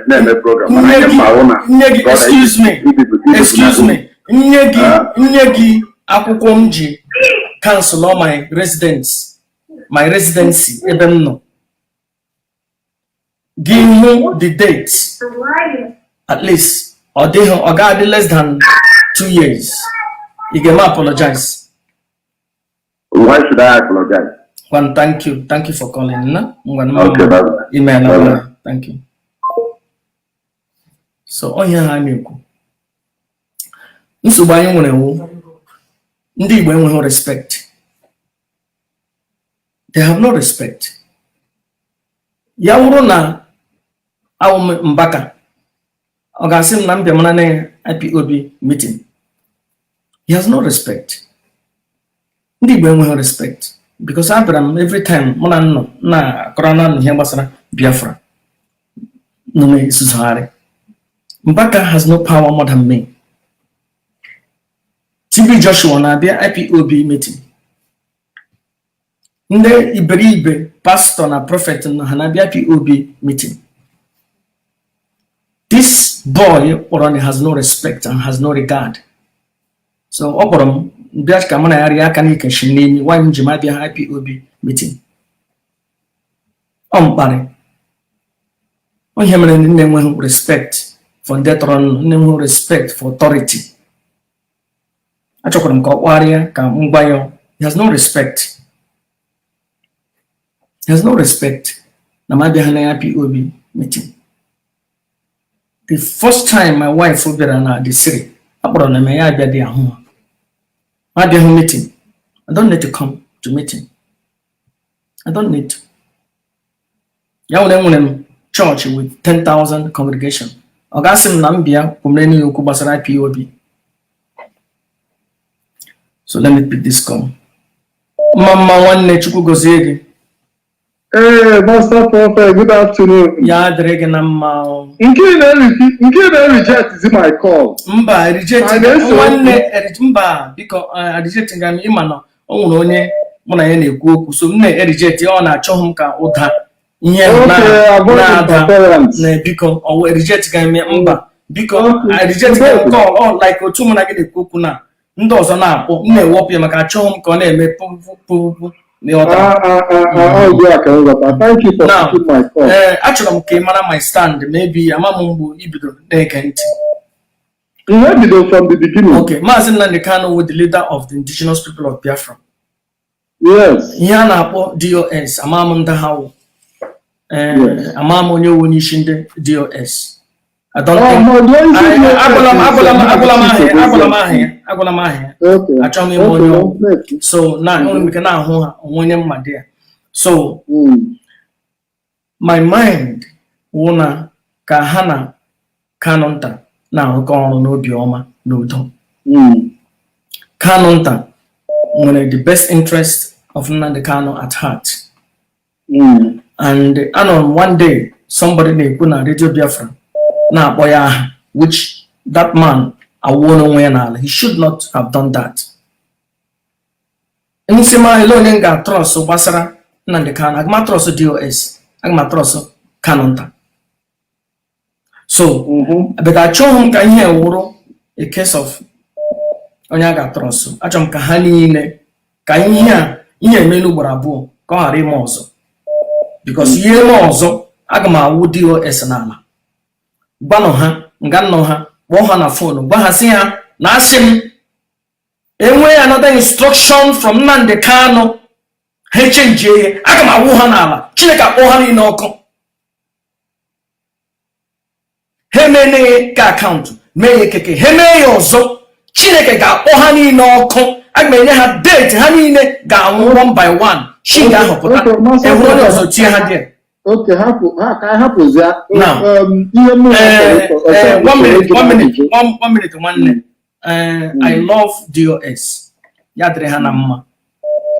na-eme program, mana Nye ihe gị mma hụ na nye gị brother, excuse me, ibibu excuse na me, nye gị akwụkwọ m ji cancel all my residence, my residency ebe m nọ. Gị hụ the date, at least ọ dịghị, ọ ga-adị less than 2 years, ị ga-eme apologize? Why should I apologize? One, thank you, thank you for calling na ngwa. Okay, bye bye. Imeela. Bye bye. Thank you. So onye ha na-ekwu, nsogbu anyị nwere wu ndị Igbo enweghị respect. They have no respect. Ya wụrụ na awụ m Mbaka, ọ ga-asị m na m bịa mara na IPOB meeting. He has no respect. Ndị Igbo enweghị respect because abịara m, every time mụ na nnọ na-akọrọ na ihe gbasara Biafra nọ na-esuzugharị. Mbaka has no power more than me. TB Joshua na-abịa IPOB meeting. Ndị iberibe pastor na prophet na ha na-abịa IPOB meeting. This boy kpọrọ na has no respect and has no regard. So ọ kpọrọ m bịa ka mụ na ya rịa aka n'ikechi n'imi nwaanyị m ji m abịa IPOB meeting. Ọ mkparị. Ihe mere ndị na-enweghị respect for ndị tọrọ nnụ, ndị enweghị respect for authority. Achọkwara m ka ọ kpọgharịa ka m gwa ya, he has no respect, he has no respect na m abịaghị na IPOB meeting. The first time my wife bịara na the city, akpọrọ na m ya abịa dị ahụ ha. M abịaghị meeting. I don't need to come to meeting. I don't need to. Ya nwere enwere m church with 10,000 congregation, ọ ga-asị m na m bịa kwumere n'ihe okwu gbasara IPOB. So let me pick this call. Mma mma nwanne, Chukwu gozie gị. Hey, Master Prophet, good afternoon. Ya dịrị gị na mma o. Nke na-reject is my call. Mba, reject A na-eso okwu. nwanne, mba, biko, reject ga m. Ịma na o nwere onye mụ na ya na-ekwu okwu, so m na-ereject, ọ na-achọghị m ka ụda ihe Okay, avoid na-ada interference. Na biko, ọ reject ga m, mba, biko. Okay. Reject ga m call ọ like otu mụ na gị na-ekwu okwu na ndị ọzọ na-akpọ, m na-ewepụ ya maka achọghị m ka ọ na-eme pụpụpụpụ. Ah, ah, ah, ah, oh, yeah, I can ghọta. Thank you for Now, picking my call. Ee, achọrọ m ka ị mara my stand. Maybe ama m mgbe i bidoro na-ege ntị. Ihe bido from the beginning. Okay, Maazị Nnamdi Kanu was the leader of the Indigenous People of Biafra. Yes. Ihe a na-akpọ DOS, ama m ndị ha wụ. Ee, ama m onye wu onye isi ndị DOS. I don't Oh, think no, the only thing Agwala m aha ya, agwala m aha ya, agwala m aha ya. Okay. Achọghị m ịma onye ọ wụ. So na enwere m ike na-ahụ ha onwe onye mma dị ya. So my mind wụ na ka ha na Kanu nta na-arụkọ ọrụ n'obi ọma na udo. Kanu nta nwere the best interest of Nnamdi Kanu at heart. And anọ m one day, somebody na-ekwu na Radio Biafra na-akpọ ya aha, which that man awụọ onwe ya n'ala. He should not have done that. Nsị ma ele onye m ga-atrust gbasara Nnamdi Kanu, aga m atrust DOS, aga m atrust Kanu nta. So but achọghị m ka ihe wụrụ a case of onye a ga-atrust. Achọrọ m ka ha niile, ka ihe a ihe emelu ugboro abụọ ka ọ ghara ime ọzọ, because ihe eme ọzọ, aga m awụ DOS n'ala. Gwanụ ha nga nnọ ha, kpọọ ha na phone, gwa ha, sị ha na asị m enweghị another instruction from Nnamdi Kanu ha echenjie ihe, aga m awụ ha n'ala. Chineke akpọ ha niile ọkụ. Ha emene ka account mee ya keke, ha mee ya ọzọ, Chineke ga-akpọ ha niile ọkụ. Aga m enye ha date ha niile ga-anwụ one by one. Chi ga-ahọpụta enwere onye ọzọ tie ha dị. Okay, hapụ ha ka anyị hapụzia. Now, Ihe m one minute, one minute, one minute, nwanne. I love DOS. Ya dịrị ha na mma.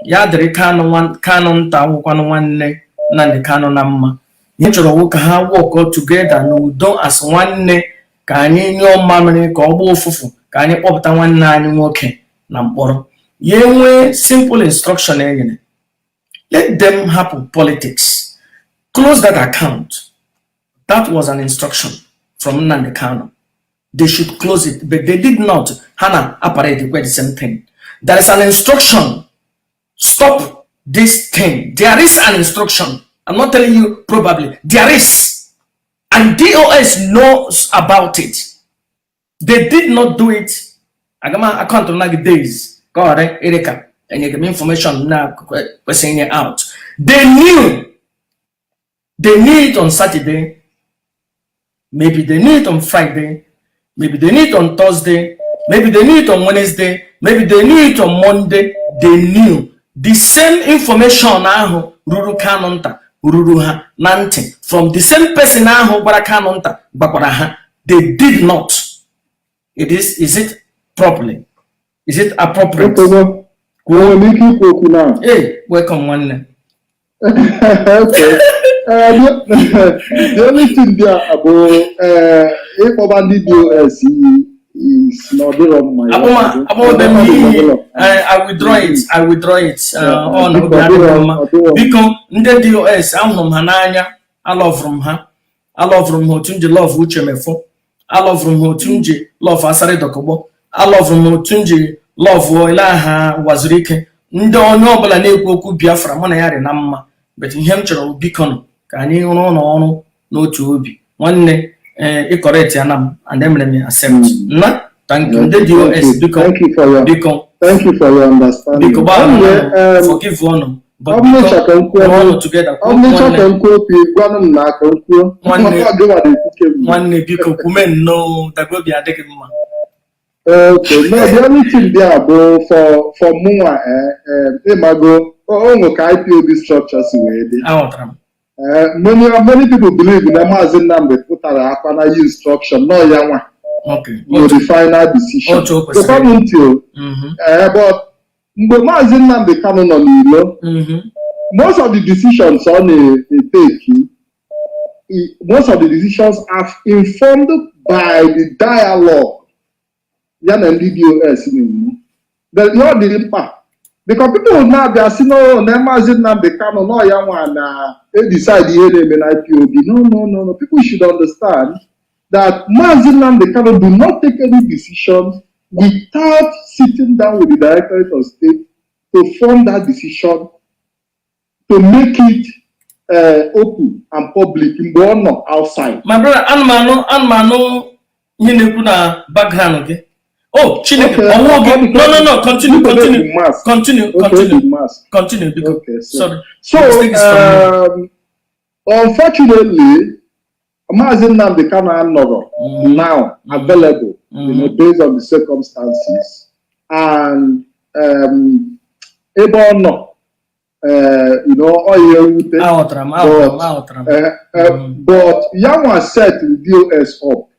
Ya dịrị Kanu Kanu nta wụkwanụ nwanne Nnamdi Kanu na mma. Ihe chọrọ wụ ka ha work together n'udo as nwanne, ka anyị nyụọ mmamịrị ka ọ gbaa ụfụfụ, ka anyị kpọpụta nwanne anyị nwoke na mkpọrọ. Ya enwee simple instruction e nyere. Let them hapụ politics. Close that account. That was an instruction from Nnamdi Kanu. They should close it, but they did not. Ha na-operate the same thing. There is an instruction. Stop this thing. There is an instruction. I'm not telling you probably. There is. And DOS knows about it. They did not do it. Aga m account na gị days ka ọ ghara ịrị ka enyere m information na kwesịrị inye out. They knew. They knew it on Saturday. Maybe they knew it on Friday. Maybe they knew it on Thursday. Maybe they knew it on Wednesday. Maybe they knew it on Monday. They knew. The same information ahụ ruru Kanu nta ruru ha na ntị from the same person ahụ gwara Kanu nta gwakwara ha. They did not. It is it properly? Is it appropriate? Otogo, enwere m ike ikwu okwu now? Hey, welcome, nwanne. Okay. The only thing there bụ ịkpọba ndị DOS iyi is na ọ dịrọ mma. Akpọbe m iyi. I withdraw it. I withdraw it. Ọ na obi adịghị mma. Biko, ndị DOS, ahụrụ m ha n'anya. Aloverụ m ha. Aloverụ m ha otu m ji love Uche Mefo. Aloverụ m ha otu m ji love Asari Dokubo. Aloverụ m otu m ji love ile aha waziri ike. Ndị onye ọbụla na-ekwu okwu Biafra, mụ na ya dị na mma. But ihe m chọrọ bụ, biko nụ, ka anyị rụọ ụlọ ọrụ n'otu obi. Nwanne, ee, ịcorrect ya na m and emere m ya accept. Na thank you, ndị DOS, biko. Thank you for your Biko. Thank you for your understanding. Biko, gbaghara. Anyway, Forgive ọnụ, but ọ bụrụ biko, ka m kwuo rụọ ọnụ together. ọ bụrụ ka m kwuo okwu, gwanụ m na aka m kwuo. Nwanne. Ọ gịnwa na-ekwu kemgbe. Nwanne, biko, kwume nnọọ, dagobi adịghị mma. Okay, no, the only thing there bụ for mụnwa, ịmago o nwe ka IPOB structure si wee dị. Aghọtara m. Many many people believe na Maazị Nnamdi pụtara akwa na instruction nọ ya nwa nwere the final decision. Otu o kwesịrị. Gekwa m ntị o. But mgbe Maazị Nnamdi Kanu nọ n'ilo, most of the decisions ọ na-eteki, most of the decisions are informed by the dialogue ya na ndị DOS na-emu. But ihe ọ dị mkpa, because people na-abịa sị no na Maazị Nnamdi Kanu nọ ya nwa na decide ihe na-eme na IPOB. No, no, no, no. People should understand that Maazị Nnamdi Kanu do not take any decision without sitting down with the Directorate of State to form that decision, to make it open and public mgbe ọ nọ outside. My brother, anụmanụ ihe na-ekwu na background gị. Oh, Chineke. Okay. Ọwụwa gị. No, no, no, continue. Okay, Continue. the mask. Continue. Okay, Continue. the mask. Continue, biko. Okay, so, Sorry. so Mistake is from me. Unfortunately, Maazị Nnamdi Kanu anọrọ now available, based on the circumstances. And ebe ọ nọ, ọ ya ewute. Aghọtara m, aghọtara m, aghọtara m. But ya nwa set the DOS up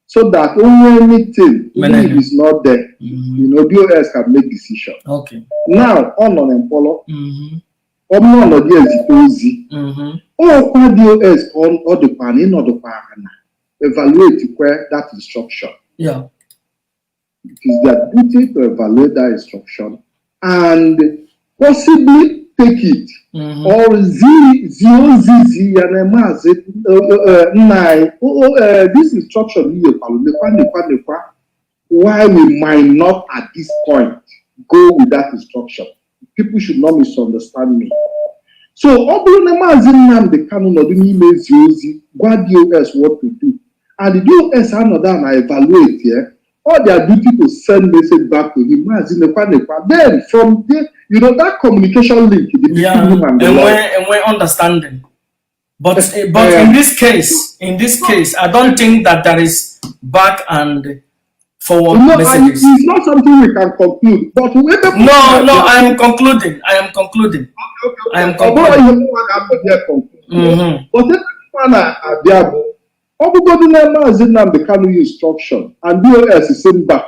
so that only anything, even Mene. if he's not there, DOS can make decision. Now, ọ nọ na mkpọrọ, ọ bụrụ na ọ nọ ezite ozi, ọkwa DOS ka ọ dịkwa na ịnọdụkwa na evaluate kwe that instruction. It is their duty to evaluate that instruction and possibly take it or zi ozi zi ya na maazị nna anyị, this instruction iyekwalụ nekwa nekwa nekwa why we might not at this point go with that instruction. People should not misunderstand me. So ọ bụrụ na Maazị Nnamdi Kanu nọdụ n'ime ezi ozi gwa DOS what to do and the DOS anọdụ na evaluate yeah, all their duty to send message back to him, Maazị, nekwa nekwa. Then from there, that communication link between him and the enwe lawyer. Enwe understanding, but in this case I don't think that there is back and forward No, and messages. It's not something we can conclude. But ebe No, I am concluding. I am concluding. I am ọ bụrụ concluding. ihe nwa ga-abịa conclude. But ebe nwa na-abịa bụ ọ bụgodu na Maazị Nnamdi Kanu instruction and DOS si mba,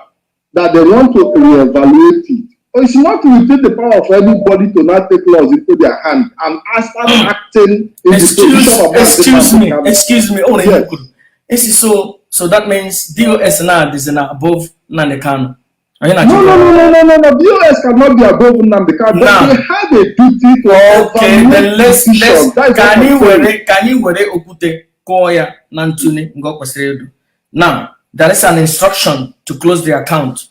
that they want to reevaluate it. It's not within the power of anybody to now take laws into their hand and start acting in the Excuse position of Maazị excuse Nnamdi me. Kanu. Excuse me. Oh, Yes. yes. So that means DOS now is now above Nnamdi Kanu. Are you not? No, no, no, no, no, no, no. DOS cannot be above Nnamdi Kanu, but Now. they have a duty to Okay, evaluate then let's decision. let's That is ka what anyị I'm saying. were ka anyị were okwute kụọ ya na ntụne nke ọ kwesịrị ịdụ. Now, there is an instruction to close the account.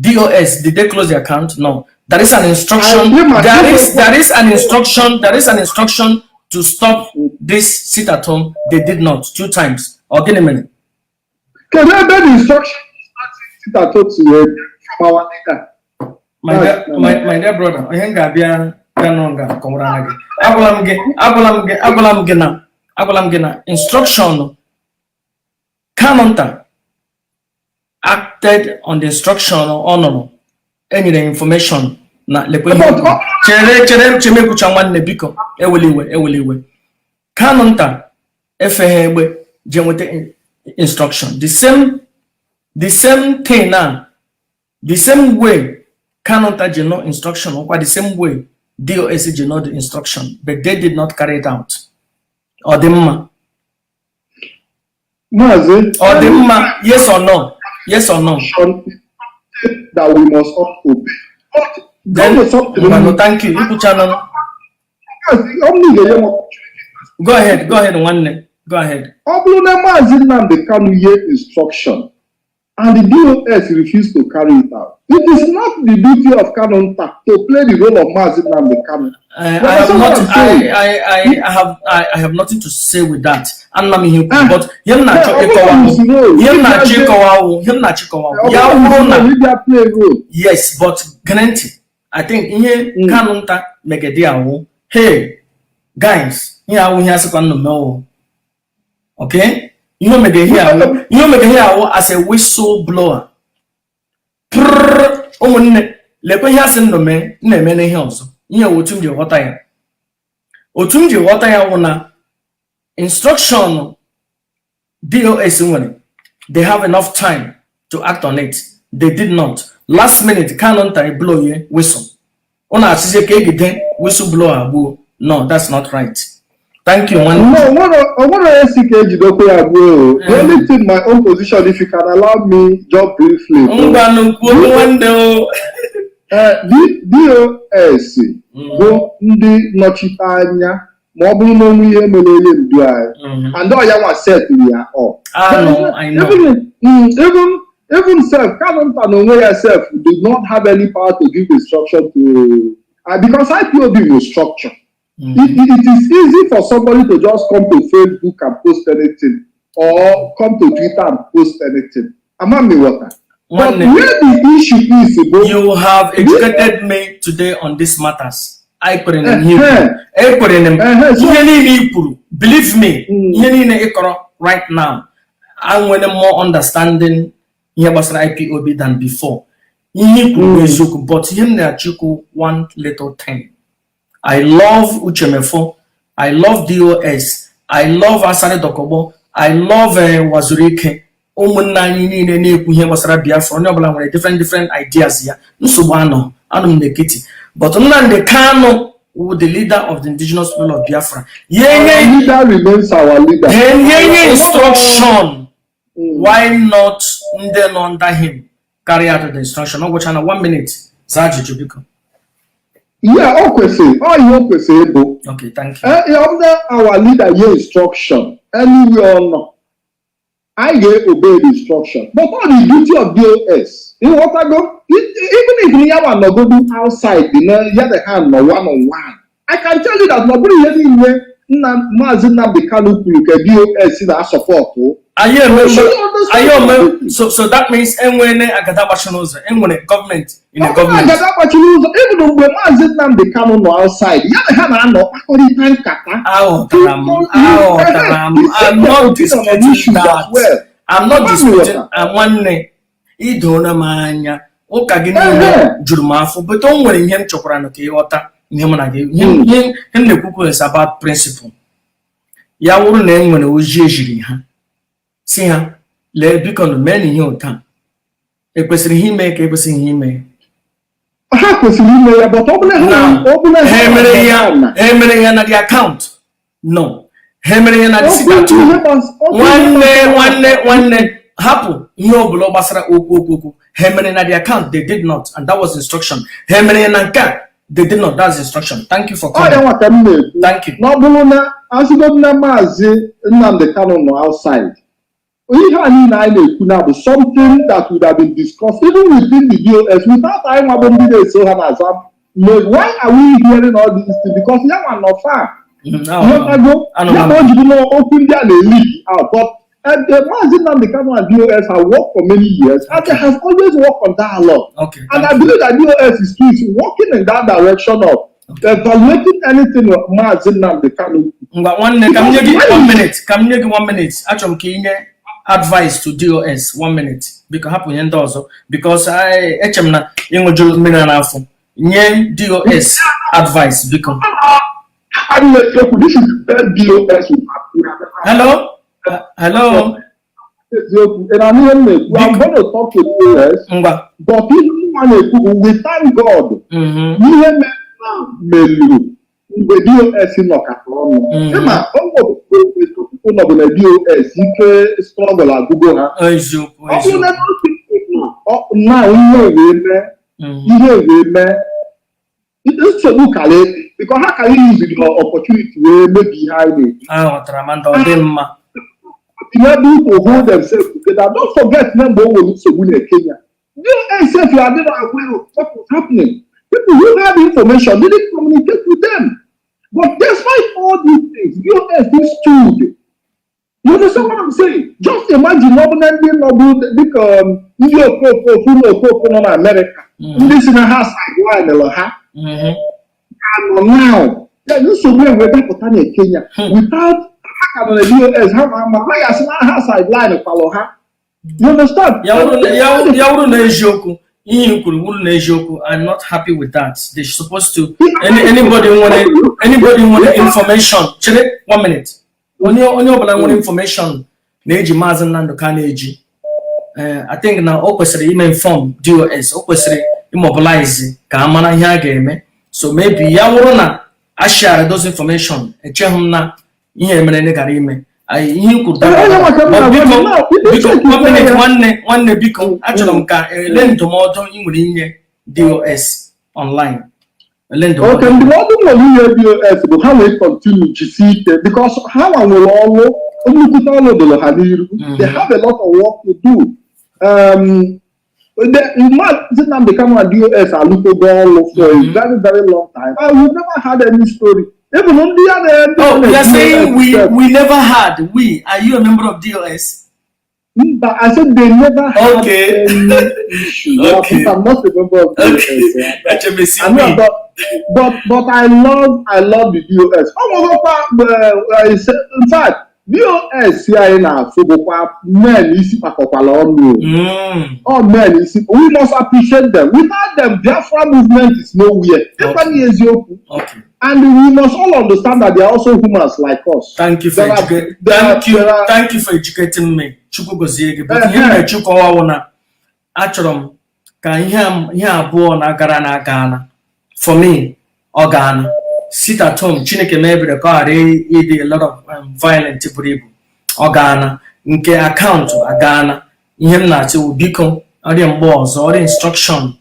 DOS, did they close the account? No. There is an instruction. I- There is an instruction. There is an instruction to stop this sit at home. They did not, two times. Ọ gịnị mere? Kedu ebe the instruction sit at home si wee from our leader? My dear brother, ihe m ga-abịa bịa nọ nga kọwara na gị, agwala m gị, agwala m gị, agwala m gị na agwala m gị na instruction Kanunta acted on the instruction ọ nụrụ, enyere information na lekwe ihe But o kwuru. Chere, chere, chemekwucha nwanne, biko, ewela iwe, ewela iwe. Kanunta efeghị egbe je nweta instruction. The same thing na the same way Kanunta ji no instruction ọkwa the same way DOS ji know the instruction, but they did not carry it out. Ọ dị mma? Maazị, Ọ dị mma, yes or no? Yes or no? instruction is something that we must all obey. But Then, that is something. Ngwanụ, thank you. Ikwuchanụ. Maazị, ọ bụrụ na ị ga-enye m opportunity. Go ahead, go ahead nwanne, go ahead. Ọ bụrụ na Maazị Nnamdi Kanu nye instruction and the DOS refuse to carry it out, it is not the duty of Kanunta to play the role of Maazị Nnamdi Kanu. I have That's what not I'm saying. I have nothing to say with that. Anna m ihe kwuru, Ah. but ihe m na-achọ Yeah, ọ bụrụ ịkọwa na wụ usoro, ihe m na-achọ ịbịazie- ịkọwa wụ ihe m na-achọ ịkọwa wụ Ọ ya bụrụ na wụrụ na usoro ịbịa play role. Yes, but gee ntị, I think ihe Kanunta megede awụ, "Hey guys, ihe awụ ihe asịkwa nnụ mewo." Okay, ihe o mege ihe awụ, ihe o mege ihe awụ as a whistle blower. Prrrr, ụmụnne, lekwa ihe asị nnụ mee, m na-eme n'ihe ọzọ. Ihe wụ otu m ji ghọta ya. Otu m ji ghọta ya wụ na instruction DOS nwere, they have enough time to act on it. They did not. Last minute, Kanunta blow ye whistle. Ọ na-achịzie ka egide whistle blower gbuo. No, that's not right. Thank you, nwanne. No, o nwere onye si ka ejidekwa ya gbuo o. The only thing, my own position, if you can allow me just briefly. Ngwanụ, kwuo nwanne o. DOS bụ ndị nnọchite anya ma ọ bụrụ na onwe ihe mere onye ndu anyị. And ọ ya nwa setụrụ ya up. I know, I know. Even self, Kanunta na onwe ya self did not have any power to give instruction to because IPOB was structure. It is easy for somebody to just come to Facebook and post anything or come to Twitter and post anything. Ama m water. But Nwanne, where the issue is, bụ you have educated me today on these matters. I kwere na ihe i kwuru. Ekwere na m ihe niile i kwuru. Believe me, ihe niile ị kọrọ right now, I nwere more understanding ihe gbasara IPOB than before. Ihe i kwuru bụ eziokwu, but ihe m na-achọ ikwu, one little thing. I love Uchemefo. I love DOS. I love Asari Dokubo. I love Wazurike. Ụmụnne anyị niile na-ekwu ihe gbasara Biafra, onye ọbụla nwere different different ideas ya. Nsogbu anọ, anọ m n'ekiti. But Nnamdi Kanu wụ the leader of the Indigenous People of Biafra. Ye Our nye leader remains our leader. nye nye instruction. Why not ndị nọ under him carry out the instruction? Ọ gwụcha na one minute, zaa ajụjụ biko. Yeah, o kwesịrị, ọ ihe o kwesịrị ịbụ. Okay, thank you. Ọ bụrụ na our leader nye instruction anywhere ọ nọ, anyị ga-obey the instruction. But ọ the duty of DOS. Ịghọtago? Even if ya nwa nọgodu outside, ya na ha nọ one on one. I can tell you that na ọ bụrụ ihe niile nna Maazị Nnamdi Kanu kwuru ka DOS na-asupport. Anyị eme You should understand. anyị ome. So that means enwere agada gbachiri ụzọ, enwere gọọmenti in a Ọ bụrụ gọọmenti. agada gbachiri ụzọ, even mgbe Maazị Nnamdi Kanu nọ outside, ya na ha na-anọ kpakọrịta nkata. Aghọtara m, aghọtara m. I'm not disputing that. I'm not disputing. Ah, nwanne, idoro m anya, ụka gị niile juru m afọ, but o nwere ihe m chọkwara na ka ịghọta ihe mụ na gị, ihe m na-ekwukwu is about principle. Ya wụrụ na e nwere ozi ejiri ha si ha lee, biko nụ mee na ihe ụta ekwesịrị ihe ime ka ekwesịghị ihe ime. Ha kwesịrị ime ya, but ọ bụrụ na Now, ọ bụrụ na ha emere ya na ha emere ya na the account? No, ha emere ya na the okwu sit at home? ihe okwu ihe Nwanne, gbasara nwanne, nwanne, hapụ ihe ọbụla gbasara okwu okwu okwu. Ha emere na the account? They did not, and that was instruction. Ha emere ya na nke a? They did not. That's instruction. Thank you for Ọ ya coming. nwa ka m na-ekwu. Thank you. Na ọ bụrụ na asịgodu na Maazị Nnamdi Kanu nọ outside, ihe a niile anyị na-ekwu na bụ something that would have been discussed even within the DOS without anyị nwa bụ ndị na-eso ha n'azụ. No, why are we hearing all these things? Because ya nwa nọ far. Nghọtago? Ya ka o jiri na okwu ndị a na-eleak out. But the Maazị Nnamdi Kanu and DOS have worked for many years and they have always worked on dialogue. And I believe that DOS is working in that direction of evaluating anything Maazị Nnamdi Kanu. Ngwa nwanne, ka m nye gị one minute, ka m nye gị one minute. Achọrọ m ka ị nye advice to DOS, one minute, biko. Hapụ ihe ndị ọzọ because eche m na ịṅụjuru mmiri n'afọ. Nye DOS advice, biko. Adịghị eziokwu, this is the best DOS we have ever had. Hello? Hello? Eziokwu, ị na-anụ ihe m na-ekwu? I'm going to talk to DOS. Ngwa. But ihe nwa na-ekwu, we thank God n'ihe mere na meriri mgbe DOS nọkọta ọnụ. Ịma o nọbụ na DOS ike struggle agụgo ha. Eziokwu. Ọ bụrụ na na ihe wee mee, ihe wee mee nsogbu karị, because ha karị use the opportunity wee mebi ihe anyị na-eme. Aghọtara m, ndị ọ dị mma. Been able to hold themselves together. Don't forget na mgbe o nwere nsogbu na Kenya, DOS sef adịrọ aware of what was happening. People who had information didn't communicate with them. But despite all these things, DOS still stood. You understand what I'm saying? Just imagine, ọ bụ na ndị nọbụ dịka ndị okooko ofu na okooko nọ na Amerịka, ndị si na ha sideline ha nọ now. Ya nsogbu enwe dapụta na Kenya without ha ka nọ na DOS, ha ma ama ha ga-asị na ha sideline kwalụ ha. You understand? Ya wụrụ na eziokwu ihe i kwuru wụrụ na eziokwu, I'm not happy with that. They supposed to anybody nwere information, chere one minute, onye ọbụla nwere information na-eji Maazị Nnamdi Kanu eji, I think na o kwesịrị ime inform DOS, o kwesịrị immobilize ka a mara ihe a ga-eme. So maybe ya wụrụ na a share those information, echeghị m na ihe mere ndị gara ime. Ihe i kwuru Onye dabara. maka m But na-agwa biko, gị, now, biko, check one minute, ya. Nwanne, biko, achọrọ m ka ele ndụmọdụ ị nwere inye DOS online, ele ndụmọdụ. Okay, ndụmọdụ m nwere inye DOS bụ ha wee continue jisie ike, because ha nwa nwere ọrụ, nnukwute ọrụ doro ha n'iru. They have a lot of work to do. Maazị Nnamdi Kanu and DOS alụtogo ọrụ for a very, very long time and we never had any story. Even ndị ya na ndị Oh, na you are saying we DOS we never had. We are you a member of DOS? Mba, I said they never had any issue. I'm not a member of DOS. Yeah. HMC. I know, We. but I love the DOS. Ọ nwegokwa mgbe in fact, DOS anyị na-afụ bụkwa men isi kpakọkwala ọnụ o. All men isi, we must appreciate them. Without them, Biafra movement is nowhere. Ịgwa ya eziokwu. And we must all understand that they are also humans like us. Thank you for thank you, thank you for educating me. Chukwu gozie gị. But ihe m na-eche kọwa wụ na achọrọ m ka ihe abụọ na-agara na agaana. For me, ọ gaana. Sit at home, Chineke mebiri ka ọ ghara ịdị a lot of violent buru ibu. Ọ gaana. Nke account agaana. Ihe m na-achị wụ, biko, ọrịa mgbe ọzọ, ọrịa instruction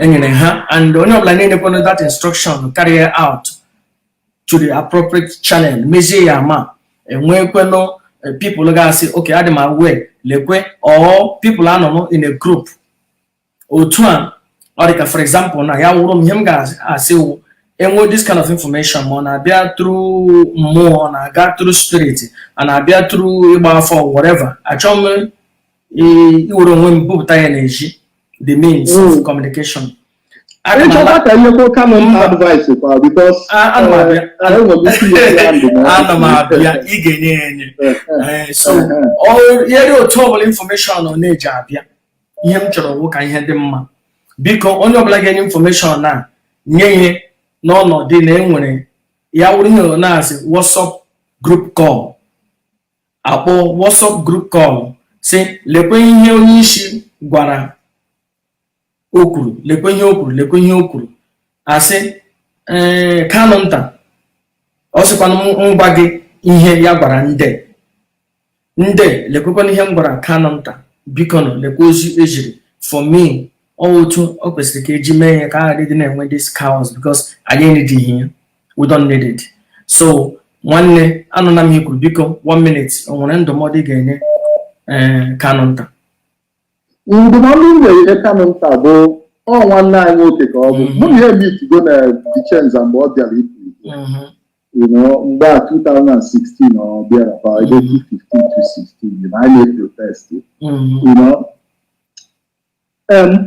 enyere ha, and onye ọbụla na-enyekwana that instruction, carry out to the appropriate channel, mezie ya ama enwekwenụ people ga-asị, "Okay, adị m aware, lekwe," or people anọ in a group otu a ọ dị ka, for example, na ya wụrụ m, ihe m ga-asị wụ enwe this kind of information, ma ọ na-abịa through mmụọ, ọ na-aga through spirit, a na-abịa through ịgba afọ, whatever, achọ m iwere onwe m bupụta ya n'ezi, the means of communication. Aga m Ịchọta ka ihe Kanu Mba. advice kwa, because Ana m abịa. enwere m ike inye ya ndụmọdụ. Ana m abịa, ị ga-enye ya enye. So ọ ihe dị otu ọbụla information ọ na-eji abịa, ihe m chọrọ wụ ka ihe dị mma. Biko, onye ọbụla ga-enye information na nye ihe n'ọnọdụ na enwere ya wụrụ ihe na-asị WhatsApp group call, akpọ WhatsApp group call, sị lekwe ihe onye isi gwara o kwuru, lekwe ihe o kwuru, lekwe ihe o kwuru, asị ee, Kanu nta ọ sịkwana m ngwa gị ihe ya gwara nde nde, lekwekwana ihe m gwara Kanu nta, biko nụ, lekwe ozi ejiri. For me, ọ otu ọ kwesịrị ka eji mee ya ka a ghara ịdị na-enwe this chaos, because anyị need ihe, we don't need it. So nwanne, anụna m ihe i kwuru. Biko, one minute, o nwere ndụmọdụ ị ga-enye ee Kanu nta? Ndụmọdụ m ga-enye Kanu nta bụ, ọ nwanne anyị nwoke ka ọ bụ. Mụ na ya emitigo na Vicenza mgbe ọ bịara ibu ibu. Mgbe a 2016 or thereabout, 2015 to 16, anyị na-protest.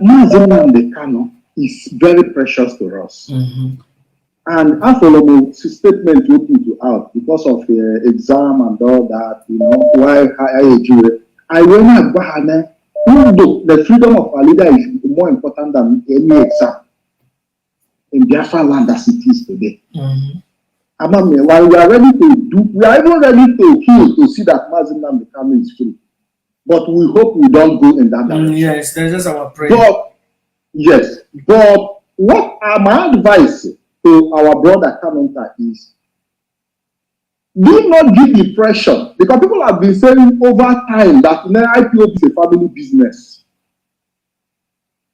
Maazị Nnamdi Kanu is very precious to us. And I follow my statement we put out because of exam and all that, why I will not go. The freedom of our leader is more important than any exam in Biafra land as it is today. Amame, while we are ready to do, we are even ready to kill to see that Mazi Nnamdi Kanu is free. But we hope we don't go in that direction. Yes, that's just our prayer. But yes, but what are my advice to our brother Kanunta is, do not give the impression, because people have been saying over time that the IPOB is a family business.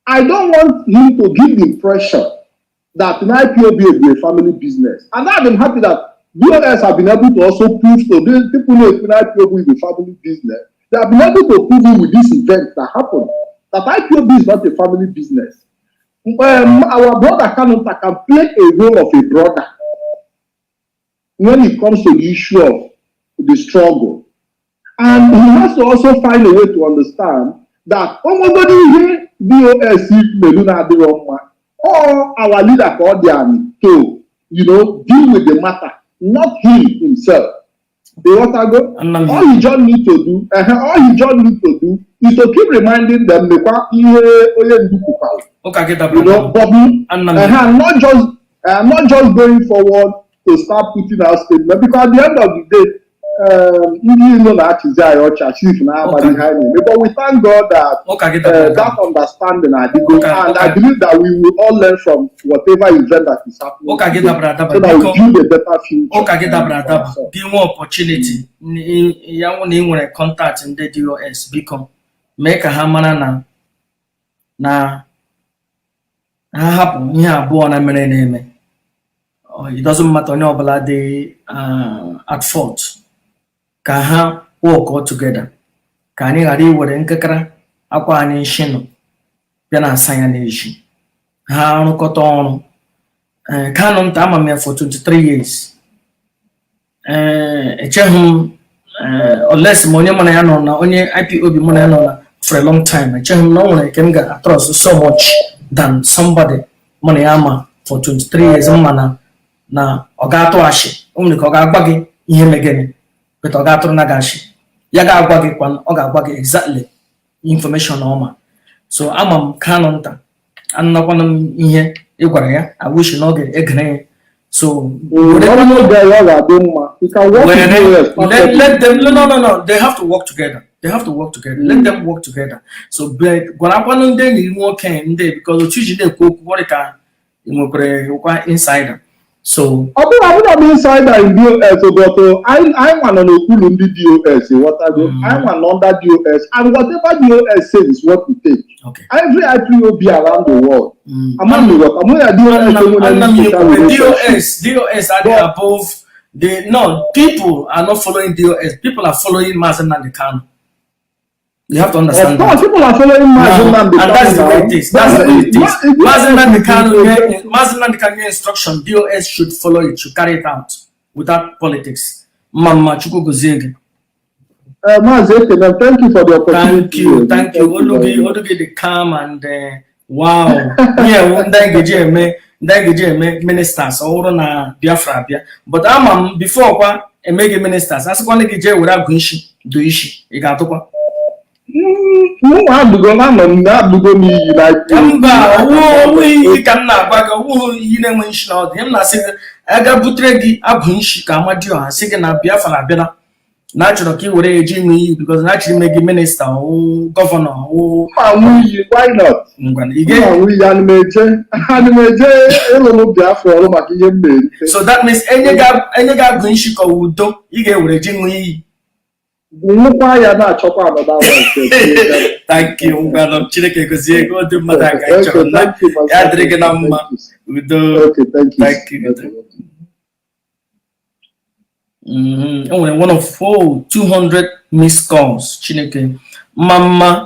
I don't want him to give the impression that an IPOB will be a family business. And I'm happy that DOS have been able to also prove to these people who think IPOB is a family business. They have been able to prove it with this event that happened, that IPOB is not a family business. Our brother Kanunta can play a role of a brother when it comes to the issue of the struggle. And he has to also find a way to understand that ọmọgodi ihe DOS melu na-adịrọ mma, or our leader ka ọ dị anyị to deal with the matter, not him himself. Ịghọtago? Nna m. All he just need to do is to keep reminding them, mekwa ihe onye ndu kwukwara. Ụka gị dabara. But Nna m. Not just going forward to start putting out statement, because at the end of the day, ndị ilo na-achịzi anyị ọchị, chief na-amaghị ihe anyị na-eme, but we thank God that Ụka gị dabara. That understanding adịgo, and I believe that we will all learn from whatever event that is happening Ụka gị today, dabara adaba. So that we Biko. Build a better future Ụka gị dabara for adaba. ourselves. Gị nwee opportunity ya nwụ na ị nwere contact ndị DOS, biko mee ka ha mara na ha hapụ ihe abụọ na mere na-eme. Oh, it doesn't matter onye ọbụla dị at fault, ka ha work all together ka anyị ghara iwere nkekara akwa anyị nshinụ bịa na asa ya n'ezi. Ha rụkọta ọrụ. Ee, Kanu nta ama m ya for 23 years. Ee, echeghị m, unless ma onye mụ na ya nọ na onye IPOB mụ na ya nọ na for a long time, echeghị m na o nwere nke m ga-trust so much than somebody mụ na ya ma for 23 years, mma na ọ ga-atụ ashị. O nwere ka ọ ga-agwa gị ihe megịnị, but ọ ga-atụrụ na gị ashị. Ya ga-agwa gị kwa, ọ ga-agwa gị exactly information ọma. So ama m Kanu nta anakwana m ihe ị gwara ya. I wish na ọ ga-egere ya. So Ọ bụrụ n'oge ya, ọ ga-adị mma. You can work with DOS let, perfectly. Let them, no, they have to work together. They have to work together. Let them work together. So gwarakwanụ ndị enyi gị nwoke ndị, because otu iji na-ekwu okwu, ọ dị ka ị nwekwara kwa insider, so Ọ bụrụ abụrụ m insider in DOS, but anyị nwa nọ n'okpuru ndị DOS, ịghọtago? Anyị nwa nọ under DOS, and whatever DOS says is what we take. Every IPOB around the world, ama m ịghọta, mụ na DOS enwere Nna m any special ekwube relationship. DOS are they above the, no, people are not following DOS. People are following Mazi Nnamdi Kanu. You have to understand Of course, that. People are following Mazi No, Nnamdi and that's the way Kanu it is. now. That's the way it is. Mazi Nnamdi Kanu, Mazi Nnamdi Kanu instruction, DOS should follow it, should carry it out without politics. Mama Chukwu gozie gị. Maazị Ekene, thank you for the opportunity. Thank you, thank you. Very Olugi, much. Olugi dị calm and wow. Ihe ndị anyị ga-eji eme, ndị anyị ga-eji eme ministers ọ bụrụ na Biafra abịa. But ama m before kwa emeghị ministers, a sịkwana gị jee were agụ isi do isi, ị ga-atụkwa. Mụnwa adụgo na anọ m na-adụgo m iyi na IPOB. Mba, ọwụ iyi ka m na-agwa gị, ọwụ iyi na-enwe nshi na ọdụ. Ihe m na-asị gị, aga butere gị agụ nshi ka Amadioha sị gị na Biafra abịala, na achọrọ ka ị were ya eji ime iyi, because na achọrọ ime gị minister ọwụ governor ọwụ. Ma nwụ iyi, why not? Ngwa, ị Ma ga nwụ iyi, ana m eje ịlụrụ Biafra ọrụ maka ihe m na-erite. So that means enye gị agụ nshi ka udo, ị ga-ewere ji ṅụọ iyi. Nwụkwa ya na-achọkwa another one. Thank you. Ngwanụ, Chineke gozie ego dị mmadụ a ka anyị chọrọ na ya dịrị gị na mma. Udo. Okay, thank you. Thank you. Okay. E nwere one of four 200 missed calls. Chineke mma mma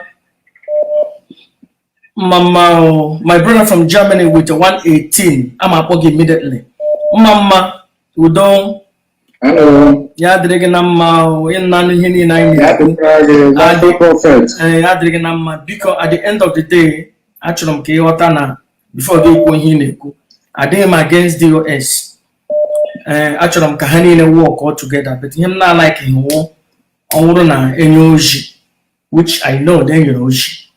mma mma o. My brother from Germany with a 118, ama akpọ gị immediately. Mma mma. Udo. Hello. Ya dịrị gị na mma o, ị na-anụ ihe niile anyị Ya na-ekwu. dịkwara gị, Master Prophet. Ee, ya dịrị gị na mma. Biko, at the end of the day, achọrọ m ka ịghọta na before gị kwuo ihe ị na-ekwu, adịghị m against DOS. Ee, achọrọ m ka ha niile work all together, but ihe m na-alike wụ ọ bụrụ na enye oji, which I know na enyere oji,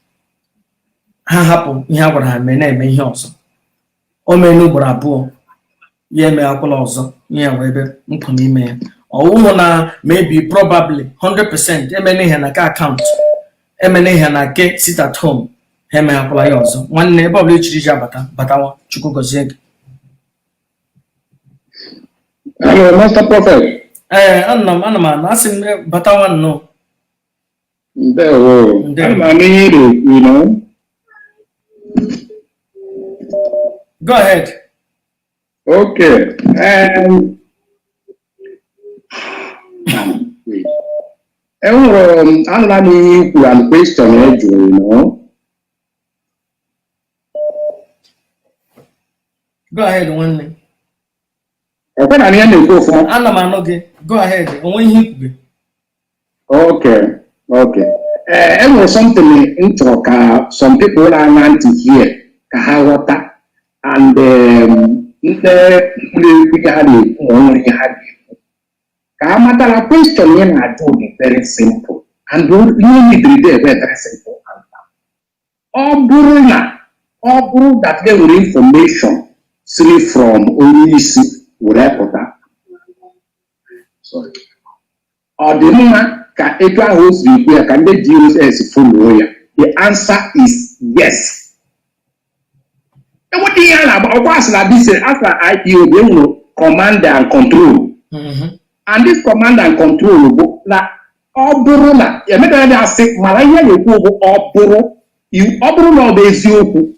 ha hapụ ihe a gwara ha mee, na-eme ihe ọzọ. O mee n'ugboro abụọ, ya emeghakwala ọzọ. Ihe ya wee ebe mpụ n'ime ya ọwụhụ na maybe probably 100% emena ihe na ke account, emena ihe na ke sit at home, ha emeghakwala ya ọzọ. Nwanne, ebe ọbụla echiri ji abata, batawa. Chukwu gọzie gị. Hello, Master Prophet. Ee, ana m anụ, asị m batawa nnọọ. Ndewo. Ndewo. Ana m anụ ihe ị na-ekwu. Go ahead. Okay. Wait. Enwere m, anụla m ihe i kwuru and question ị jụrụ. Go ahead, nwanne. Ekwe na ihe na-ekwu ọfụma. Ana m anụ gị, go ahead. Onwe ihe ikwube? Okay. Ee, enwere something m chọrọ ka some people na-aṅa ntị here ka ha ghọta, and ndị na-ekwu ihe ha na-ekwu, ma o nwere ihe ha ga-ekwu, ka ha mata na question ị na-ajụ dị very simple and ihe needed there very simple answer. Ọ bụrụ that e nwere information siri from onye isi were pụta, sorry, ọ dị mma ka etu ahụ o siri kwu ya ka ndị DOS follow ya? The answer is yes. Enweta ihe a na-agba ọkwa asị na this asị na IPOB enwere command and control, and this command and control bụ na ọ bụrụ na emekara dị asị, mana ihe na-ekwu bụ ọ bụrụ na ọ bụ eziokwu,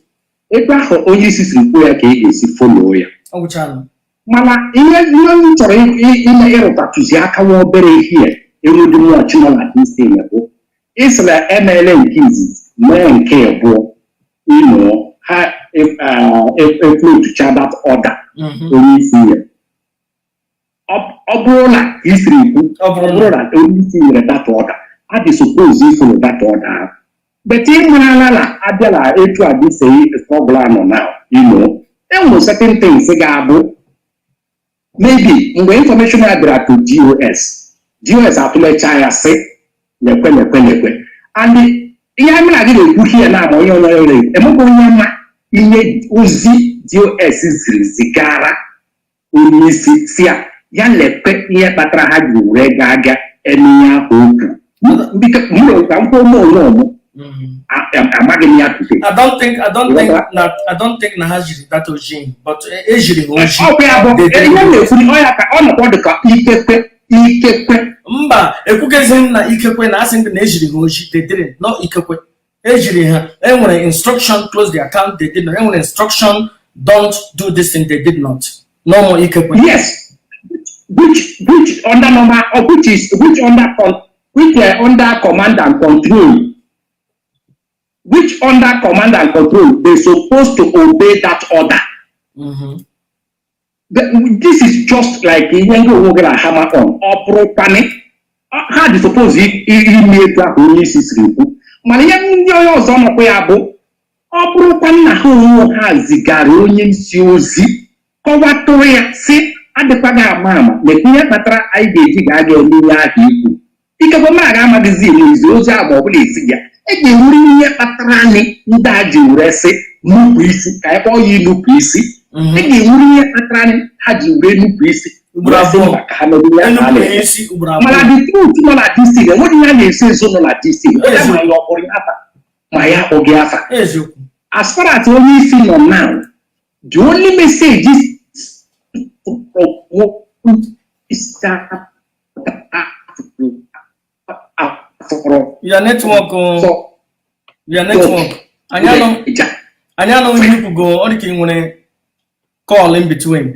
ebe ahụ onye isi siri kwuo ya ka ị ga-esi follow ya. Ọ gwụchala. Mana ihe m chọrọ ime ịrụtatụzi aka nwa obere ihe enwedị mmụọchi nọ na this thing bụ ịsịla emeela nke izizi, mee nke abụọ, ịnụọ ha eflotucha that order onye isi ya. Ọ bụrụ na ka i siri kwu, ọ ọ bụrụ bụrụ na na onye isi nyere that order, a dị suppose follow that order ahụ, but ị marala na abịa na etu a dị sei struggle anọ now, enwere certain things ga-abụ maybe mgbe information ya bịara to DOS, DOS atụlecha ya, sị lekwe, lekwe, lekwe. And ihe anyị na gị na-ekwu here na ama onye na-ekwu, emekwa onye ma ihe ozi DOS ziri zigara onye isi si ya, ya lekwe ihe kpatara ha ji were gaa aga eme ihe ahụ okwu. Biko, m mere ka m kwuo m onwe m, amaghị m ya today. I don't think na I don't think na ha jiri that oji, but ejiri ha oji. Ọkwa ya bụ ihe m na-ekwu, ọ ya ka ọ nọkwa dị ka ikekwe. Mba, ekwukezi m na ikekwe na asị m na ejiri ha oji, they didn't. No, ikekwe ejiri ha, enwere instruction close the account, they did not. Enwere instruction don't do this thing, they did not. No more ikekwe. Yes, which under normal or which is which under con which under command and control, which under command and control they supposed to obey that order. This is just like ihe ndị onwe gị na hammer on. Ọ bụrụ kwanị ha dị suppose ime etu ahụ onye isi siri kwu, mana ihe ndị onye ọzọ nọkwa ya bụ ọ bụrụkwa nna ha onwe ha zigara onye isi ozi kọwatụrụ ya, si adịkwaghị ama ama, lekwa ihe kpatara anyị ga-eji ga-aga eme ihe ahụ ikwu. Ikekwe m aga amaghịzi ma ezi ozi ahụ ma ọ bụla esi ya e ga-enwere ihe kpatara anyị ndị a ji were sị nupụ isi, ka anyị kpọọ ya inupụ isi. E ga-enwere ihe kpatara anyị ha ji were nupụ isi Ugboro were sị abụọ. mba, ka ha mere ihe ahụ a enupụrụ na-eme. isi ugboro Mana abụọ. the truth nọ na DC, enweghị ihe a na-eso ezo nọ na DC, onye ma ya ọ kpọrọ ya afa ma ya akpọghị afa. Eziokwu. As far as onye isi nọ now, the only message is isi afọrọ. Your network oh, so your network, anyị anụ ihe ikwugo. Ọ dị ka ị nwere call in between.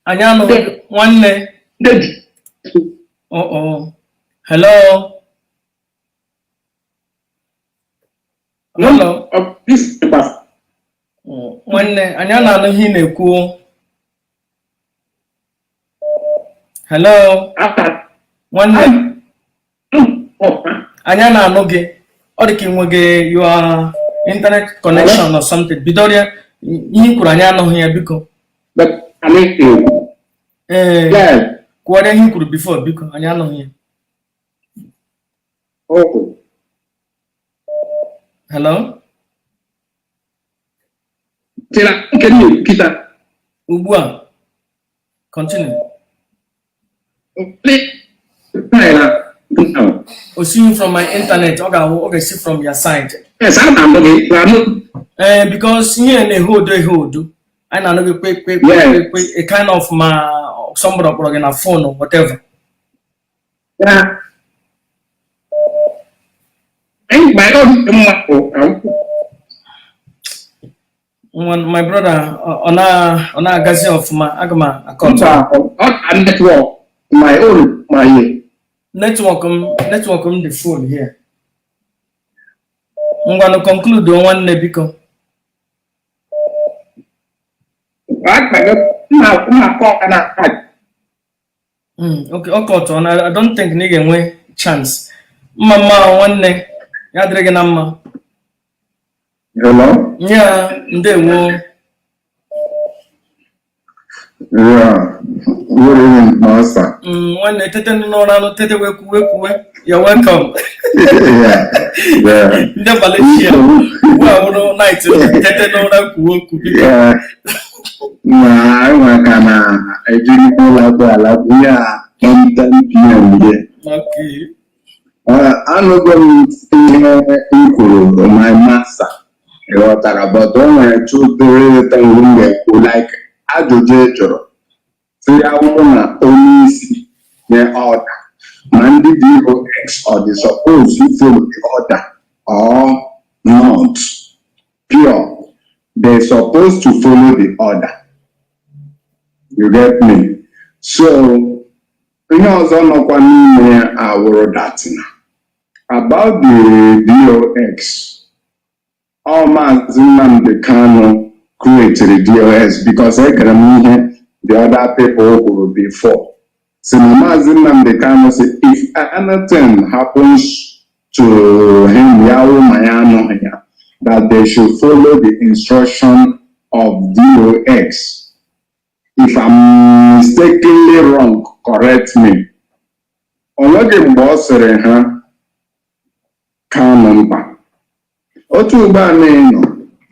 Anyị anụ, nwanne. Oh, hello, hello. Oh. Nwanne, anyị a na-anụ ihe ị na-ekwu. Hello? Nwanne, anyị a na-anụ gị. Ọ dị ka ị nweghị your internet connection or something. Bidoro ya ihe i kwuru, anyị anụghị ya, biko. Ee, kwuọrịa ihe i kwuru before, biko, anyị anụghị ya. Okay. Hello? Tira nke m kita. Ugbu a, continue. O sighi from my internet, ọ ga-awụ ọ ga-esi from your side. Yes, ana m anụ gị na-anụ. Ee, because ihe na-ehe odo ehe odo, anyị na-anụ gị kwe kwe kwe kwe kwe, a kind of ma somebody kpọrọ gị na phone or whatever. Ya. Anyị my own mma bụ Nwa, my brother, ọ na-agazi ọfụma, aga m akọtụ. Mba, ọ ka network my own my Network m dị full here. Ngwanụ, conclude o, nwanne, biko. Mma akọ na Okay, ọ kọtụ na I don't think na ị ga-enwe chance. Mma mma, nwanne, ya dịrị gị na mma. Hello? Ya, ndewo. Yeah. Good evening, Master. Nwanne, tete n'ụra nụ, tete wee kwuwe kwuwe. You're welcome. Ndị Malaysia ugbu a bụrụ night, tete n'ụra kwuwe okwu, biko. Yeah. Na enwe ka na ejiri ụlọ ala ya 10 p.m. here. Okay. Anụgo m ihe i kwuru, my master. Ị ghọtara, but o nwere two three things m ga-ekwu, like ajụjụ ị jụrụ si ya wụrụ na onye isi nye order ma ndị DOS ọ dị suppose to follow the order or not. Pure, they supposed to follow the order, you get me? So ihe ọzọ nọkwa n'ime ya awụrụ that na about the DOS, ọ Maazị Nnamdi Kanu created DOS, because egere m ihe the other people kwuru before, si na Maazị Nnamdi Kanu si if anything happens to him, ya wụ ma ya anọghị ya, that they should follow the instruction of DOS. If I'm mistakenly wrong, correct me. O nweghị mgbe ọ sịrị ha Kanu mkpa otu ugbo a na-enọ,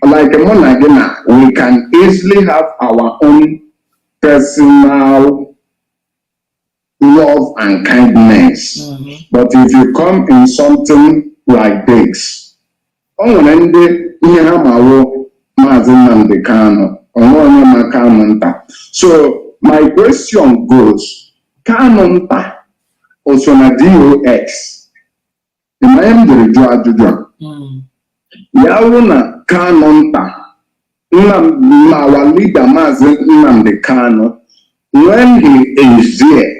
like mụ na gị na we can easily have our own personal love and kindness, but if you come in something like this, o nwere ndị ihe ha ma wụ Maazị Nnamdi Kanu, onwe onye ma Kanu nta. So my question goes, Kanu nta o so na DOS? Ị ma ihe m jiri jụọ ajụjụ a? Ya wụ na Kanu nta, Nnam, our leader, Maazị Nnamdi Kanu, when he is there,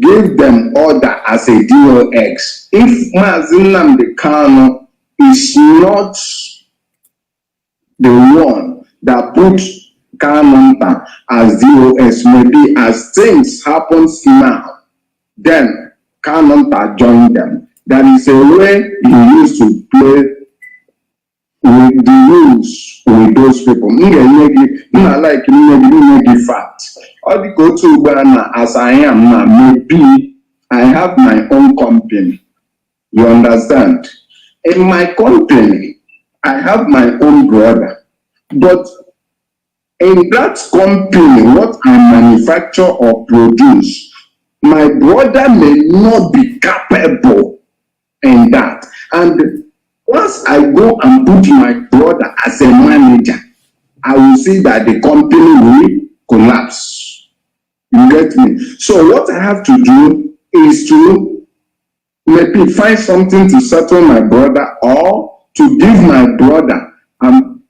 give them order as a DOS. If Maazị Nnamdi Kanu is not the one that put Kanu nta as DOS, maybe as things happens now, then Kanu nta join them. There is a way he used to play with the rules with those people. M ga-enye gị, m na like nye gị fact. Ọ dị ka otu ugbu a na as I am now, maybe I have my own company. You understand? In my company, I have my own brother. But in that company, what I manufacture or produce, my brother may not be capable in that. And once I go and put my brother as a manager, I will see that the company will collapse. You get me? So what I have to do is to maybe find something to settle my brother or to give my brother and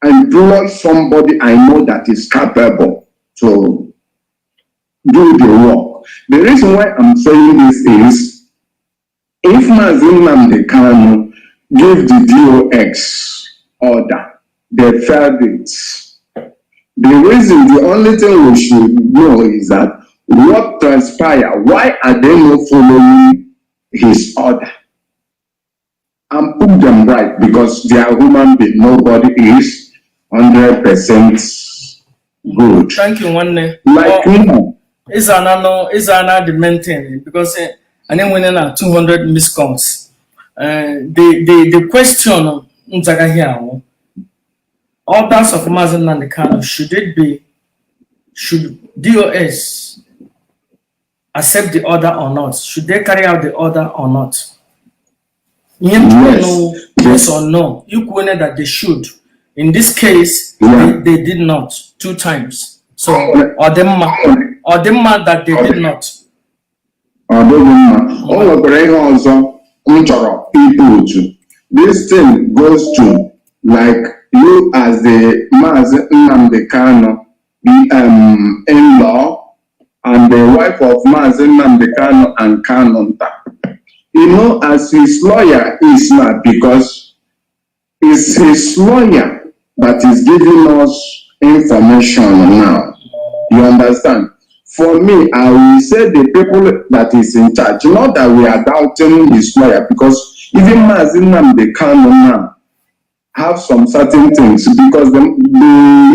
employ somebody I know that is capable to do the work. The reason why I'm saying this is if Mazi Nnamdi Kanu give the DOS order. They failed it. The reason, the only thing we should know is that what transpired, why are they not following his order? And put them right because they are human beings. Nobody is 100% good. Thank you, nwanne. Like now, Ịza no, ịza na the main thing because anyị nwere na 200 missed calls. The question nzagaghị ahụ, orders of Mazi Nnamdi Kanu, should DOS accept the order or not? Should they carry out the order or not? Ihe m chọrọ ịnụ, yes or no. Ikwu that they should. In this case, they did not two times. So ọ dị mma, ọ dị mma that they did not. Ọ dịghị mma. O nwekwara ihe ọzọ m chọrọ ikwu otu. This thing goes to like you as the Maazị Nnamdi Kanu in-law and the wife of Maazị Nnamdi Kanu and Kanu Nta. As his lawyer is now, because it's his lawyer that is giving us information now. You understand? For me, I will say the people that is in charge, not that we are doubting his lawyer, because even Maazị Nnamdi Kanu now have some certain things, because the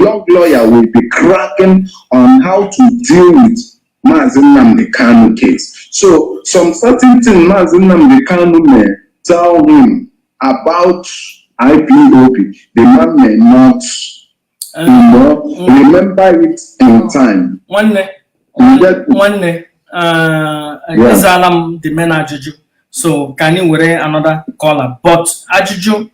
young lawyer will be cracking on how to deal with Maazị Nnamdi Kanu case. So some certain thing Maazị Nnamdi Kanu may tell him about IPOB, the man may not remember it in time. Nwanne, You get me? nwanne, Yeah. ịzaala m the main ajụjụ, so ka anyị were another caller, but ajụjụ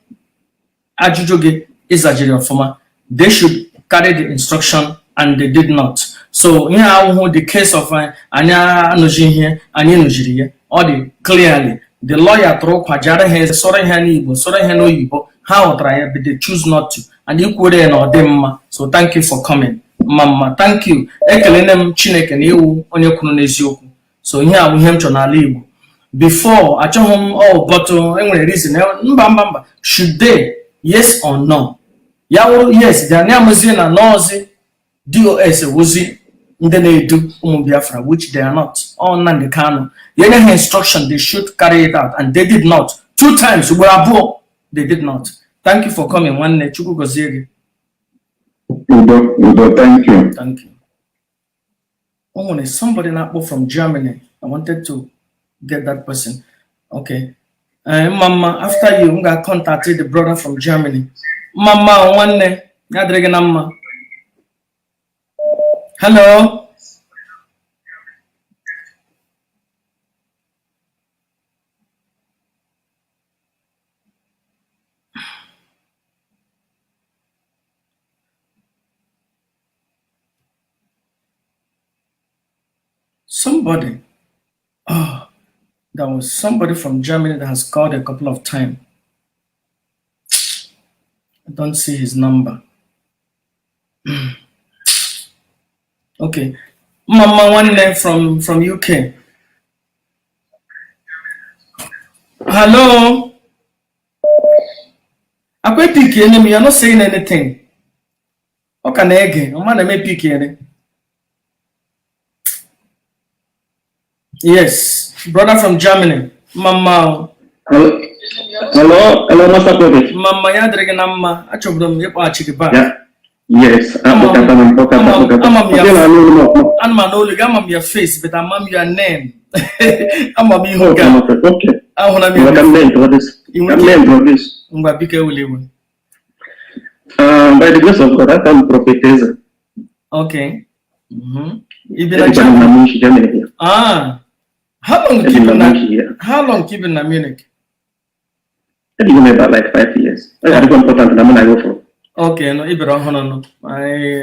gị ịzajiri ọfụma. They should carry the instruction and they did not. So ihe ahụhụ, the case of anyị anụzi ihe anyị nụziri ya, ọ dị clearly the lawyer tụrụ ụkwa jara ha, sọrọ ihe n'Igbo, sọrọ ihe n'oyibo, ha ghọtara ya, but they choose not to, and ikwere ya na ọ dị mma. So thank you for coming. Mma mma, thank you. Ekelene m Chineke na iwu onye kwuru n'eziokwu. So ihe a bụ ihe m chọrọ n'ala Igbo. Before, achọghị m, oh, but enwere reason. Mba, mba, mba. Should they, yes or no? Ya wụrụ yes, then ya amụzie na nọọsụ DOS wụzi ndị na-edu ụmụ Biafra, which they are not. All Nnamdi Kanu ya nye ha instruction, they should carry it out, and they did not two times, ugboro abụọ they did not. Thank you for coming, nwanne. Chukwu gọzie gị. Udo, Udo, thank you. Thank you. O nwere somebody na-akpọ from Germany. I wanted to get that person. Okay. Mma mma, after you, m ga-contact the brother from Germany. Mma mma, nwanne, ya dịrị gị na mma. Hello. Somebody. Oh, there was somebody from Germany that has called a couple of times. I don't see his number. Okay. Mama nwanne from UK. Hello. Akwe pick enemy, you're not saying anything. Ọ ka na-ege, ọma na-eme pick ene. Yes, brother from Germany. Mama. Hello, hello, hello, Master Prophet. Mama, ya dịrị gị na mma. Achọburu m ịkpọghachi gị back. Yeah. Yes, akpọkata m, akpọkata, akpọkata. Ama m ya. Oke na anụ ụlọ ọkpọ. Ana m anụ olu gị, ama m your face, but ama m your name. Ama m ihu Okay, gị. Master, okay. Ahụla m Ngwa ka ya. m mee introduce. Ị Ka m nwere mee introduce. Ngwa, biko, ewela iwe. By the grace of God, aka m Prophet Eze. Okay. Ị bi na Ebikwana m na Germany? Munich, Germany here. Ah. How long Ebi keep m na na Munich here. How long keep na Munich? Ebigo m about like 5 years. Ọ ga-adịkwa important na mụ na gị fụrụ. Okay, no, ị bịara ọhụrụ nọ. Anyị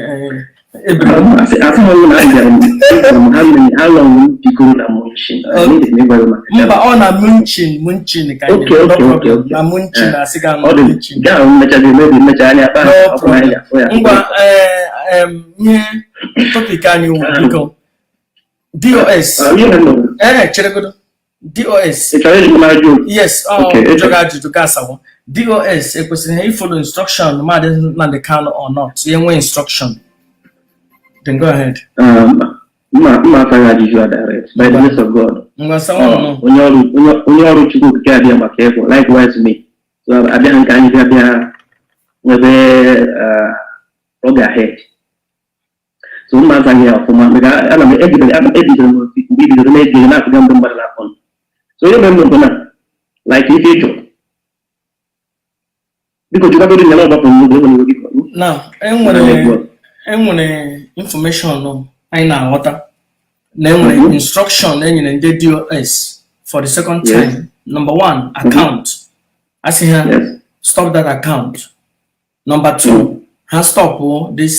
ị bịara. Asị m na anyị bịara m, ịjụrụ m how long m bigoro na Munich. I need m ịgwa gị maka Mba, ọ na Munich, Munich ka anyị. Okay, No okay, problem. okay, okay. Na Munich na asị ga Ọ na dị Munich. gaa mmechazi mebi mmecha anya akpa No ọkụ na anyị problem. ga-afụ ya. Ngwa, ihe topic anyị wụ, biko. DOS. Ihe na m Eh, cheregodo. DOS. Ị chọrọ ịjụ m ajụ? Yes, ọ Okay, jụrụ ajụjụ ga asawo. DOS ekwesịrị ha follow instruction Maazị Nnamdi Kanu or not? Ya enwe instruction. Then go ahead. Mma asaghị ajụjụ a direct by the grace of God. Ngwa, sawa nọ. Onye ọrụ Chukwu Okike abịa maka ịbụ likewise me. So abịaghị nke anyị bịa nwebe oge ahead. So mma azaghị ya ọfụma maka ana m ebidoro m mgbe ibidoro na-ege na-akụga ndị mmadụ na-akpọ m. So ihe mere m bụ na like ife ịjụ, biko jụkwagoro ya na ọgbakọ n'oge enwere iwe, biko. Now, enwere information anyị na-aghọta na enwere instruction e nyere ndị DOS for the second time. Number one, account. Asị ha stop that account. Number two, ha stop this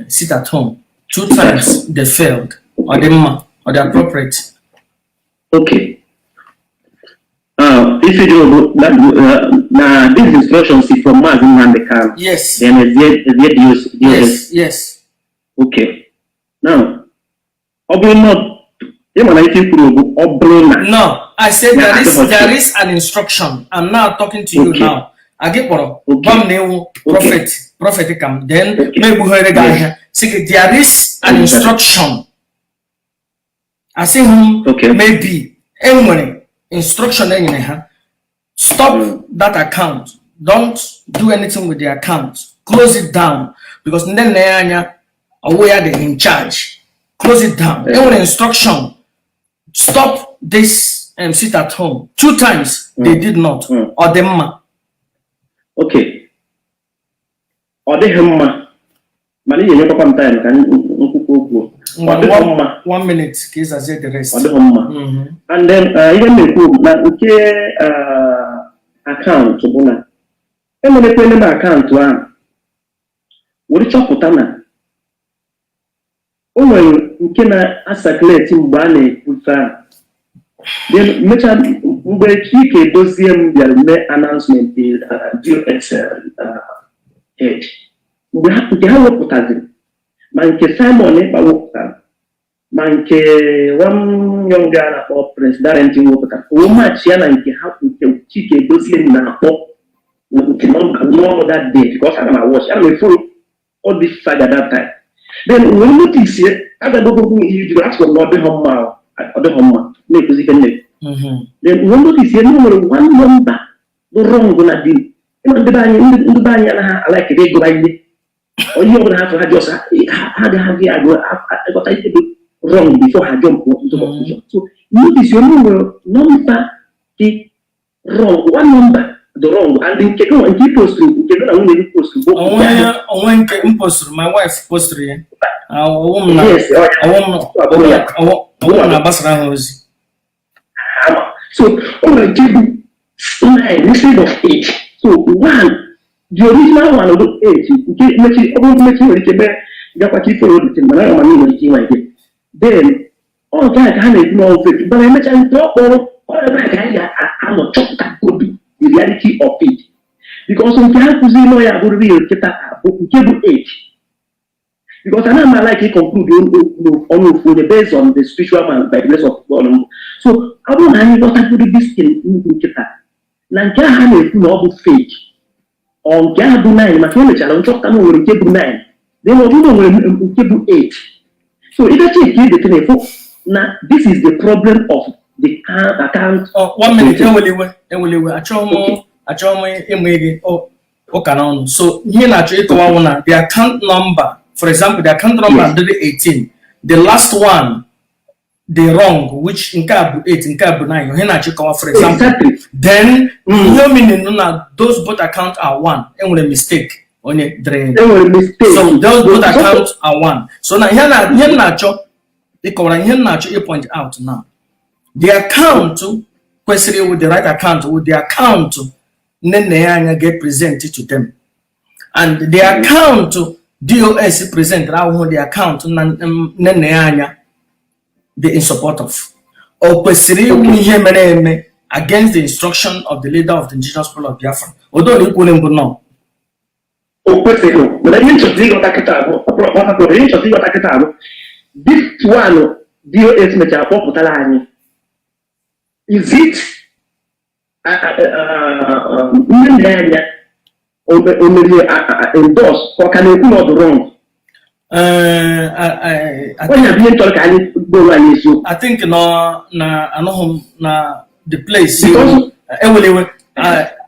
sit at home. Two times they failed. Ọ dị mma? Ọ dị appropriate? Okay. Ife jụrụ bụ na this instruction si from Maazị Nnamdi Kanu. Yes. Then ezie DOS. Yes. Okay. Now, ọ bụrụ na ị ma na ife kwuru bụ ọ bụrụ na No, I said Yeah, there is I there is an instruction. I'm now talking to you now. Agị kpọrọ gwa m na ewu prophet ka m then ma egbughere gị ahịa sị gị there is an instruction. Asịghị m maybe enwere instruction e nyere ha, stop that account, don't do anything with the account, close it down, because ndị nna ya anya ọwụ ya dị in charge, close it down. Enwere instruction, stop this sit at home. Two times they did not. Ọ dị mma? Okay. Ọ dịghị mma, mana ị ga-enyekwakwa m time ka nkwukwu okwu. Ọ dịghị mma. One minute ka ịzazie the rest. Ọ dịghị mma. And then ihe m na-ekwu bụ na nke account bụ na emerekwele m account ahụ were chọpụta na o nwere nke na-acirculate mgbe a na-ekwu ife ahụ. Then mechaa, mgbe Chike Dozie m bịara mee announcement, DOS head, mgbe nke ha wepụtaziri, ma nke Simon Ekpa wepụtara, ma nke one young guy na-akpọ Prince Darlington wepụtara, o match ya na nke ha, nke Chike Dozie m na-akpọ nke n'ọnụ that day, because ana m awatch, ana m efollow all this saga that time. Then wee notice ya agadogogo ihe juru asịrị m na ọ dịghị mma, ọ dịghị mma na-ekwuzi ife nne. Then wee notice ya na o nwere one number bụ wrong na dị ịma ndị be anyị, ndị be anyị anaghị alaikere ịgụba ihe onye ọbụla ha fụrụ, ha just ha agaghị agụ agọta ihe dị wrong before ha jump into conclusion. So notice ya na o nwere number dị wrong, one number dị wrong, and nke gị, nke i posturu, nke gị na nwunye gị posturu bụ onwe onwe nke m posturu, my wife posturu ya. Ọwụ m na Yes, ọ ya. ọwụ m ọwụ m na-agbasara ha ozi. Ama. So o nwere nke bụ nine instead of eight. So one, the original one bụ eight, nke mmechi, ọ bụrụ mmechi nwere ike mee gakwa ka ifere obi, mana ọ ma na ị nwere ike inwe ike. Then ọ nke a ka ha na-ekwu na fake, mana emechaa nke ọ kpọrọ ọ ebe a ka anyị ga-anọ chọpụta godu the reality of it, because nke ha kụziri nọ ya bụrụ real kịta bụ nke bụ eight, because ana m like conclude ọnụ ofu onye based on the spiritual man by the grace of God. So ọ bụrụ na anyị ghọtagoro this thing nnukwu nkịta na nke ahụ a na-ekwu na ọ bụ fake, ọ nke ahụ bụ 9, maka emechara nchọpụta na o nwere nke bụ 9, then ọ bụrụ na o nwere nke bụ 8. So ịbịa check edete na-efo na this is the problem of the account. Oh, one minute, ewele iwe, ewele iwe, achọghị m ịmụ gị ụka n'ọnụ. So ihe na-achọ ịkọwa na the account number, for example, the account number dịrị 18, the last one the wrong, which nke a bụ 8, nke a bụ 9, ihe na-achọ ịkọwa, for example. Then ihe meaning na those both account are one, enwere mistake onye dere. Enwere mistake. So those both accounts are one. So na ihe m na-achọ ịkọwara, ihe m na-achọ ịpoint out now, the account kwesịrị iwu the right account with the account nne nna ya anya ga-present to them, and the account DOS present ahụhụ the account nne nna ya anya dị in support of. O kwesịrị iwu ihe mere eme against the instruction of the leader of the Indigenous People of Biafra? Odo na ikwere mbụ nọ. O kwesịghị, mana ihe nchọta ịghọta kịta abụ, ihe nchọta ịghọta kịta abụ this one DOS mechara kpọpụtara anyị, is it Nne nna ya anya o merie endorse ka ọ ka na-ekwu na ọ dị wrong? I Onye bụ ihe m chọrọ ka anyị gwa onwe anyị eziokwu. I think na anọghị m na the place. Because- Ewele iwe,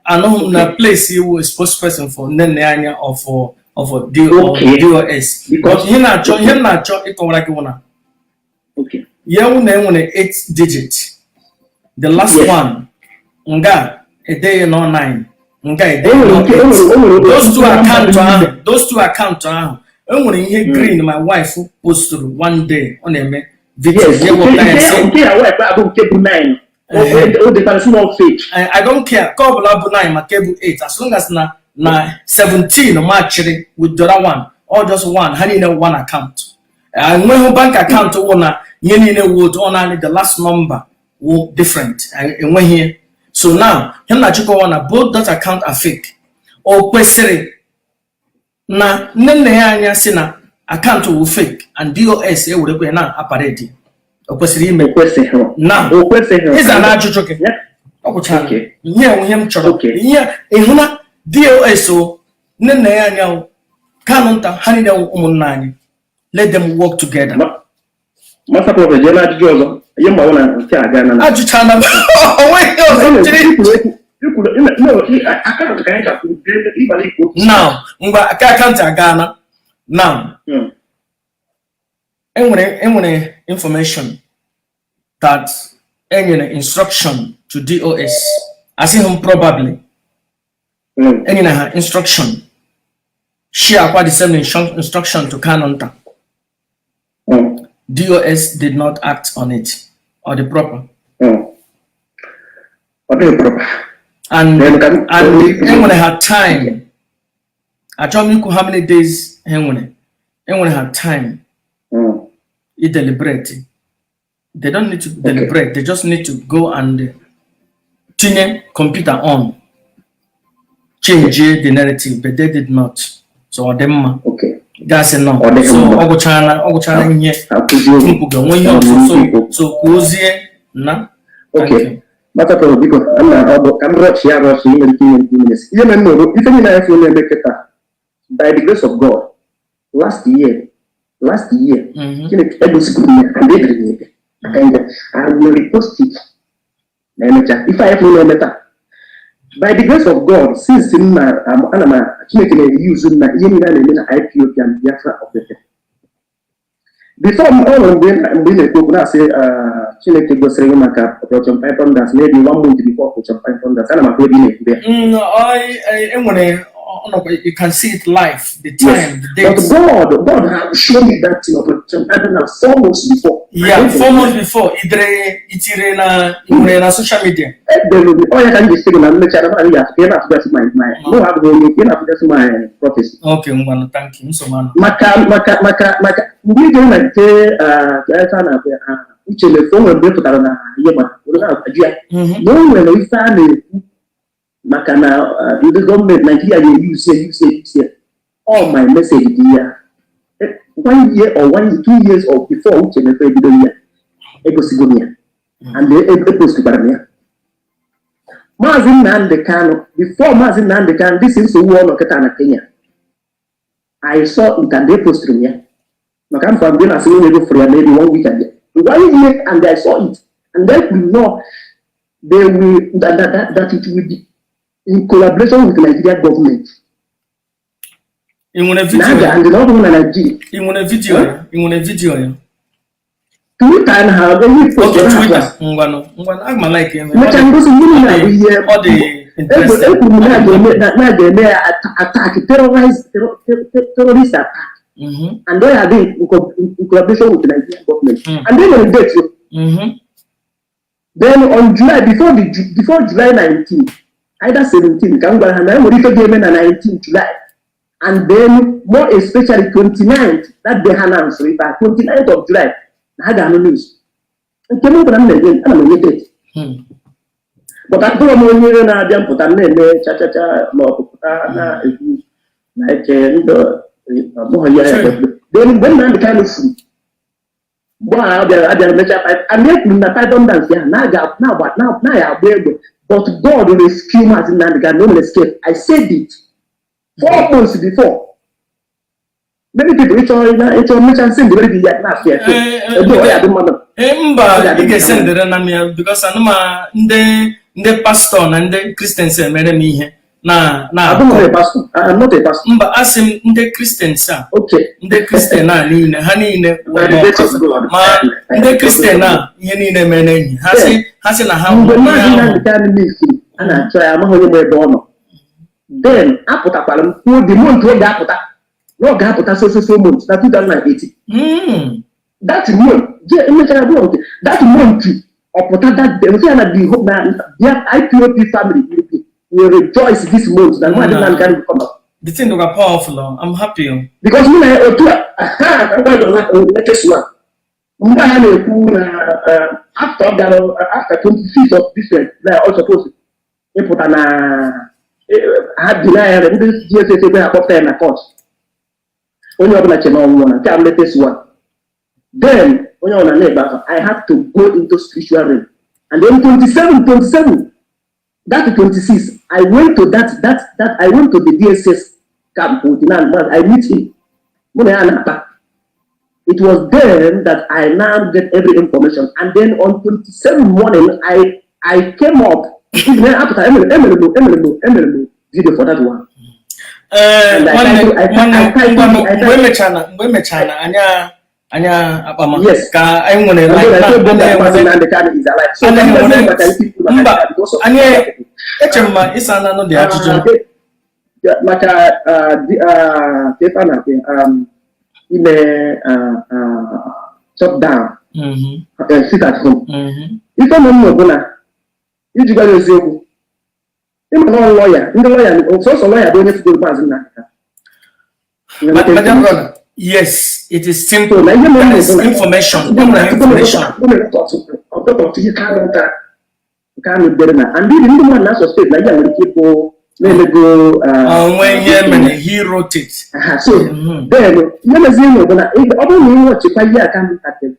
anọghị m na place iwu spokesperson for nne nna ya anya or for D or DOS. Because- But ihe m na-achọ ịkọwara gị wụ na ya wụ na enwere 8 digit, the last one nga edeghị nọ 9, nga edeghị Enwere nọ nke- 8. enwere Those two number account dị ahụ, n'ime. those two account ahụ, enwere ihe green my wife posturu one day, ọ na-eme video. Yes. Ya wepụta ya sị, Nke ya wife abụ nke bụ 9. O dekwara sị na ọ fake. I don't care ka ọ bụla bụ 9 ma ke bụ 8, as long as na 17 machiri with the other one or just one, ha niile one account. Enweghị bank account wụ na ihe niile wụ otu, ọ naanị the last number wụ different. Enweghị ya. So now, ihe m na-achịkọwa na both that account are fake. O kwesịrị na nne nna ya anya si na account wụ fake and DOS ewerekwa ya na aparedi, o kwesịrị ime? O kwesịghị. Now, O kwesịghị. ịza na ajụjụ gị, ọ gwụchara. Ihe enwe ihe m chọrọ ihe ịhụ na DOS o, nne nna ya anya o, Kanụ nta, ha niile wụ ụmụnna anyị. Let them work together. Master Prophet, jee n'ajụjụ ọzọ. Ihe mgbanwe na nke a gaa na Ajụchana m, onweghị ọzọ m chịrị. Account ka anyị ka kwuru ịbara ikwu. Now, ngwa, aka account agaana. Now, enwere information that enyere instruction to DOS, asịghị m probably, enyere ha instruction, share kwa the same instruction to Kanunta. DOS did not act on it or the proper. Ọ dịghị proper. And Then and enwere ha time, achọghị m ikwu how many days ha enwere, enwere ha time i deliberate. They don't need to deliberate, they just need to go and tinye computer on, change the narrative, but they did not. So ọ dị mma gasị nọ. Ọ dịghị So mma. ọ gwụchara ihe Akụzi oge. nkwuga onwe ihe ọzọ, so kwuozie na. Thank Okay. you. Master Prophet, biko, nna, ọ bụ ka m rush ya rush, nwere ike inye 2 minutes. Ihe mere m nụrụ ife niile anyị fụrụ na-eme kịta, by the grace of God, last year, Chineke egosikwuru m ya and edere ya ede. And I will repost it na emecha. Ife anyị fụrụ na-eme taa, by the grace of God, since m na ana m Chineke na-eyuzu m na ihe niile a na-eme na IPOB and Biafra of the before m ọ nwere mgbe ị na-ekwu okwu na-asị, ah, Chineke gosiri gị maka Operation Python Dance maybe one month before Operation Python Dance. Ana m akwa ebe ị na-ekwu ya. Enwere ọnọkwa, you can see it live, the time, the But date. God has shown me that thing, Operation Python Dance, 4 months before. Yeah, 4 months before idere itire na nwere na social media. Edere m ọ ya ka m ji sị gị na mmechara m ya ka ị na-afụgasị my mụ abụghị onye ka ị na-afụgasị my prophecy. Okay, ngwanụ, thank you, nsogbu anọ. Maka mgbe ị jere na nke ka ife a na-akpọ ya, Uche Mefu, o nwere mgbe ị pụtara na ihe gbara were na-ajụ ya na o nwere ife a na-ekwu maka na ndị gọọmenti Naijiria ga-eyuzie yuzie yuzie all my message dị ya. One year or one 2 years or before Uche Mefu ebido ya, egosigo m ya and epostikwara m ya. Maazị Nnamdi Kanu, before Maazị Nnamdi Kanu this nsogbu ọ nọ kịta na Kenya, I saw it and they posted m ya maka mfa mgbe na-asị onye ego fụrụ ya maybe one week and one year, and I saw it and then we know they will that it will be in collaboration with the Nigeria government. Ị nwere Na video aga ya? And na ọ bụrụ na Nigeria. Ị nwere video ya? Ị nwere video ya? Twitter na ha onye post Okay. na ha. Twitter, ngwanụ, ngwanụ, aga m like ihe. Mechaa ngosi mmiri na abụ ihe. Ọ dị interesting. Ekwuru m na a ga-eme na a ga-eme ya attack, terrorist attack and they are doing in collaboration with the Nigerian government and then on date. Then on July, before July 19, either 17, ka m gwara ha na e nwere ife ga-eme na 19 July, and then more especially 29th, that day ha announce ife a, 29th of July, na ha ga-anụ news nke m gwara m na-enye, ana m enye date. But atụrụ m onye na-abịa mpụta m na-eme chachacha ma ọ bụ pụta na-ekwu na-eche ndụ, ọ bụghị ya ya. Then mgbe Nnamdi Kanu furu, mgbe a bịara mechaa and e kwuru na Python Dance ya na na-agba na ya agba egbe. But God rescue Maazị Nnamdi Kanu, no escape. I said it 4 months before. Many people ịchọ na ịchọ mmecha nsị ndị mere ya na-afịa efe ebe ọ ya dị mmadụ. Ee, mba, ị ga-esendere na m ya because anụma ndị pastọ na ndị Christians emere m ihe na Abụghị m a pastor. I'm not a pastor. Mba, asị m ndị Christians a. Okay. Ndị Christian a niile, ha niile By the grace of God. Ma ndị Christian a, ihe niile mere enyi ha sị na ha Mgbe hụrụ Maazị ihe ahụ. Nnamdi Kanu mefuru, a na-achọ ya, amaghị onye ma ebe ọ nọ. Then apụtakwara m kwuo the month ọ ga-apụta, na ọ ga-apụta so so so month na 2018. That month je emechara bụrụ nke that month ọ pụta, that day nsị ya na the hope na their IPOB family will rejoice this month na Maazị Nnamdi Kanu will come out. The thing dịkwa powerful oh. I'm happy oh. Because mụ na ya otu a ha ka latest one mgbe ha na-ekwu na after ọ bịara, after 25th of this na ọ suppose ịpụta na ha deny ya, ndị DSS ekwe ha kpọpụta ya na court. Onye ọbụla che na ọnwụnwa na nke a latest one. Then onye ọbụla na-ebe akwa. I have to go into spiritual realm, and then 27 27, that 26, I went to that that that I went to the DSS camp with the man. I meet him, mụ na ya na-akpa. It was then that I now get every information. And then on 27 morning, I came up. Even after emere m video for that one. Ee, And I nwanne, nwanne, ngwanụ, mgbe mgbe emechara anyị akpama Yes. ka anyị nwere And like then I told them that anyị Maazị Nnamdi Kanu is alive. So anyị ka m nwere maka isi maka mba because of anyị eche m ma ịsa na anụ dị ajụjụ. Maka ka ife a na-akpọ ya, ime shutdown, sit at home. Ife na m bụ na iji gwa gị eziokwu, ịma na ọ lọya, ndị lọya, sọsọ lọya bụ onye fugoro Maazị Nnamdi Kanu. My dear brother, yes, it is simple. So na ihe mere That is bụ na information. Enwere information. Ọtụtụ ihe Kanu nta Kanu dere na and ndị mmadụ na-suspect na ihe a nwere ike ịbụ na-emego. Onwe ihe mere, he wrote it. Aha, so then ihe meziri bụ na ọ bụrụ na ị nwọchikwa ihe a Kanu ntakịrị,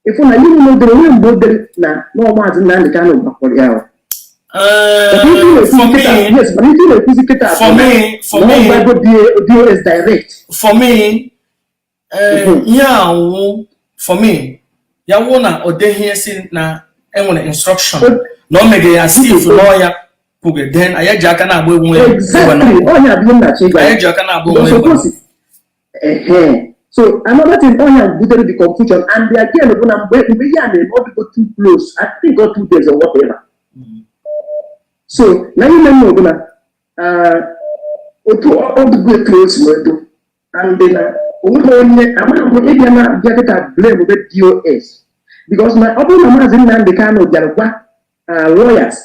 ịfụ na ihe niile o dere onwe mgbe o dere na na Maazị Nnamdi Kanu gbakwara ya. For me, Yes, mana ife ị na-ekwuzi kịta bụ for me, for na me, ọ gbago DOS direct. For me, ihe a wụ for me, ya wụ na ọ deghị ihe si na enwere instruction na o meghe ya Steve lawyer kwuge, then anyị ji aka na-agba onwe ya egbe Exactly. n'ụkwụ. Onye abụ ihe m na-achọ ịgwa Anyị ya. ji aka na-agba onwe Because ya egbe. suppose ehe, so another thing onye butere the confusion and again bụ na mgbe ihe a na-eme, ọ dịgo too close, I think or 2 days or whatever. So na ihe mere bụ na otu ọ dịgo etu o si wee do and na onweghị onye amaghị m ịbịa na bịa kịta blame be DOS, because na ọ bụrụ na Maazị Nnamdi Kanu bịara gwa lawyers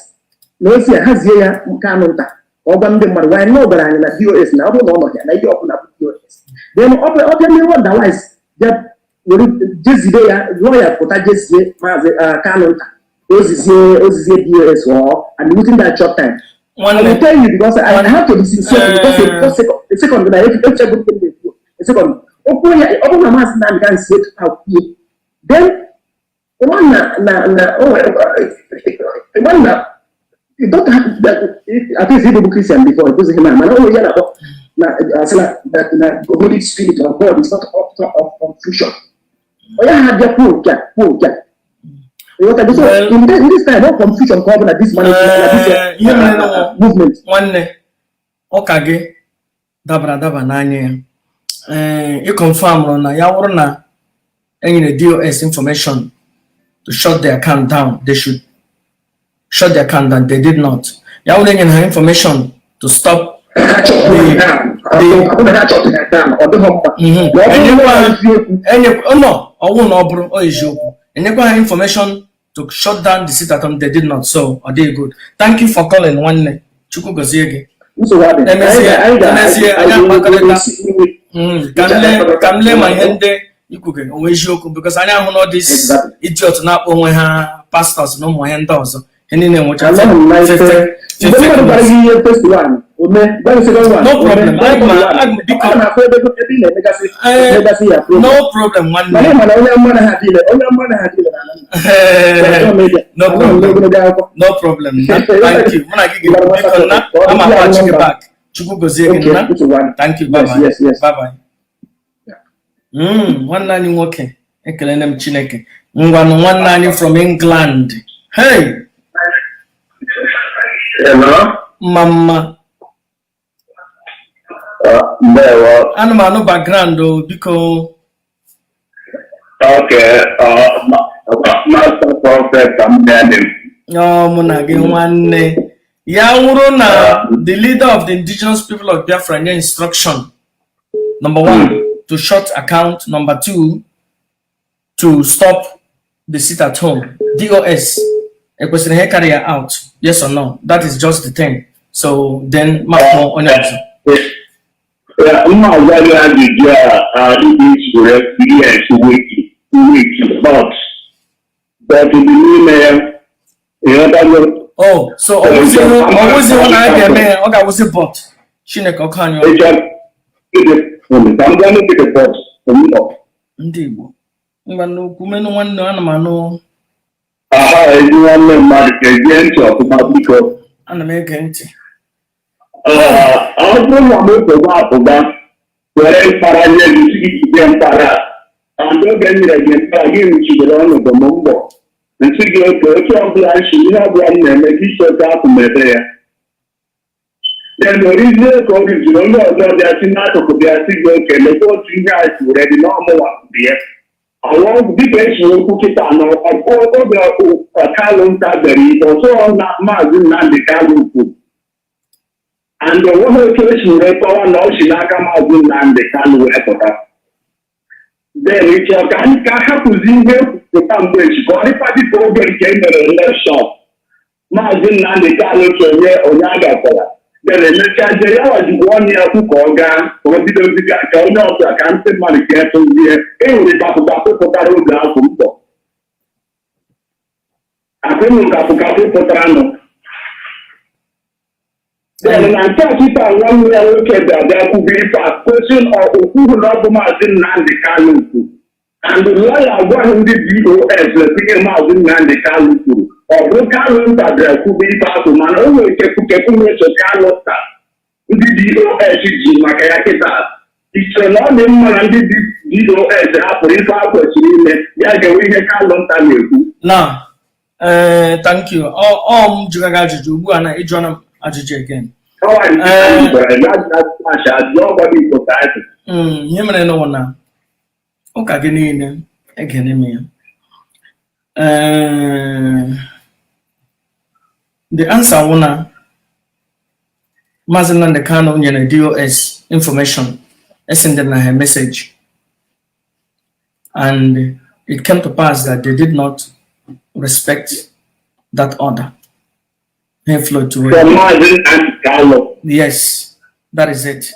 na osi a hazie ya Kanu nta ka ọ gwa ndị mmadụ wanyị na ọ gwara anyị na DOS na ọ bụrụ na ọ nọghị na ihe ọbụla bụ DOS, then ọ bịa mere otherwise, bịa were jezide ya, lawyer pụta jezie Maazị Kanu nta ozizie DOS or and within that short time. I Nwanne, will tell you because I have to be sincere because a second na echegbu nke m na-ekwu, a second okwu ya, ọ bụrụ na Maazị Nnamdi Kanu si etu ahụ kwuo, then ịma na o nwere ịma na you don't have that, at least ịbụ Christian before ekwuzighị na mana o nwere ihe na-akpọ na asị na the Holy Spirit of God is not author of confusion. Onye ha bịa kwuo nke a, kwuo nke a. Ịghọtago? So Well, in this time, no confusion ka ọ bụ na this management, na this ihe mere na movement. Nwanne, ụka gị dabara adaba n'anya ya. Ee, ị confirm na ya wụrụ na enyere DOS information to shut the account down, they should shut the account down. They did not. Ya wụrụ enyere ha information to stop the Ọ bụrụ na ha chọtụrụ ya down, ọ dịghị mma. Ma ọ bụrụ Enyekwa na ha eziokwu enyekwa no ọwụ na ọ bụrụ ọ eziokwu, enyekwa ha information to shut down the sit at home, they did not. So ọ dịghị good. Thank you for calling, nwanne. Chukwu gọzie gị. Nsogbu adịghị. Emezie, Anyị ga- emezie, anyị anyị akpakọrịta. ga- Ka m lee ma ihe ndị ikwuge onwe eziokwu, because anyị ahụ na this idiot na-akpọ onwe ha pastors na ụmụ ihe ndị ọzọ, ihe niile nwụcha. Anọghị m na ife. Mgbe mmadụ gwara gị ihe first one, ome gwa gị second one, No ome problem. gwa gị Aga third one. m biko. Ọ na-afụ ebe ị na-emegasị emegasị ya program. No problem, Mana nwanne. ị ma na onye mma na ha adịle, onye mma na ha adịle na ala nna. No Anọ m problem. n'ogologo akụkọ. No problem. Thank you. Mụ na gị ga-ekwu, biko nna, ama akpọghachi gị back. Chukwu gozie gị, Okay, nna. nsogbu adị. Thank you. Bye Yes, bye. yes. Bye bye. Nwanne anyị nwoke, ekelene m Chineke. Ngwanụ, nwanne anyị from England. Hey, Hello? Mma mma. Ndewo. Ana m anụ background o, biko. Okay, Master Prophet Amdani. Ọ mụ na gị, nwanne. Ya wụrụ na the leader of the Indigenous People of Biafra nye instruction, number one, to shut account, number two, to stop the sit at home, DOS ekwesịrị ihe carry ya out, yes or no? That is just the thing. So then ma kpọọ onye ọzọ. Yeah, mma agwa gị ajụjụ a ịdị were, yes, weak, but dị n'ime ya, ịghọtago? Oh, so ọ wụzighị na a ga-eme ya, ọ ga-awụzi, but Chineke ọkụ anyị ọkụ. Ịchọ ka m gwa gị the but up. Ndị Igbo, ngwa n'okwu menụ, nwanne, ana m anụ. Aha, ezi nwanne mmadụ, ka ege ntị ọfụma, biko. Ana m ege ntị. Ọ bụrụ na m pụga apụga were mkpara nye gị, sị gị jide mkpara a, and oge m nyere gị mkpara, gị nwụchidere ọnọdụ m mbọ nsị gị oke otu ọbụla nshi ihe ọbụla m na-eme gị chọta apụ m ebe ya, then orizie ka o rizuru, onye ọzọ bịa si n'akụkụ bịa sị gị oke lekwa otu ihe a si were dị n'ọmụwa dị ya ọwa dịka esi okwu kịta na oge Kalụ nta bịara ikpe ọsọ na Maazị Nnamdị Kalụ kwuru, and onweghị otu esi were kọwa na ọ si n'aka Maazị Nnamdị Kalụ wee pụta. Then ịchọ ka ka hapụzi ihe pụta mgbe echi ka ọ dịkwa dịka oge nke e mere election Maazị Nnamdị Kalụ sonye onye agakwara, then emechaa jee ya wajikwa ọnụ ya kwu ka ọ gaa ka ọ bidozi ka onye ọbụla ka ntị mmadụ ka etụzie enwere kapụkapụ pụtara oge afọ mkpọ akụnụ kapụkapụ pụtara nụ. Then na nke a kịta, nwanne ya nwoke bịa kwubi ife a kwesị okwuhu na ọ bụ Maazị Nnamdị Kalụ kwuru, and lawyer agwaghị ndị DOS letinye Maazị Nnamdị Kalụ kwuru. Ọ bụ Kalụ nta bịara kwube ife ahụ, mana o nwere kepụkepụ na-eso Kalụ nta ndị DOS ji maka ya kịta. Ichere na ọ dị mma na ndị DOS hapụrụ ife a kwesịrị ime ya ga-enwe ihe Kalụ nta na-ekwu? Na ee, thank you. Ọ m jụrụ gị ajụjụ ugbu a na ịjụọna m ajụjụ again. Ihe mere n'ụwa na ụka gị niile egene m ya. The answer wụ na Maazị Nnamdi Kanu nyere DOS information, sending her message, and it came to pass that they did not respect that order. He flowed to From Maazị Nnamdi Kanu. Yes, that is it.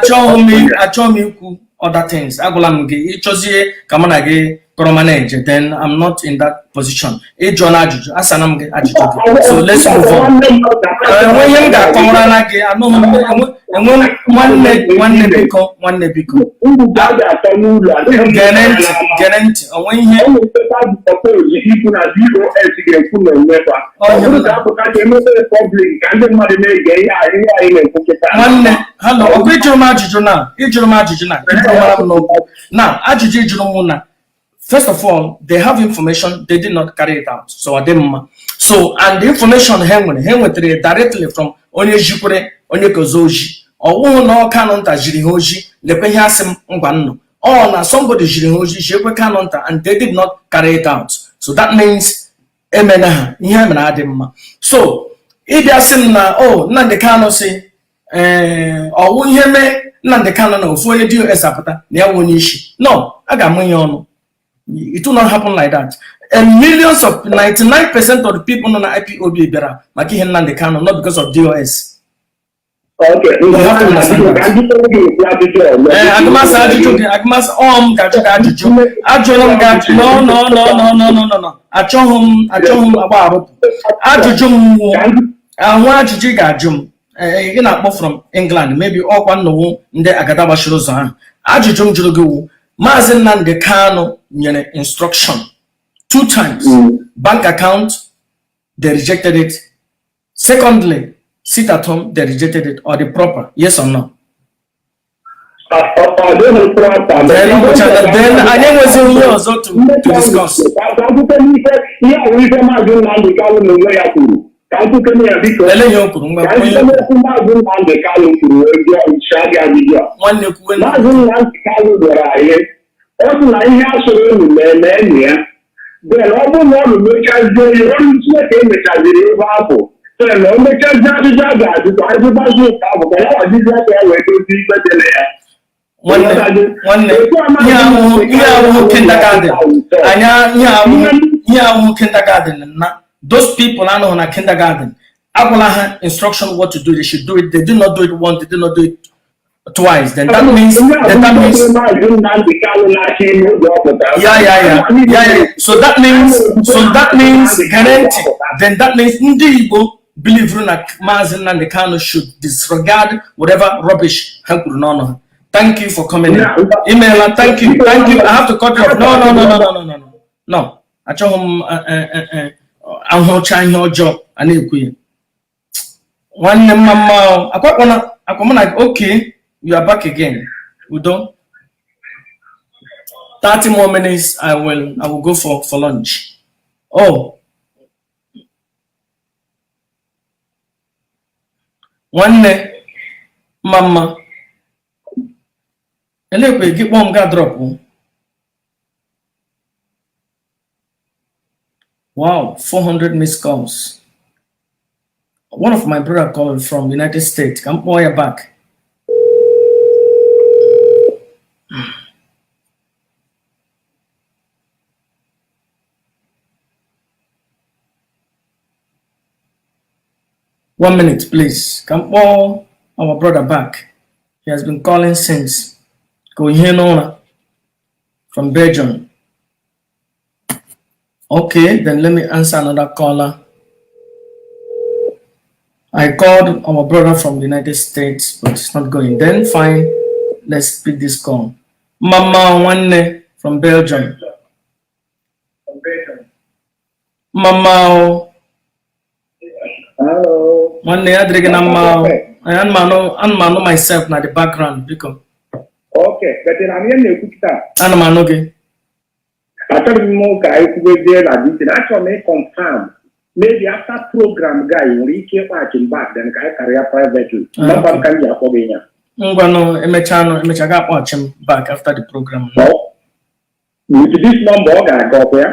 Achọghị m ikwu other things. Agwala m gị, ịchọzie ka mụ na gị kọrọ manage, then I'm not in that position. Ịjụọ na ajụjụ, asana m gị ajụjụ gị, so let's move on. Enwe ihe m ga-akọwara na gị, anụghị m enwe. Nwanne, nwanne, biko, nwanne, biko, gere ntị, gere ntị, onwe ihe Ikwu na DOS ga-ekwu na onwekwa ọ bụrụ ka apụta ka emepe public ka ndị mmadụ na-ege ihe anyị na-ekwu kịta. Nwanne, hello, ọkụ ịjụrụ m ajụjụ na ịjụrụ m ajụjụ na ịjụrụ mara m n'okwu na ajụjụ ịjụrụ m na first of all, they have information, they did not carry it out, so ọ dị mma. So and the information ha nwere, ha nwetara ya directly from onye jikwere onye kozo oji. Ọwụhụ na ọ Kanụ nta jiri ha oji lekwe ihe asị m ngwa nnụ ọ na somebody jiri ha oji jiekwe Kanụ nta, and they did not carry it out, so that means emena ha ihe ha mere adị mma. So ịbịa sị m na o Nnamdị Kanụ si ee, ọwụ ihe mee Nnamdị Kanụ na ofu onye DOS apụta na ya wụ onye isi, no, a ga-amụ ya ọnụ. It will not happen like that. And millions of 99% of the people nọ na IPOB bịara maka ihe Nnamdị Kanụ, not because of DOS. Okay, You have to understand ka that. ndị gị ekwu ajụjụ ọzọ. Ee, agụmasị ajụjụ gị, agụmasị ọ m ga-ajụ gị ajụjụ. Ajụọla m gị ajụjụ. No, no, no, no, no, no, no, no. Achọghị m agba arụpụ. Ajụjụ m wụ ahụ ajụjụ ị ga-ajụ m. Ee, ị na-akpọ from England, maybe ọkwa nnọwụ ndị agada gbachiri ụzọ ahụ. Ajụjụ m jụrụ gị wụ, Maazị Nnamdi Kanu nyere instruction two times. Bank account, they rejected it. Secondly, sit at home, they rejected it. Or the proper, yes or no? Ọ dịghị proper. Then, then anyị enwezighị ihe ọzọ to discuss. Ka akwụkwọ n'ife ihe ọwụ ife Maazị Nnamdi Kanu n'onwe ya kwuru. Ka akwụkwọ ya biko. Ele ihe o kwuru, ngwa Ka kwuo ihe o akwụkwọ kwuru. n'okwu Maazị Nnamdi Kanu kwuru wee jụọ ncha gị ajụjụ a. Nwanne kwuwe na. Maazị Nnamdi Kanu gwara anyị, ọ sị na ihe a sọrọ unu mee mee ya. Then ọ bụrụ na ọ mechazie ihe ọrụ Chineke emechaziri ebe ahụ. Then o mechazie ajụjụ a ga-ajụ ka ajụbazie nke ahụ ka ya wajizie aka ya wee dozie ikpe dị na ya. Nwanne, nwanne, ihe ahụhụ kindergarten. Anya ihe ahụhụ kindergarten na those people anọghị na kindergarten. Agwala ha instruction what to do, they should do it. They did not do it once, they did not do it twice. Then that means Maazị Nnamdi Kanu na-achị ime oge ọ pụtara. Yeah. So that means guarantee. Then that means ndị Igbo believe na Maazị Nnamdi Kanu should disregard whatever rubbish ha kwuru n'ọnụ ha. Thank you for coming in. Imeela, thank you, thank you. I have to cut you off. No, no, no, no, no, no, no, no. No. Achọghị m ahụcha ihe ọjọọ a na-ekwu ya. Nwanne m mma o. Akwakwana akwa mụ na okay, you are back again. Udo. 30 more minutes, I will go for lunch. Oh, nwanne mma mma. Elekwe gị kpọọ m ga drop. Wow, 400 missed calls. One of my brother called from United States. Ka m kpọọ ya back. One minute, please. Ka m kpọọ our brother back. He has been calling since. Ka ihe n'ụra from Belgium. Okay, then let me answer another caller. I called our brother from the United States, but it's not going. Then fine, let's pick this call. Mama Nwanne from Belgium. Mama o, Hello. nwanne ya dịrị gị na mma o. Ana m anụ myself na the background, biko. Okay, but na ihe m na-ekwu kịta, Ana m anụ gị. Achọghị m ka anyị kwubezie na detail. Achọrọ m ịconfirm maybe after program guy nwere ike ịkpaghachi m back then ka anyị karịa privately. Ah, Nọmba m okay. ka m ji akpọ gị ya. Ngwanụ, emechanụ, emecha ga akpọghachi m back after the program. With this number ọ ga-aga ọkụ ya.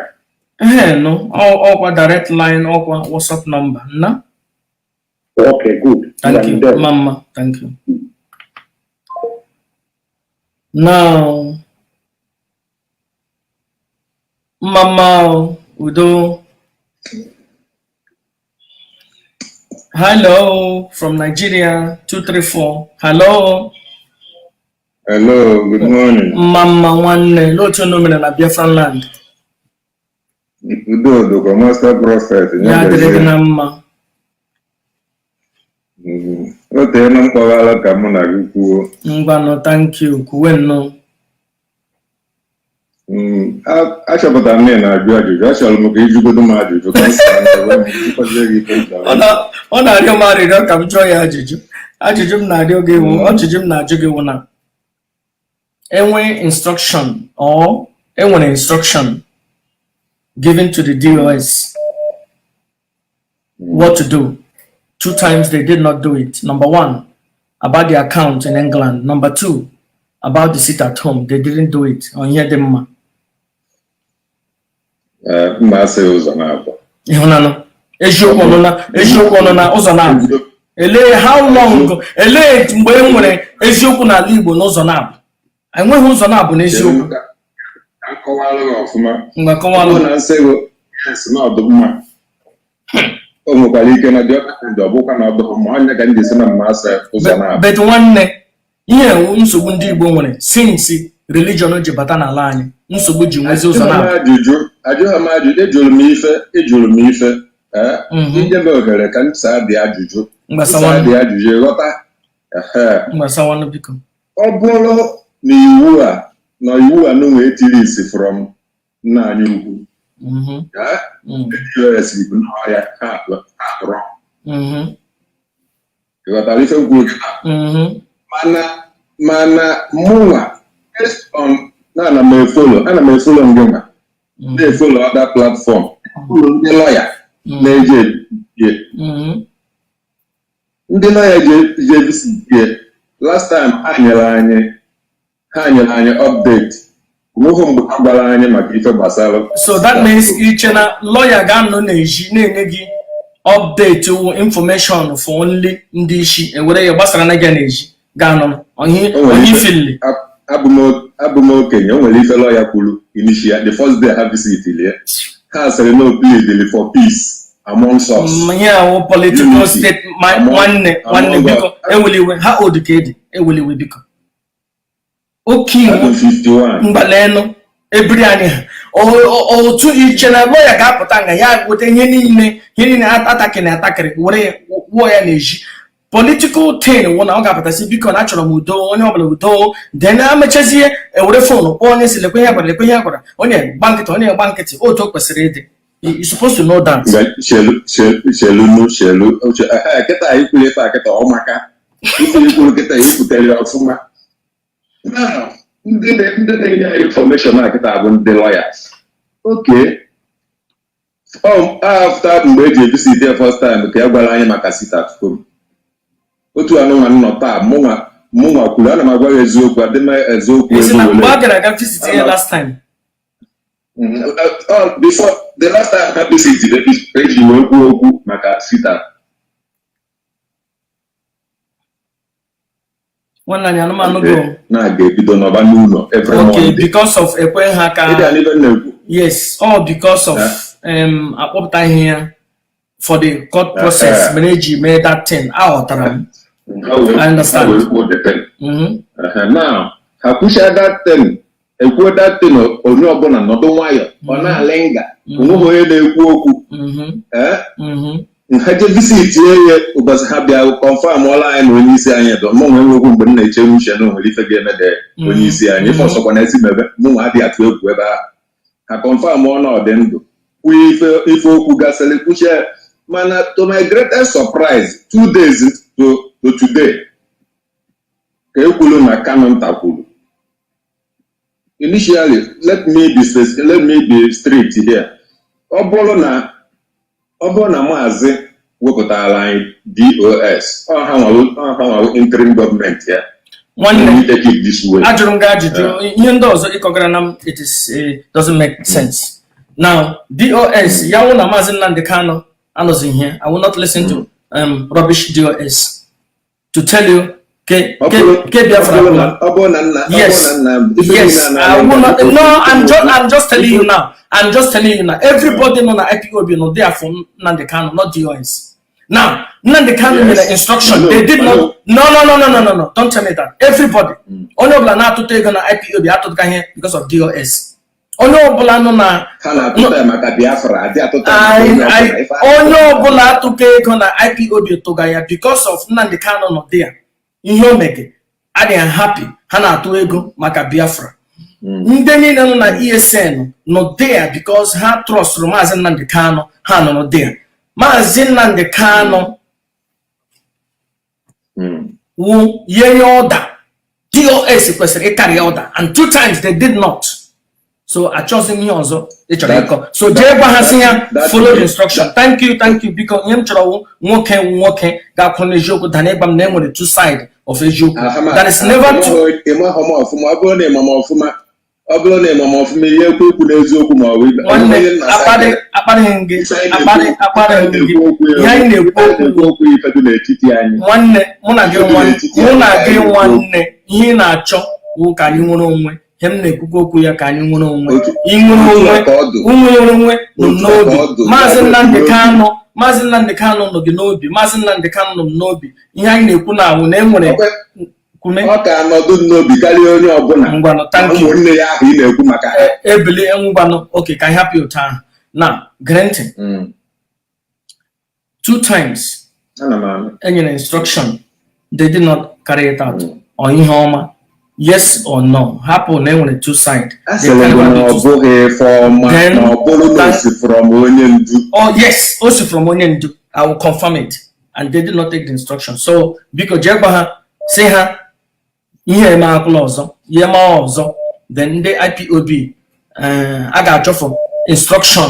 Ehe, no, ọkwa direct line, ọkwa WhatsApp number. Nna? Okay, good. Thank you. Ndewo. Mama, thank you. Now, Mama Udo. Hello from Nigeria, 234. Hello, Hello, good morning. Mama nwanne, l'otu unu mere na Biafran land. Udo dịkwa Master Prophet. Ya dịrị gị na mma. O teela m kpọghala ka mụ na gị kwuo. Ngwanụ, thank you. Kwuwe nnọọ. Achọpụtara m na ị na-ajụ ajụjụ. Achọrọ m ka ị jụgodo m ajụjụ ka m si anya wee m jụkwazie gị ife m chọrọ. Ọ na-arịọ m arịrịọ ka m jụọ ya ajụjụ. Ajụjụ m na-arịọ gị wụ, ajụjụ m na-ajụ gị wụ na enwe instruction or enwere instruction given to the DOS what to do. Two times they did not do it. Number one, about the account in England. Number two, about the sit at home. They didn't do it. On ihe dị mma. Ee, mma asịghị ụzọ na-abụ. Ịhụnanụ. Eziokwu ọnụ na ụzọ na-abụ. Elee how long, elee mgbe e nwere eziokwu n'ala Igbo n'ụzọ na-abụ? Enweghị ụzọ na-abụ n'eziokwu. Ka m kọwara gị ọfụma. Mgbe Ọ kọwalụ. bụrụ na nsị gị yes, na ọ dị mma. O nwekwara ike na the other hand, ọ bụkwa na ọ dụghị mma. Onye ka m ji si na mma asa ụzọ na But nwanne, ihe ewu nsogbu ndị Igbo nwere since religion ji bata n'ala anyị, nsogbu ji nwezi ụzọ Ajụghị m na ajụjụ, ajụghị m ajụjụ, ejụrụ m ife, ejụrụ m ife. Ee, inye m ohere ka m saa dị ajụjụ, m saa dị ajụjụ, ịghọta? Ehe. Mgbasawanụ, biko. Ọ bụrụ na iwu a, na iwu a nụnwa etiri isi from nna anyị ukwu, DOS bụ n'ọhịa ha atụrụ. Ịghọtara ife m kwuru kịta? Mana mụnwa, based on na ana m efollow, ana m efollow ndị nwa na-efollow other platform, follow ndị lọya na-eje ebie, ndị lọya je visit last time, ha nyere anyị update. Onweghị mgbe ha gwara anyị maka ife gbasara So that means iche na lawyer ga-anọ n'ezi na-enye gị update wụ information for only ndị isi ewere ya gbasara na gị n'ezi ga-anọ onye O nwere onye ife ifili. Abụ m okenye. O nwere ife lọya kwuru initial, the first day ha visit ya, ha sịrị no plead for peace amongst us. Ihe awụ political Unity state nwanne, nwanne, among biko. us. Eweliwe, ha old ka edi, eweliwe, biko, oke Abụ iwu 51. Mgbalenu ebiri anyị ha otu iche na lọya ga-apụta nga ya weta ihe niile, ihe niile atakịrị atakịrị were ya wụọ ya n'ezi. Political thing wụ na ọ ga-apụta sị, biko, na achọrọ m udo, onye ọbụla udo. Then amechazie, ewere phone kpọọ onye si lekwe ihe gwara, lekwe ihe gwara, onye gba nkịtị, onye gba nkịtị. Otu o kwesịrị ịdị. You supposed to know that. Chelu, chelu, chelunu, chelu. Ehe, kịta ikwuru ife a kịta, ọ maka ife ikwuru kịta, ikwutere ya ọfụma. Now, ndị na-enye anyị information a kịta bụ ndị lawyers. Okay, after mgbe eji evisit ya first time ka ya gwara anyị maka sit at home. Otu anụnwa nọ taa, mụnwa kwuru, ana m agwa ya eziokwu, adị m eziokwu. Isi na ego mgbe wele a gara aga visit ya last time. Before the last time ha visit, eji wee kwuo okwu maka sit at Nwanne anyị, anụmanụ go. Na-aga ebido n'ọba n'ụlọ every Monday. Because of ekwe ha ka Ịdị n'ibe m na-ekwu. Yes, all because of akpọpụtaghị ya for the court process mere eji mee that thing. Aghọtara m. Ha wee I understand. Ha wee kwuo the thing. Now ha kwuchia that thing, ekwuo that thing, onye ọbụla nọdụ nwayọ, ọ na-alị nga, onweghị onye na-ekwu okwu. Eh? Ha je visit ya ụbọchị ha bịa confirm ọla anyị na onye isi anyị dọ. Mụ nwe nwekwu mgbe m na-eche uche na onwere ife ga-eme de onye isi anyị, ife ọsọkwa na esi mebe, mụ nwa adịghị atụ egwu ebe ahụ. Ha confirm ọ na ọ dị ndụ, kwuo ife okwu gasịrị, kwuchie. Mana to my greatest surprise, 2 days to today, ka e kwuru na Kanu nta kwuru initially, let me be straight here, ọ bụrụ na maazị wepụtara anyị DOS, ọ ha nwawo interim gọọmenti ya. Nwanne, Let me take it this way. Ajụrụ m gị ajụjụ. Ihe ndị ọzọ ịkọgara na m, it is doesn't make sense now. DOS ya wụ na Maazị Nnamdi Kanu anọzi ihe. I will not listen to rubbish DOS to tell you ke Ọ ke ke Biafra ọ bụrụ gwụla. na ọ bụrụ na nna ọ bụrụ Yes. na nna ife Yes, niile a I will na-alị not. No, I'm just telling you now. I'm just telling you now. Everybody know that IPOB no there for Nnamdi Kanu, not DOS. Now, Nnamdi Kanu made an instruction. No, They did I not. know. No, no, no, no, no, no, no. Don't tell me that. Everybody. Onye ọbụla na-atụta ego na IPOB atụta ihe because of DOS. Onye ọbụla nọ na Ha na-atụta ya maka Biafra, adị atụta ya maka onye ọbụla. Ife a onye ọbụla atụka ego na IPOB tụga ya because of Nnamdi Kanu nọ there. Ihe o mege adịghị happy, ha na-atụ ego maka Biafra. Ndị niile nọ na ESN nọ there because ha trustụrụ Maazị Nnamdi Kanu, ha nọ there. Maazị Nnamdi Kanu wụ yenye order, DOS kwesịrị ịkarị order, and two times they did not. So achọghịzi m ihe ọzọ ị chọrọ ịkọ. So jee gwa ha sị ya follow the instruction. Thank you, thank you. Biko, ihe m chọrọ wụ nwoke wụ nwoke ga-akwụ n'eziokwu dana ịgba m na e nwere two side of eziokwu. That is never two. Ịmahọ m ọfụma. Ọ bụrụ na ịma m ọfụma, ọ bụrụ na ịma m ọfụma, ihe ekwu ekwu n'eziokwu ma ọ bụ ibe. Nwanne, akparị akparịghị m gị, akparị akparịghị m gị. Ihe anyị na-ekwu okwu na-ekwu okwu ife dị n'etiti anyị. Nwanne, mụ na gị nwanne, mụ na gị nwanne, ihe ị na-achọ wụ ka anyị nwere onwe. Ihe m na-ekwukwa okwu ya, ka anyị nwere onwe. Inwere Otu onwe a ka ọ dị. nwere onwe nọ Otu a ka n'obi ọ dị. Maazị Ya bụ Nnamdi n'obi. Kanu. Maazị Nnamdi Kanu nọ gị n'obi, Maazị Nnamdi Kanu nọ m n'obi. Ihe anyị na-ekwu na awụ na enwere kwume. Ọ ka nọdụ n'obi karịa onye ọbụla. Ngwanụ, thank you. Ụmụnne ya ahụ ị na-ekwu maka ha. Ebili, ngwanụ, okay, ka anyị hapụ otu ahụ na gere ntị. Two times Ana m anụ. Enyere instruction, they did not carry it out. Ọ ihe ọma, yes or no? Hapụ na enwere two side. A sịrị gị na ọ bụghị ife ọma na ọ bụrụ na o si from onye ndu. Oh yes, o si from onye ndu. I will confirm it, and they did not take the instruction. So biko jee gwa ha, sị ha ihe eme akwụla ọzọ, ihe ma ọzọ, then ndị IPOB a ga-achọfụ instruction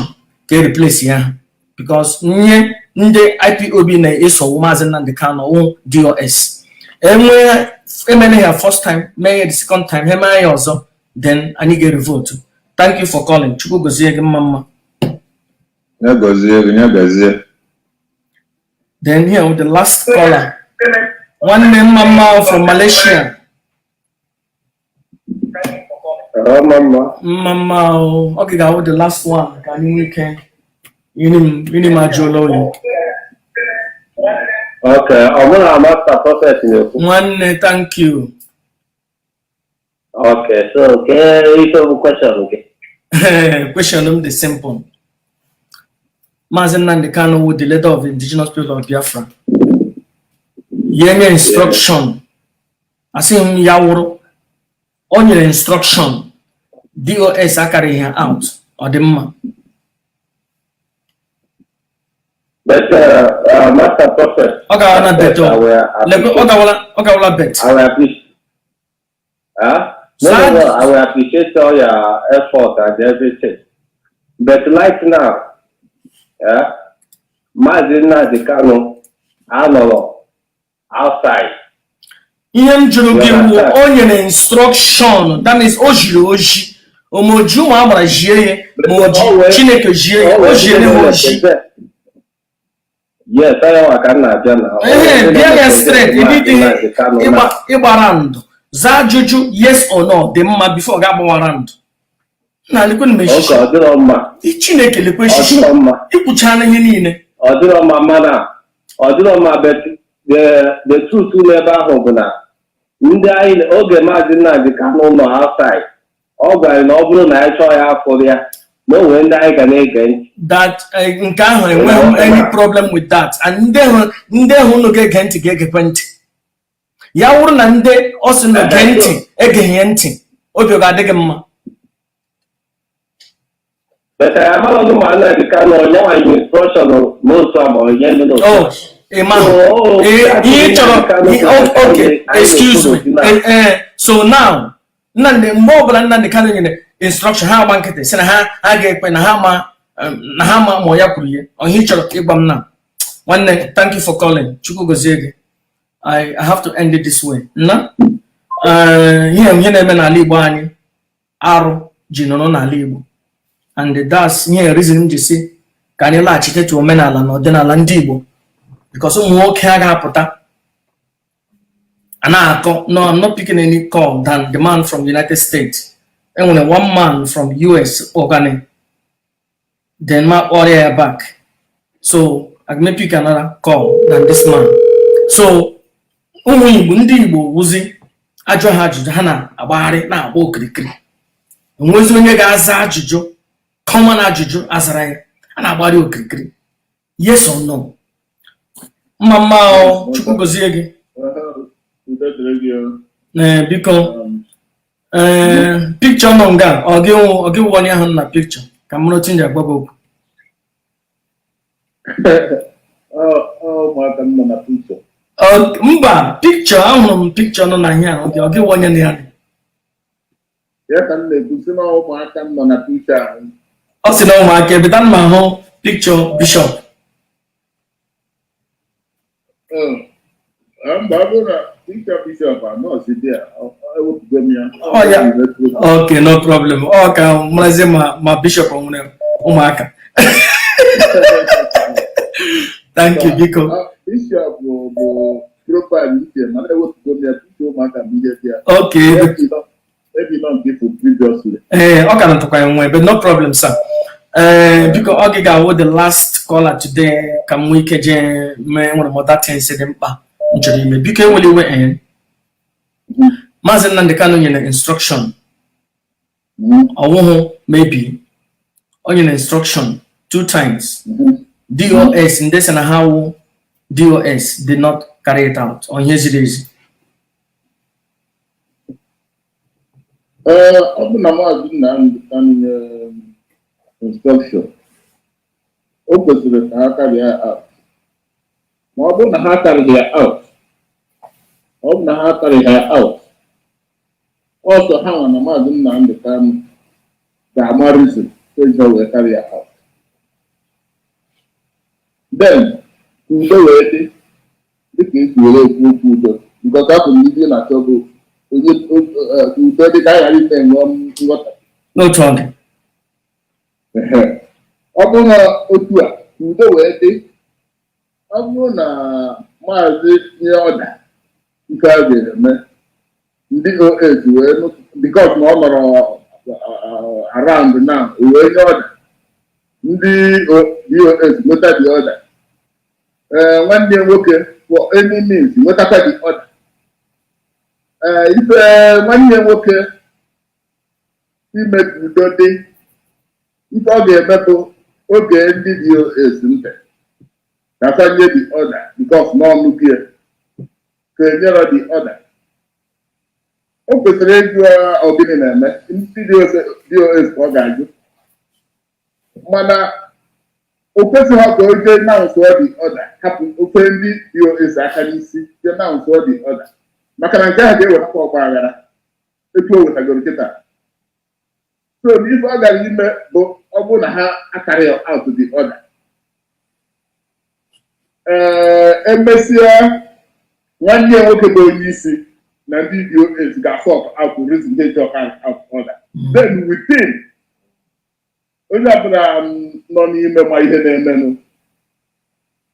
ka e replace ya, because nye ndị IPOB na-eso Maazị Nnamdi Kanu wụ DOS. Enwee emene ya first time, mee ya the second time, ha mee ya ọzọ, then anyị ga-revote. Thank you for calling. Chukwu gozie gị, mma mma. Ya gọzie gị, ya gọzie. Then here with the last caller, nwanne, mma mma, from Malaysia. Mma mma. Mma mma o. Ọ ga-awụ the last one ka anyị nwee ike ini m ajụọla oyi. Okay, ọ mụ na Master Prophet na-ekwu. Nwanne, thank you. Okay, so ke ife bụ question gị? Question m dị simple. Maazị Nnamdi Kanu wụ the leader of Indigenous People of Biafra. Ya nye instruction, asịghị m ya wụrụ o nyere instruction, DOS akarịghị ha out, ọ dị mma? But Master Prophet. Ọ gawala na bet. I will ọ gawala bet. I will appreciate. Huh? No, I will appreciate all your effort and everything. But right now, yeah, Maazị Nnamdi Kanu anọrọ outside. Ihe m jụrụ gị wụ, o nyere instruction, that means o jiri oji omoji ụmụ agbara jie ya, ma o ji Chineke jie ya, o jiere ha oji. Yes, onye nwa ka m na-abịa na. Ehe, bịa ya straight. Ebe ịgba ịgbara ndụ, zaa ajụjụ, yes or no, dị mma before ga agbawara ndụ na lekwe m Oke, echichi. ọ dịrọ mma. Chineke, lekwe Ọ echichi. dịrọ mma. Ikwuchana ihe niile. Ọ dịrọ mma, mana ọ dịrọ mma, but the truth n'ebe ahụ bụ na ndị anyị oge Maazị Nnamdi Kanu nọ outside, ọ gwara anyị na ọ bụrụ na anyị chọọ ya afọ ya na o nwere ndị anyị ga na-ege ntị. That nke ahụ enweghị m any problem with that, and ndị ahụ unu ga-ege ntị ga-egekwe ntị. Ya wụrụ na ndị ọ sị na gee ntị egeghị ya ntị, obi ọ ga-adị gị mma? But amaghị m ma Nnamdi Kanu onye nwa instruction n'otu a ma onye ndị n'otu Oh, a. ị ma ihe ị chọrọ. Okay, excuse me. So now Nnamdi, mgbe ọbụla Nnamdi Kanu nyere instruction, ha agba nkịtị, sị na ha ha ga-ekpe na ha ma na ha ma ya kwuru ihe ọ ihe ị chọrọ ịgwa m na. Nwanne, thank you for calling. Chukwu gozie gị. I have to end it this way. Nna, ihe na-eme n'ala Igbo anyị, arụ ji nọrọ n'ala Igbo, and that's ihe reason m ji si ka anyị laghachite to omenala na ọdịnala ndị Igbo, because ụmụ nwoke agaghị apụta a na-akọ. No, I'm not picking any call than the man from United States. Enwere one man from US organi, then ma kpọrọ ya back, so I may pick another call than this man. So ụmụ Igbo, ndị Igbo wụzi ajụ ha ajụjụ, ha na-agbagharị na-agba okirikiri. Enwezi onye ga-aza ajụjụ, common ajụjụ azara ya, a na-agbagharị okirikiri. Yes or no? Mma mma o, Chukwu gozie gị. Udo dịrị gị o. Ee, biko, ee, picture nọ nga, ọ gị wụ onye ahụ na picture, ka m mara otu m ji agwa gị okwu. Ọ ụmụaka m nọ na picture. Mba, picture ahụrụ m, picture nọ na ihe a, ọ gị wụ onye na ya? Ya ka m na-ekwu, sị na ụmụaka m nọ na picture ahụ. Ọ sị na ụmụaka ebeta m ahụ picture bishop. Mba, ọ bụrụ na picture bishop a nọọsụ dị a, ewepụgo m ya. Ọ ya. Okay, no problem. Ọ ka marazie ma bishop ọ nwere ụmụaka. Thank you, biko. Bishop bụ profile uche, mana ewepụgo m ya, picture ụmụaka m ihe dị ya. Okay. Maybe not people previously. Ee, ọ ka natụkwa ya nwe, but no problem, sir. Ee, biko, ọ gị ga-awụ the last caller today ka m nwee ike jee mee. Nwere m other things dị mkpa m chọrọ ime. Biko, enwere iwe. Ee, Maazị Nnamdi Kanu nyere instruction, ọwụhụ maybe o nyere instruction two times. DOS, ndị sị na ha wụ DOS, did not carry it out. Ọ ihe ziri ezi? Ee, ọ bụ na Maazị Nnamdi Kanu nyere instruction, o kwesịrị ka ha carry ya out. Ma ọ bụrụ na ha carry ya out, ọ bụ na ha carry ya out, ọsọ ha nwa na Maazị Nnamdi Kanu ga-ama reason eji wee carry ya out. Then ka udo wee dị, dịka esi were ekwu okwu udo, because afọ na ndị na-achọ bụ onye ka udo dị, ka a ghara ime enwe nghọta. N'otu ọ dị. Ehe. Ọ bụrụ na otu a ka udo wee dị, ọ bụrụ na maazị nye ọda nke a ga-eme, ndị DOS wee because na ọ nọrọ around now, wee nye ọda, ndị DOS nweta the order, ee, nwanne ya nwoke for any means nwetakwa the order, ee, ife nwanne ya nwoke ime ka udo dị, ife ọ ga-eme bụ oge ndị DOS ntị ka fa nye the order, because n'ọnụ gị ka enyere the order. O kwesịrị ịjụ ọ gịnị na-eme ndị DOS. DOS ka ọ ga-ajụ, mana o kwesịghị ka o jee announce the order, hapụ ofe ndị DOS aka n'isi jee announce the order, maka na nke ahụ ga-ewetakwa ọgba aghara etu o wetagoro kịta. So ife ọ gara ime bụ, ọ bụrụ na ha akarị out the order, ee, emesịa nwanne ya nwoke bụ onye isi na ndị DOS ga-asort out reason they ji carry out order. Then within, onye ọbụla nọ n'ime ma ihe na-emenụ,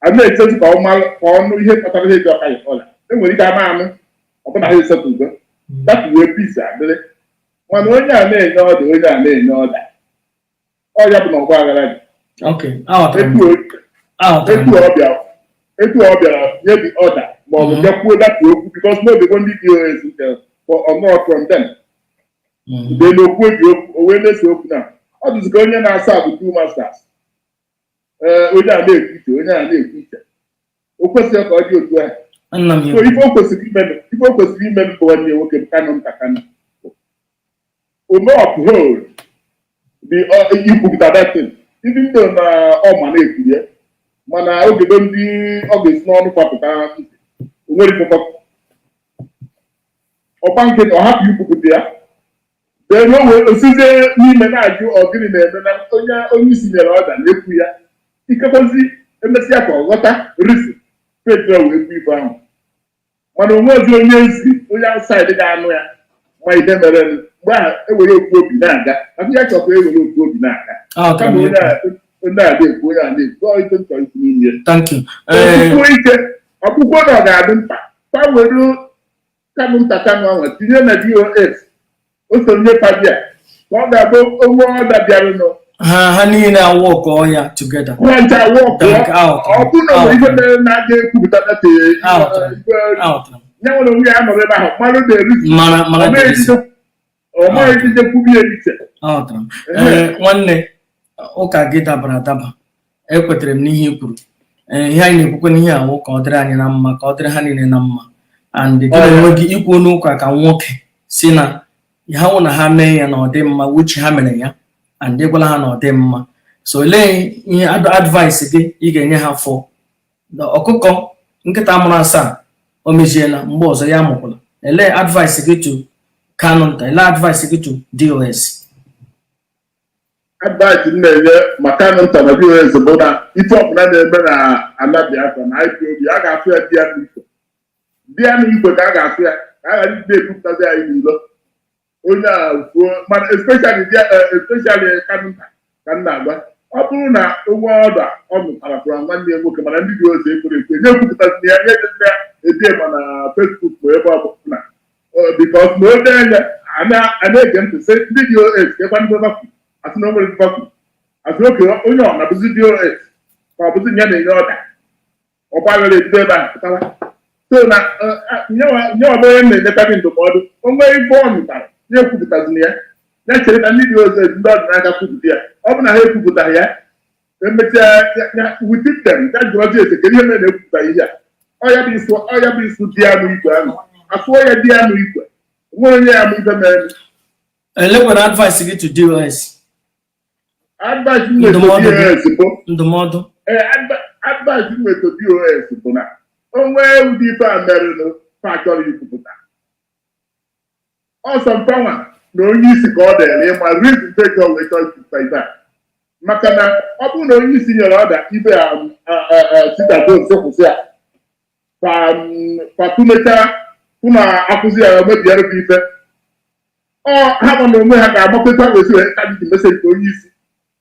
a na-echezi ka ọ malụ, ka ọnụ ihe kpatara ihe ji ọkarị order. Enwere ike ama anụ ọbụna ha esetụgo that way, peace adịrị. Mana onye a na-enye ọda, onye a na-enye ọda, ọ ya bụ na ọgba aghara dị. Okay, aghọtara m. Etu Aghọtara m. etu ọ bịara, etu ọ bịara nye the order, ma ọ bụ bịakwuo data okwu, because n'obego ndị DOS nke for ọnọrọ from them. Mgbe na okwu eji okwu, o wee na-ese okwu na ọ dịzị ka onye na-asa bụ two masters. Ee, onye a na-ekwu iche, onye a na-ekwu iche. O kwesịghị ka ọ dị otu ahụ. Nna m. So ife o kwesịrị ime bụ, nwanne ya nwoke bụ Kanu nta Kanu ome uphold the ikwupụta that thing, even though na ọ ma na-ekwurie, mana ogebe ndị ọ ga-esi n'ọnụ kwapụta ntị, o nwere ife ọgba nkịtị, ọ hapụ ikwupụta ya. Then o wee osizie n'ime na-ajụ ọ gịnị na-eme na onye isi nyere ọda na-ekwu ya. Ikekwezi emesịa ka ọ ghọta reason Petro wee kwu ife ahụ, mana onwe ozi onye ezi, onye outside ga-anụ ya ma ihe mere mgbe ahụ, ewere okwu obi na-aga, maka ya chọkwa ewere okwu obi na-aga Aghọtara m. kama onye a onye a na-ekwu, onye a na-ekwu, ọ ife m chọrọ ikwu n'ime. Thank you. Ee. Okwukwo ike ọkwụkwọ na ọ ga-adị mkpa ka were Kanu nta Kanu ahụ tinye na DOS, o so nye pabia, ka ọ ga-abụ onwe ọda bịarụnụ. Ha niile awọkọ ya together. Ha ncha wọkụọ. Thank you. Aghọtara Ọ m. bụrụ na o nwere ihe mere na-aga ekwupụta data. Aghọtara m. Aghọtara m. Ya nwere onwe ya nọrọ ebe ahụ mmadụ na-erizi. Mara ọ the reason. maghị ejije kwubie iche. Aghọtara m. Ee, nwanne, ụka gị dabara adaba. Ekwetere m n'ihe i kwuru. Ee, ihe anyị na-ekwukwe n'ihe awụ ka ọ dịrị anyị na mma, ka ọ dịrị ha niile na mma. And gị na onwe gị ikwu n'ụka ka nwoke si na ha nwụ na ha mee ya na ọ dị mma, which ha mere ya, and ị gwala ha na ọ dị mma. So olee ihe advice gị ị ga-enye ha for ọkụkọ nkịta mụrụ asaa o meziela mgbe ọzọ ya amụkwala? Elee advice gị to Kanu nta? Elee advice gị to DOS? Advice m na-enye maka Kanu nta na DOS bụ na ife ọbụla na-eme na ala Biafra na IPOB, a ga-afụ ya di ya n'ikwe, di ya n'ikwe, ka a ga-afụ ya, ka a ghara ịdị na-ekwupụtazi anyị n'ilo. Onye a kwuo, mana especially Kanu nta ka m na-agwa, ọ bụrụ na onwe ọda ọ nụtara from nwanne ya nwoke, mana ndị DOS ekwere ekwe nye ekwupụtazi ya, nye ejezi ya edie ma na Facebook ma ebe ọ bụla, because na ode anya a na-ege ntị sị ndị DOS kekwa ndị bakwu asị na o nwere ndị bakwu. Asị oke onye ọ na-abụzi DOS ka ọ bụzi ya na-enye ọda, ọgbaghara ebido ebe a pụtara. So na nyewa bụ onye na-enyeta gị ndụmọdụ, o nwee ife ọ mụtara ya ekwupụtazina ya, ya chere ka ndị DOS, ndị ọdịnaka kwupụta ya. Ọ bụ na ha ekwupụtaghị ya, emechaa ya within them, ya jụọzi ese kedu ihe mere na ekwupụta ihe a. Ọ ya bụ isu, ọ ya bụ isu di anụ igwe ahụ, asụọ ya di anụ igwe, nwere onye ya bụ ife mere. Elekwara advice gị to DOS? Advice m nwere Ndụmọdụ gị. DOS bụ Ndụmọdụ. Ee, advice m nwere DOS bụ na o nwee ụdị ife a merenụ fa chọrọ ikwupụta, ọsọ mfanwa na onye isi ka ọ dịrị ịma reason take wee chọọ ikwupụta ife a, maka na ọ bụrụ na onye isi nyere ọda ibe a sit-at-home, sị kwụsị ya, fa tụlechaa hụ na akwụsị ya, mebiere bụ ife ọ ha ma na onwe ha ga-amakọta wesi wee carry message ka onye isi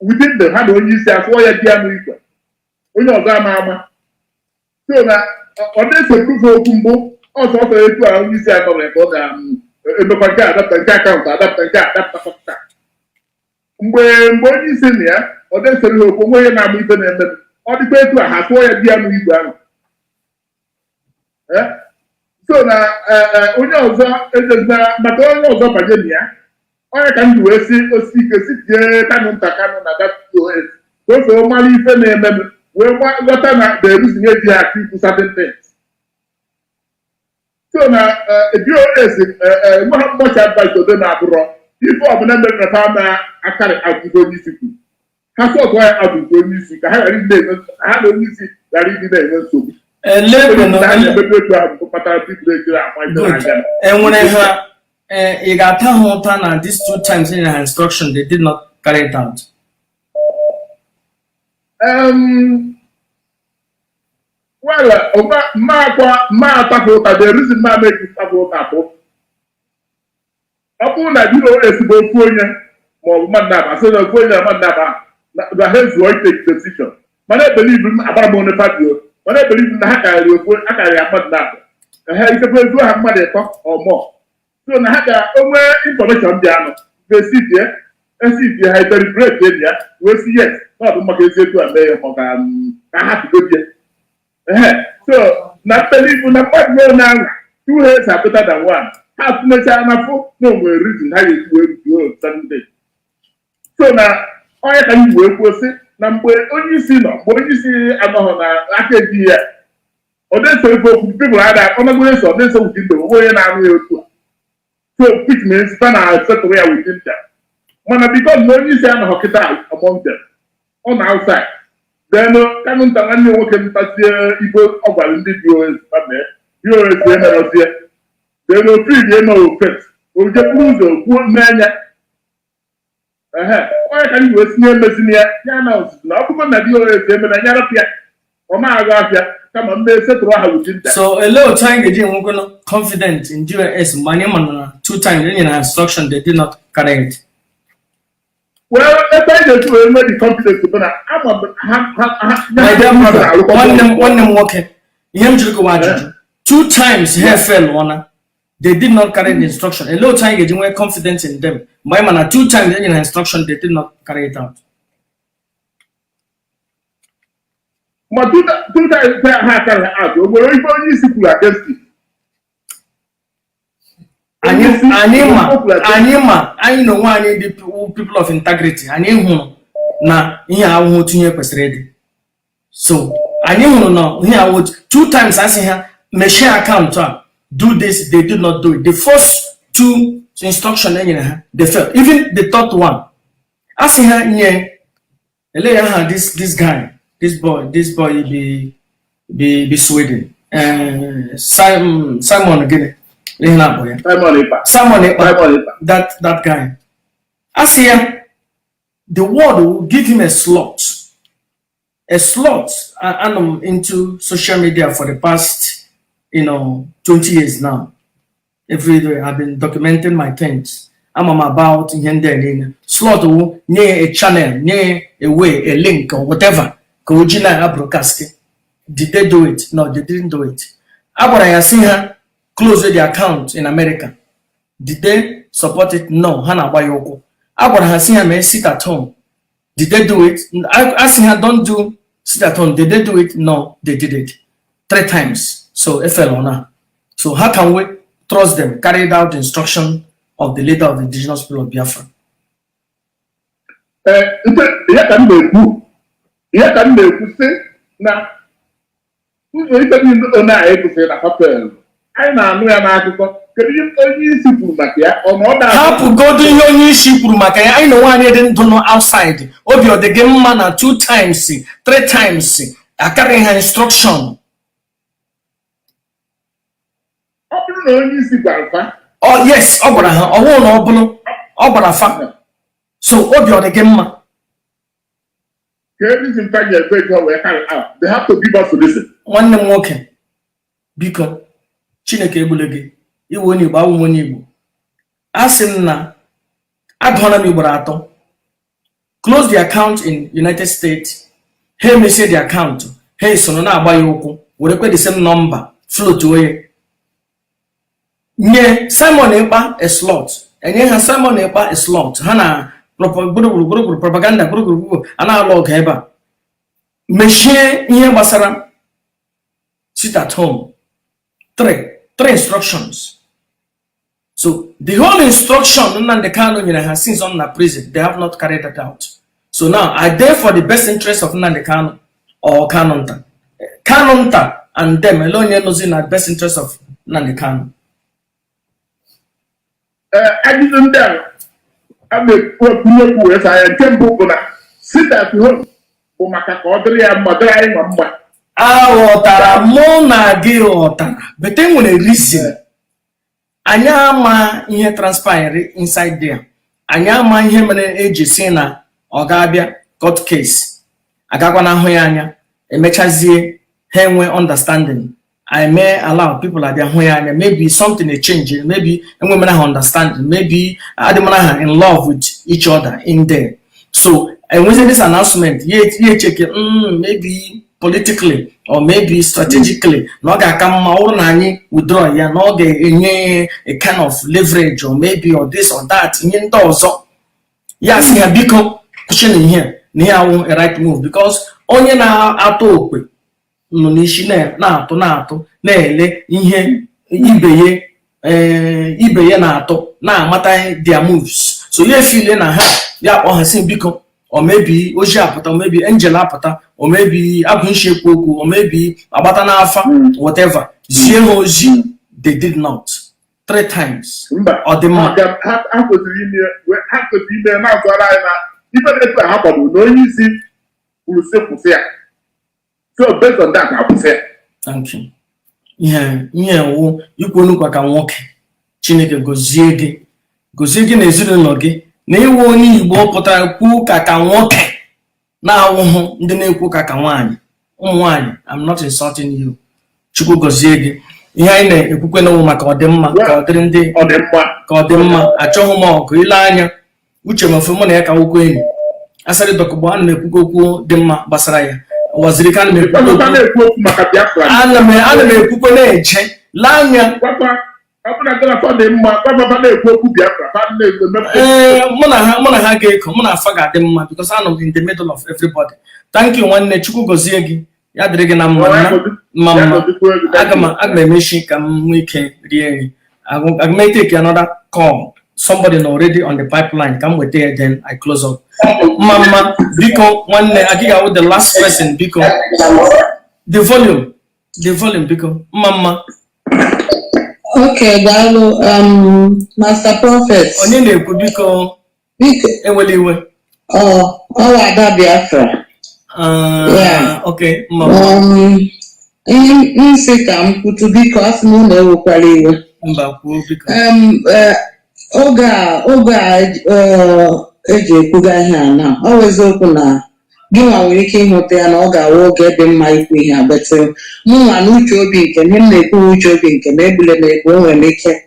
within them, ha na onye isi asụọ ya di ya n'igwe, onye ọzọ ama ama. So na ọ na-esekwufe okwu mbụ ọsọ ọsọ etu a onye isi anọrọ ka ọ ga-emekwa nke adapta, nke account adapta, nke adapta. Mgbe onye isi na ya ọ na-esere ha okwu, onwe onye na-ama ife na-eme. Ọ dịkwa etu a, ha sụọ ya di ya n'igwe ahụ. So na onye ọzọ ejezina maka onye ọzọ banye na ya. Onye ka m ji wee si osi ike si tie Kanụ nta Kanụ na that DOS ka o soro mara ife na-eme m wee ghọta na the reason eji ha achọ ikwu certain things. So na DOS enweghị mgbọchi advice ode na-abụrọ ife ọbụla mere na fa na-akarị agụgụ onye isi kwuru, ha sọtụ ya agụgụ onye isi ka ha ghara ịdị na-enwe, ha na onye isi ghara ịdị na-enwe nsogbu. Elekwenụ. Na ha na-emepe etu ahụ bụ kpatara people ejiri ama ife Good. na-aga. Enwere ha ị ga-ata ha ụta na these two times in her instruction they did not carry it out? Well, mma akwa mma atapụ ụta, the reason mma meji tapụ ụta bụ ọ bụrụ na DOS bụ ofu onye ma ọ bụ mmadụ na-aba, sị na ofu onye na mmadụ na-aba na ha ezuo itake decision, mana ebelieve m agbara m onye fabio, mana ebelieve m na ha karịrị ofu, ha karịrị mmadụ na-abụ, ha ikekwe ezuo ha mmadụ ịtọ or more. So na ha ga onwe information dị anụ ga-esi esi ha deliberate ya wee si yes, na ọ bụ maka ezi etu a mee ya, ma ọ ka ha hapụgodie. Ehe, so na believe na mmadụ nwere na-anwa, two heads are better than one. Ha tụlechaa na fụ na o nwere reason ha ga-esi wee ruo Sunday. So na onye ka anyị wee kwuo sị na mgbe onye isi nọ, mgbe onye isi anọghị na aka ejighị ya, ọ na-eso ebe okwu people ada ọnọgoro eso, ọ na-eso within them, onwe onye na-anụ ya otu a. So which means fa na-esetụrụ ya within them, mana because na onye isi anọghị kịta among them, ọ na outside, then Kanụ nta nwanne ya nwoke ntasie ibe ọ gwara ndị DOS ha mee, DOS emerọzie, then ofidi eme ofet ojekwuru ụzọ kwuo n'anya. Ehe, onye ka anyị wee sinye emezina ya, ya na ozuzu na ọ bụrụ na DOS emena ya, rapụ ya, ọ ma-agụ afịa kama mme setụrụ aha within them. So elee otu anyị ga-eji enwekwanụ confident in DOS mgbe anyị ma na two times e nyere ha instruction, they did not carry it? Well, ebe anyị ga-esi wee nwee the confidence bụ na ama m ha My dear brother, na-alụkọ. Nwanne m nwoke, ihe m jiri kọwa ajụjụ, two times ha fail ọna, they did not carry the instruction. Elee otu anyị ga-eji nwee confidence in them mgbe anyị ma na two times e nyere ha instruction, they did not carry it out? Ma two times ha carry out, o nwere ife onye isi kwuru against it? Anyị ma anyị na onwe anyị dị people of integrity. Anyị hụrụ na ihe ahụhụ otu ihe kwesịrị ịdị. So anyị hụrụ na ihe ahụ two times asị ha mechie account a, do this, they did not do it. The first two instruction e nyere ha, they failed. Even the third one, asị ha nye ele ya aha this guy, this boy bi Sweden, Simon gịnị ihe na-akpọ ya? Simon Ekpa. Simon Ekpa. Simon Ekpa. That guy, asị ya the world will give him a slot, a slot. I'm into social media for the past 20 years now. Every day I've been documenting my things. I'm about ihe ndị a niile. Slot wụ nye ya a channel, nye ya a way, a link or whatever ka o ji na broadcast. Did they do it? No, they didn't do it. A gwara ya sị ha close the account in America. Did they support it? No, ha na-agba ya ụkwụ. A gwara ha sị ha mee sit at home. Did they do it? No. Did they do it? I sị ha don't do sit at home. Did they do it? No, they did it three times. So efel na. So how can we trust them carried out the instruction of the leader of the Indigenous People of Biafra? Ee, ihe ka m na-ekwu, ihe ka m na-ekwu sị na ụzọ ife niile onye a egosiri na papel anyị na-anụ ya n'akụkọ, kedu ihe onye isi kwuru maka ya? Ọ na ọ da Hapụgodu ihe onye isi kwuru maka ya. Anyị na onwe anyị dị ndụ nọ outside. Obi ọ dị gị mma na two times, three times akarị ha instruction? Ọ bụrụ na onye isi gwara fa. Oh yes, ọ gwara ha. Ọ bụrụ na ọ bụrụ ọ gwara fa, so obi ọ dị gị mma? Ka reason fa ji ekwe ego wee carry out, they have to give us a reason. Nwanne m nwoke, biko, Chineke egbule gị. Iwe onye Igbo, awụ m onye Igbo. A sị m na agụọla m ugboro atọ, close the account in United States. Ha emesie the account, ha esoro na-agba ya ụkwụ, werekwe the same number float oye nye Simon Ekpa a slot. Enye ha Simon Ekpa a slot, ha na gburugburu gburugburu propaganda gburugburu a na-alụ ọgụ ebe a, mechie ihe gbasara sit at home. Three instructions. So the whole instruction Nnamdi Kanu nyere ha since on na prison, they have not carried that out. So now, are they for the best interest of Nnamdi Kanu or Kanunta? Kanunta and them ele onye nọzi na best interest of Nnamdi Kanu? Ee, ajụjụ ndị a a na-ekwu ekwu wee saa ya. Nke mbụ bụ na sit at home bụ maka ka ọ dịrị ya mma, dịrị anyị nwa mma. Aghọtara mụ na gị ghọtara, but e nwere reason. Anyị ama ihe transpire inside there. Anyị ama ihe mere eji si na ọ ga-abịa court case, agakwana ahụ ya anya. Emechazie, ha enwe understanding, I may allow people abịa hụ ya anya. Maybe something a change, maybe enwe mere ha understanding, maybe adịmara ha in love with each other in there. So enwezi this announcement ya echeke, maybe politically or maybe strategically, na ọ ga-aka mma ọ bụrụ na anyị withdraw ya, na ọ ga-enye a kind of leverage or maybe or this or that, ihe ndị ọzọ. Ya sị ha biko kwụsị na ihe na ihe awụ a right move, because onye na-atụ okwe nọ n'isi na-atụ na-atụ na-ele ihe ibe ya, ibe ya na-atụ, na-amata their moves. So ya efile na ha ya akpọ ha sị biko, or maybe oji apụta, or maybe angel apụta, or maybe abụ nshi ekwu okwu, or maybe agbata n'afa, whatever, zie ha ozi. They did not, three times. Mba. Ọ dị mma. Ha kwesịrị ime, ha kwesịrị ime na-azụara anyị na ife na-etu ha kwadoro na onye isi kwuru sị kwụsị ya. So based on that, akwụsị ya. Thank you. Ihe wụ ikwu onukwa ka nwoke. Chineke gozie gị, gozie gị na ezinụlọ gị, na ịwụ onye Igbo pụtara kwuo ka nwoke na-awụhụ ndị na-ekwu ka nwaanyị, ụmụ nwaanyị. I'm not insulting you. Chukwu gozie gị. Ihe anyị na-ekwukwe n'ụmụ maka ọdịmma, ka ọ dịrị ndị ọdịmma. Ka ọ dị mma. Achọghị m ọgụ. Ile anya uche m ofe, mụ na ya ka nwokwu enyi Asari Dokubo, ana m ekwukwu okwu dị mma gbasara ya. Wazirika, ana m ekwukwu Ịkpọkọta okwu na-ekwu okwu maka Biafra. Ana m ekwukwe na-eje lee anya. Gwakwa ọ bụrụ na gọvanọ dị mma, gwakwa na-ekwu okwu Biafra, fa na-eme. Ee, mụ na ha ga-eko, mụ na afa ga-adị mma, because anọ m in the middle of everybody. Thank you, nwanne. Chukwu gozie gị, ya dịrị gị na mma nna mma mma. Aga m emechi ka m nwee ike rie nri. Aga m take another call. Somebody nọ already on the pipeline, ka m weta ya, then I close up. Mma mma, biko nwanne, agaghị awụ the last person. Biko, the volume, the volume, biko. Mma mma. Okay, daalụ, Master Prophet. Onye na-ekwu, biko? Biko, ewela iwe. Ọ Ada Biafra. Yeah. Okay, mma mma. Ihe m sị ka m kwutu, biko, asị m unu ewekwala iwe. Mba, kwuo biko. Oge a eji ekwuga ihe a na ọ bụ eziokwu na gị nwa nwere ike ịhụta ya na ọ ga-awụ oge dị mma ikwu ihe a, but mụ nwa na uche obi nke m, ihe m na-ekwu uche obi nke m, egbule m egbu, enwere m ike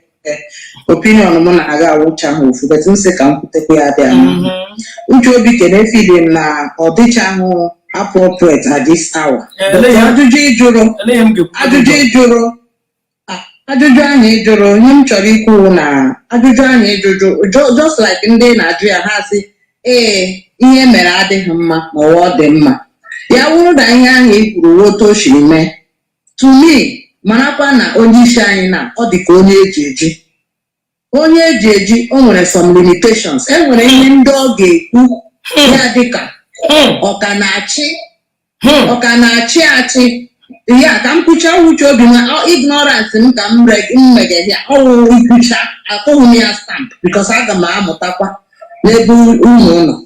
opinion m na-aga awụcha ha ofu, but m sị ka m kwutekwa ya bịa. Uche obi kene feeling na ọ dịchaghị appropriate at this hour. But ajụjụ ịjụrụ, Ele ihe m ga-ekwu? ajụjụ ịjụrụ, ajụjụ ahụ ịjụrụ, ihe m chọrọ ikwu na ajụjụ ahụ ịjụjụ, just like ndị na-ajụ ya, ha sị Ee, ihe mere adịghị mma ma ọ dị mma, ya wụrụ na ihe ahụ i kwuru wuo otu o siri mee. To me, marakwa na onye isi anyị na ọ dị ka onye eji eji, onye eji eji. O nwere some limitations, e nwere ihe ndị ọ ga-ekwu ya dịka ọ ka na-achị, ọ ka na-achị achị ya. Ka m kwucha uche obi m, ignorance m ka m mege ya. Ọwụ ikwucha, atụghị m ya stamp because aga m amụtakwa n'ebe unu nọ.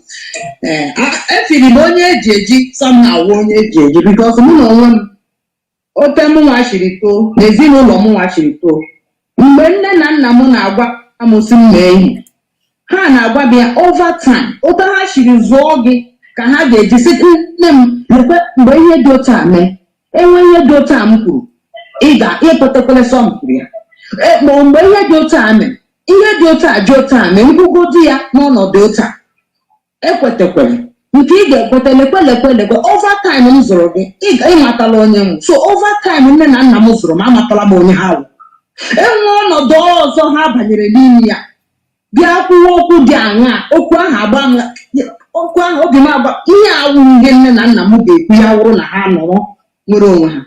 Ee, efiri m onye eji eji somehow wụ onye eji eji because mụ na onwe m, ote m nwa shiri too na ezinụlọ m nwa shiri too, mgbe nne na nna m na-agwa m sị m mee ihe, ha na-agwa m ya over time. Otu ha shiri zụọ gị ka ha ga-eji sị nne m, lekwe mgbe ihe dị otu a mee, enwe ihe dị otu a m kwuru, ị ga-ekwetekwele sọ m kwuru ya. Ma mgbe ihe dị otu a mee, ihe dị otu a dị otu a mee, nkwugodu ya n'ọnọdụ otu a, ekwetekwele nke ị ga-ekweta. Lekwe, lekwe, lekwe, over time m zụrụ gị, ịmatala onye m. So over time nne na nna m zụrụ m, amatala m onye ha wụ. Enwe ọnọdụ ọzọ ha banyere n'ime ya, bịa kwuwe okwu dị aṅaa, okwu ahụ agba m, okwu ahụ obi m agba. Ihe awụghị ihe nne na nna m ga-ekwu ya wụrụ na ha nọrọ nwere onwe ha.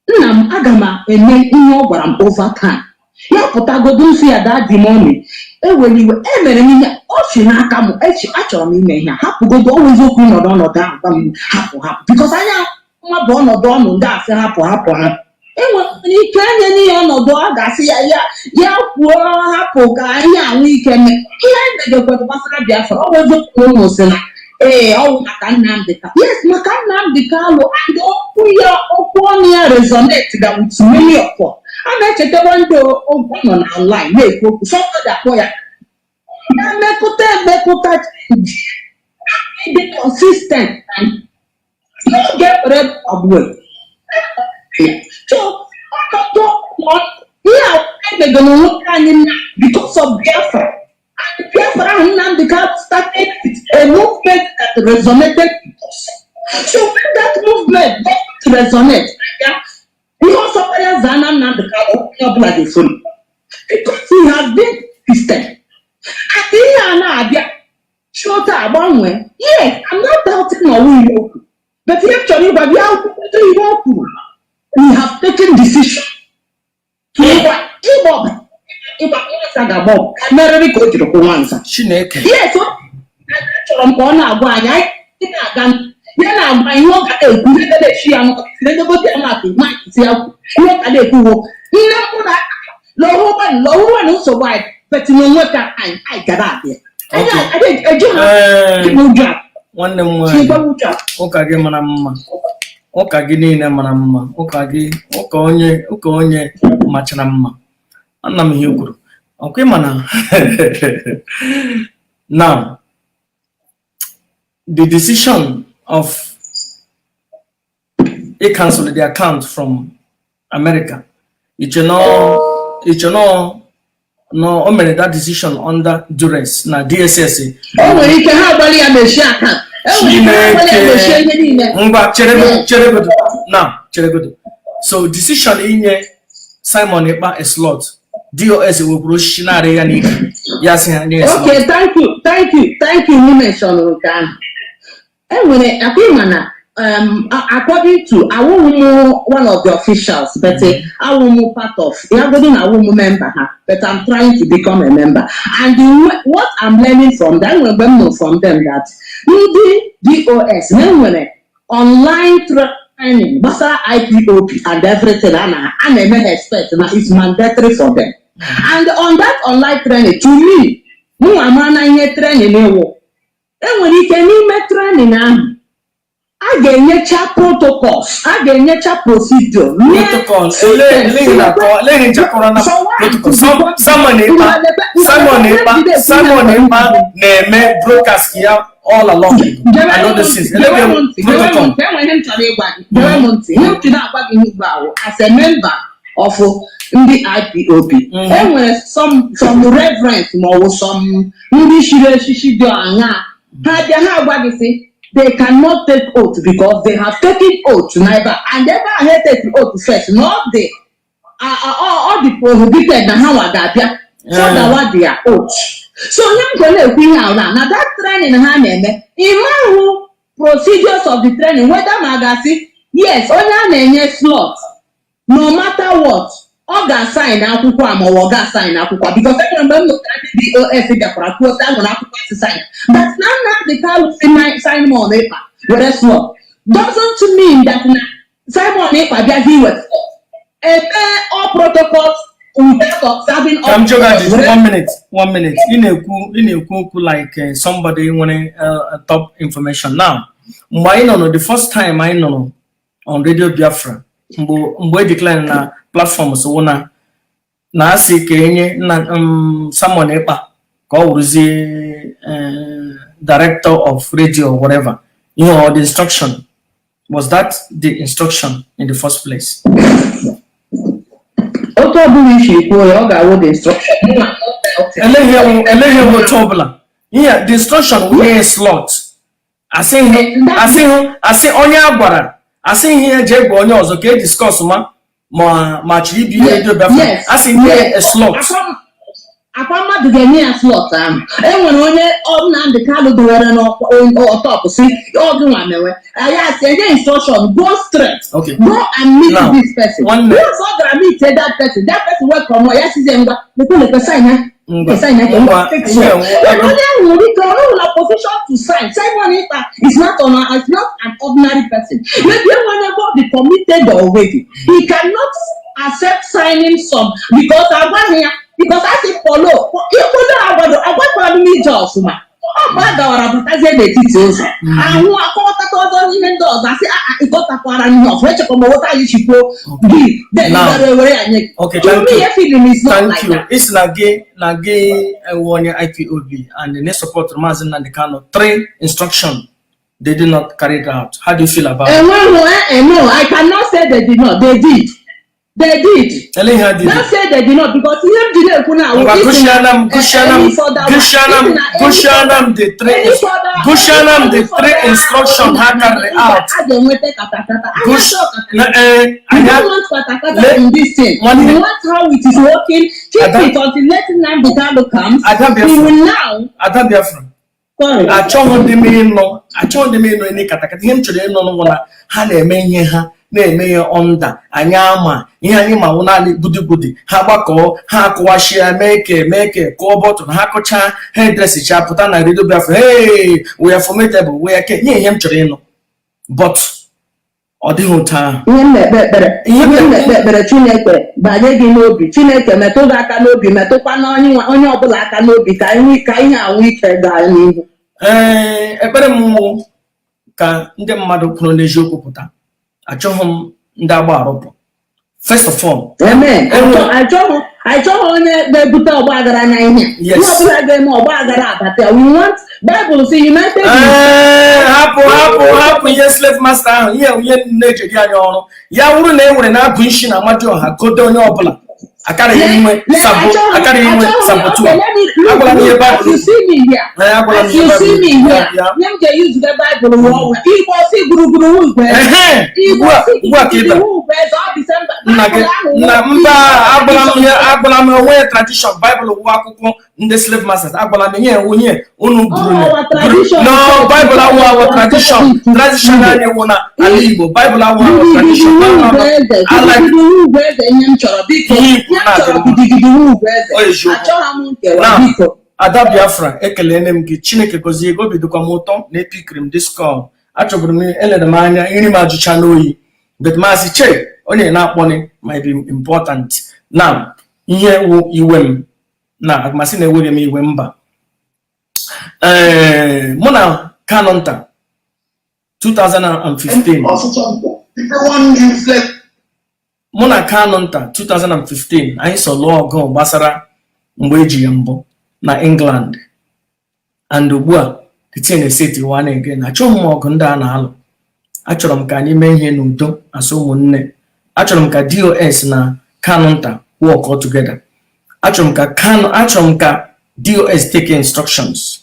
Nna m, aga m eme ihe ọ gwara m over time. Ya pụtagodo nsị ya, "Daddy, mummy, ewere iwe, emere m ihe ọ si n'aka m echi, achọrọ m ime ihe a." Hapụgodo ọnwa eziokwu, ịnọdụ ọnọdụ ahụ gwa m hapụ, hapụ, because anya nwa bụ ọnọdụ ọnụ ndị asị hapụ, hapụ ha. Enwere ike enye ya ọnọdụ a ga-asị ya, ya ya kwuo hapụ ka ihe anwụ ike mee. Ihe anyị megekwara gbasara Biafra, ọ bụ eziokwu na ụmụ sị na ee, ọwụ maka Nnamdị Ka, yes, maka Nnamdị Kanụ, and okwu ya, okwu ọnụ ya resonate ga with many of us. A na-echetakwa ndị okwu nọ na online na-ekwu okwu, somebody akpọ ya na mmekọta emekọta change, dị consistent n'oge were ọgbue. So ọnọdụ ihe a emego na nwoke anyị na because of Biafra, and Biafra ahụ Nnamdi Kanu started with a movement that resonated with us. So when that movement don't resonate ya, ihe ọsọ ya zaa na Nnamdi Kanu, onye ọbụla ga-efolu because he has been consistent. And ihe a na-abịa chọta agbanwe, yes, I'm not doubting na ọwụ ihe okwu, but ihe m chọrọ ịgwa bịa akwụkwọ ihe o kwuru, we have taken decision to ịgba ọbara, ịgba nwanza ga-agba ọgụ ka merịrị ka o jiri kwụ nwanza. Chineke. Yes, achọrọ m ka ọ na-agwa anyị, anyị na-aga ya na-agwa ihe ọ ga na-ekwu, ihe ga na-echi ya n'ụka egote ya mapụ maịkị ya kwu ihe ọ ga na-ekwu wo nne mkpụrụ lọhụwan lọhụwan nsogbu anyị petinye onwe ka anyị anyị gara abịa anyị eji ha ụjọ a. Nwanne m nwaanyị, ụka gị mara mma, ụka gị niile mara mma, ụka gị, ụka onye, ụka onye machara mma. Ana m ihe i kwuru ọkwa ịma na now the decision of e cancel the account from America, iche no no o mere that decision under duress na DSS. O nwere ike ha agbalị ya mechie account, e nwere ike ha agbalị ya mechie ihe niile. Ngwa, cheregodo, cheregodo now, cheregodo. So decision inye Simon Ekpa a slot, DOS wekwuru osisi narị ya n'ike ya sị ha nye ya slot. Okay, thank you, thank you, thank you. You mentioned nke ahụ. Enwere akwa ịma na according to, awụghị m one of the officials, but awụ m part of ya godu na awụ m member ha, but I'm trying to become a member. And what I'm learning from them, enwere mgbe m nụ from them that ndị DOS na enwere online training gbasara IPOB and everything a na-eme ha expect na it's mandatory for them. And on that online training, to me, mụ ama na ihe training ewu, enwere ike n'ime training ahụ a ga-enyecha protocols, a ga-enyecha procedure nye Protocol eleghị nchakọrọ na protocol. Simon Ekpa, Simon Ekpa, Simon Ekpa na-eme broadcast ya all along and all those things, eleghị protocol. Enwe ihe m chọrọ ịgwa gị, gere m ntị. Ihe m chọrọ agwa gị ugbu a wụ, as a member of ndị IPOB, enwere some reverend ma ọ bụ some ndị shiri echichi dị aṅaa, ha bịa ha agwa gị sị they cannot take oath because they have taken oath na ebe a, and ebe a ha take oath first na ọ dị prohibited na ha nwa ga-abịa fọdawa their oath. So onye m go na-ekwu ihe ahụ na that training ha na-eme, ịmahụ procedures of the training, whether ma ga-asị yes, onye a na-enye slot, no matter what, ọ ga-asign akwụkwọ a ma ọ ga-asign akwụkwọ a, because enwere mgbe m lụtara, ndị DOS bịakwara kwuo sị a nwere akwụkwọ asị sign, but na Nnamdi Kanu si Simon Ekpa were slot doesn't mean that na Simon Ekpa bịazi iwe slot, eme all protocols without observing Ka m all jụọ gị ajụjụ. were One minute, one minute. Ị na-ekwu okwu like somebody nwere top information now. Mgbe anyị nọ, the first time anyị nọrọ on Radio Biafra, mgbe e declare na platform, so na asị ka enye na Simon Ekpa ka ọ wụrụzie director of radio or whatever, the instruction was that, the instruction in the first place. Otu ọbụla isi kwuo ya, ọ ga-awụ the instruction. Mụ na Eleghị otu ọbụla ihe the instruction wụ slot, asịghị asị onye a gwara, asị ihe ya jee gwa onye ọzọ ka e discuss ma chiri ibi Radio Biafra, asị nye a slot. Akwa mmadụ ga-enye ya slot ahụ, e nwere onye ọ Nnamdi Kanu dowere n'ọtọpụ si ọgụ nwa mewe ya, asị enye instruction, go straight, go and meet Now, this person. Nwanne. Once ọ gara meet that person, that person welcome ya, sizie, "Ngwa, lekwe lekwe, sign ya." Ngwa, Sign ya. ngwa, Take ihe slot. Onye ahụ nwere ike ọ nọghị na position to sign. Simon Ekpa is not an ordinary person. Maybe enwere ebe ọ dị committed already, he cannot accept signing some because agwaghị ya, because a sị follow ikpolo agwado agwakwara m ije ọfụma. Ọ mgbe a gawara batazie n'etiti ụzọ ahụ akọwatata ọzọ ihe ndị ọzọ, asị ịkọtakwara ihe ọfụma, echekwa ma weta anyị chikwuo gị, then Now, gara ewere ya nye gị. Okay, To thank me, you. feeling is not Thank like you. that. Isi na gị ewu onye IPOB and na support Maazị Nnamdi Kanu, three instruction they did not carry it out. How do you feel about it? Enweghị no, I cannot say they did not. They did, they did. Ele ihe ha did. Don't say they did not, because ihe m ji na-ekwu na Ngwa, gụshiana m, gụshiana m, gụshiana m, gụshiana m the three, gụshiana m the three instruction ha carry out. A ga-enweta katakata. Gush, na, We anya, don't want katakata in this thing. Nwanne. We want how it is working. Keep Ada- it until let Nnamdi Kanu comes. Ada We Biafra. will now. Ada Biafra. Sorry. Achọghị dị m ịnụ any katakata. Ihe m chọrọ ịnụ bụ na ha na-eme ihe ha na-eme ya onda anyị ama ihe anyị ma wụ naanị gudigudi. Ha gbakọọ, ha akụwashia, mee ke kụọ bọtụl ha, kụchaa ha, edresicha, pụta na Radio Biafra, "Hey, we are formidable, we are ke." Nye ihe m chọrọ ịnụ, but ọ dịghị otu ahụ. Ihe m na-ekpe ekpere, ihe m na-ekpe ekpere, Chineke banye gị n'obi, Chineke metụ gị aka n'obi, metụkwa na onye ọbụla aka n'obi, ka anyị ka ihe anwụ ike gaa n'ihu. Ee, ekpere m wụ ka ndị mmadụ kwuru n'eziokwu pụta. Achọghị m ndị agba arụpụ, first of all. Amen. Achọghị onye ga-ebute ọgba aghara na ihe a. Yes. Ihe ọbụla ga-eme ọgba aghara abata. We want, Bible say united we Ee, hapụ, hapụ, hapụ ihe slave master ahụ, ihe na-ejeri anyị ọrụ ya wụrụ na e nwere na-abụ isi na Amadioha kodo onye ọbụla akarịghị inwe sabo, akarịghị inwe saboteur. Agwala m ihe As Baịbụl. you see me here, Ee, agwala m as ihe you see me Baịbụl. here, Ya. ihe m ga-use the Bible wụ ọnwa Igbo si gburugburu wụ ugwu eze. Ehe, Igbo ugbu a si ugbu a ka ị gidigidi bịara. wụ ugwu eze, ọ Disemba. Nna gị Baịbụl ahụ nna wụ mba, agwala m ihe, agwala m onwe tradition. Baịbụl wụ akwụkwọ ndị slave masters. Agwala m ihe nwunye unu buru Our tradition. No, Baịbụl awụ our tradition. Tradition anyị wụ na ala Igbo. Baịbụl awụ our tradition. Gidigidi No, wụ no, ugwu no. eze. I like Gidigidi wụ ugwu eze, ihe m chọrọ, biko. Ihe Ihe ikwu m na-adị chọrọ, mma. gidigidi wụ ugwu eze. Ọ eziokwu. Achọghị m nkewa, Now, biko. Ada Biafra, ekelene m gị. Chineke gozie gị. Obi dịkwa m ụtọ na epikiri m this call. Achọburu m, elere m anya nri m ajụcha n'oyi, but maazị che onye na-akpọni might be important. Now, ihe wụ iwe m na amasị na-eweghị m iwe mba, ee, mụ na Kanu nta 2015, mụ na Kanu nta 2015, anyị so lụọ ọgụ gbasara mgbe eji ya mbụ na England, and ugbu a the thing esetiwa na again. Achọghị m ọgụ ndị a na-alụ. Achọrọ m ka anyị mee ihe n'udo asị ụmụnne. Achọrọ m ka DOS na Kanu nta work all together. Achọrọ m ka DOS take instructions.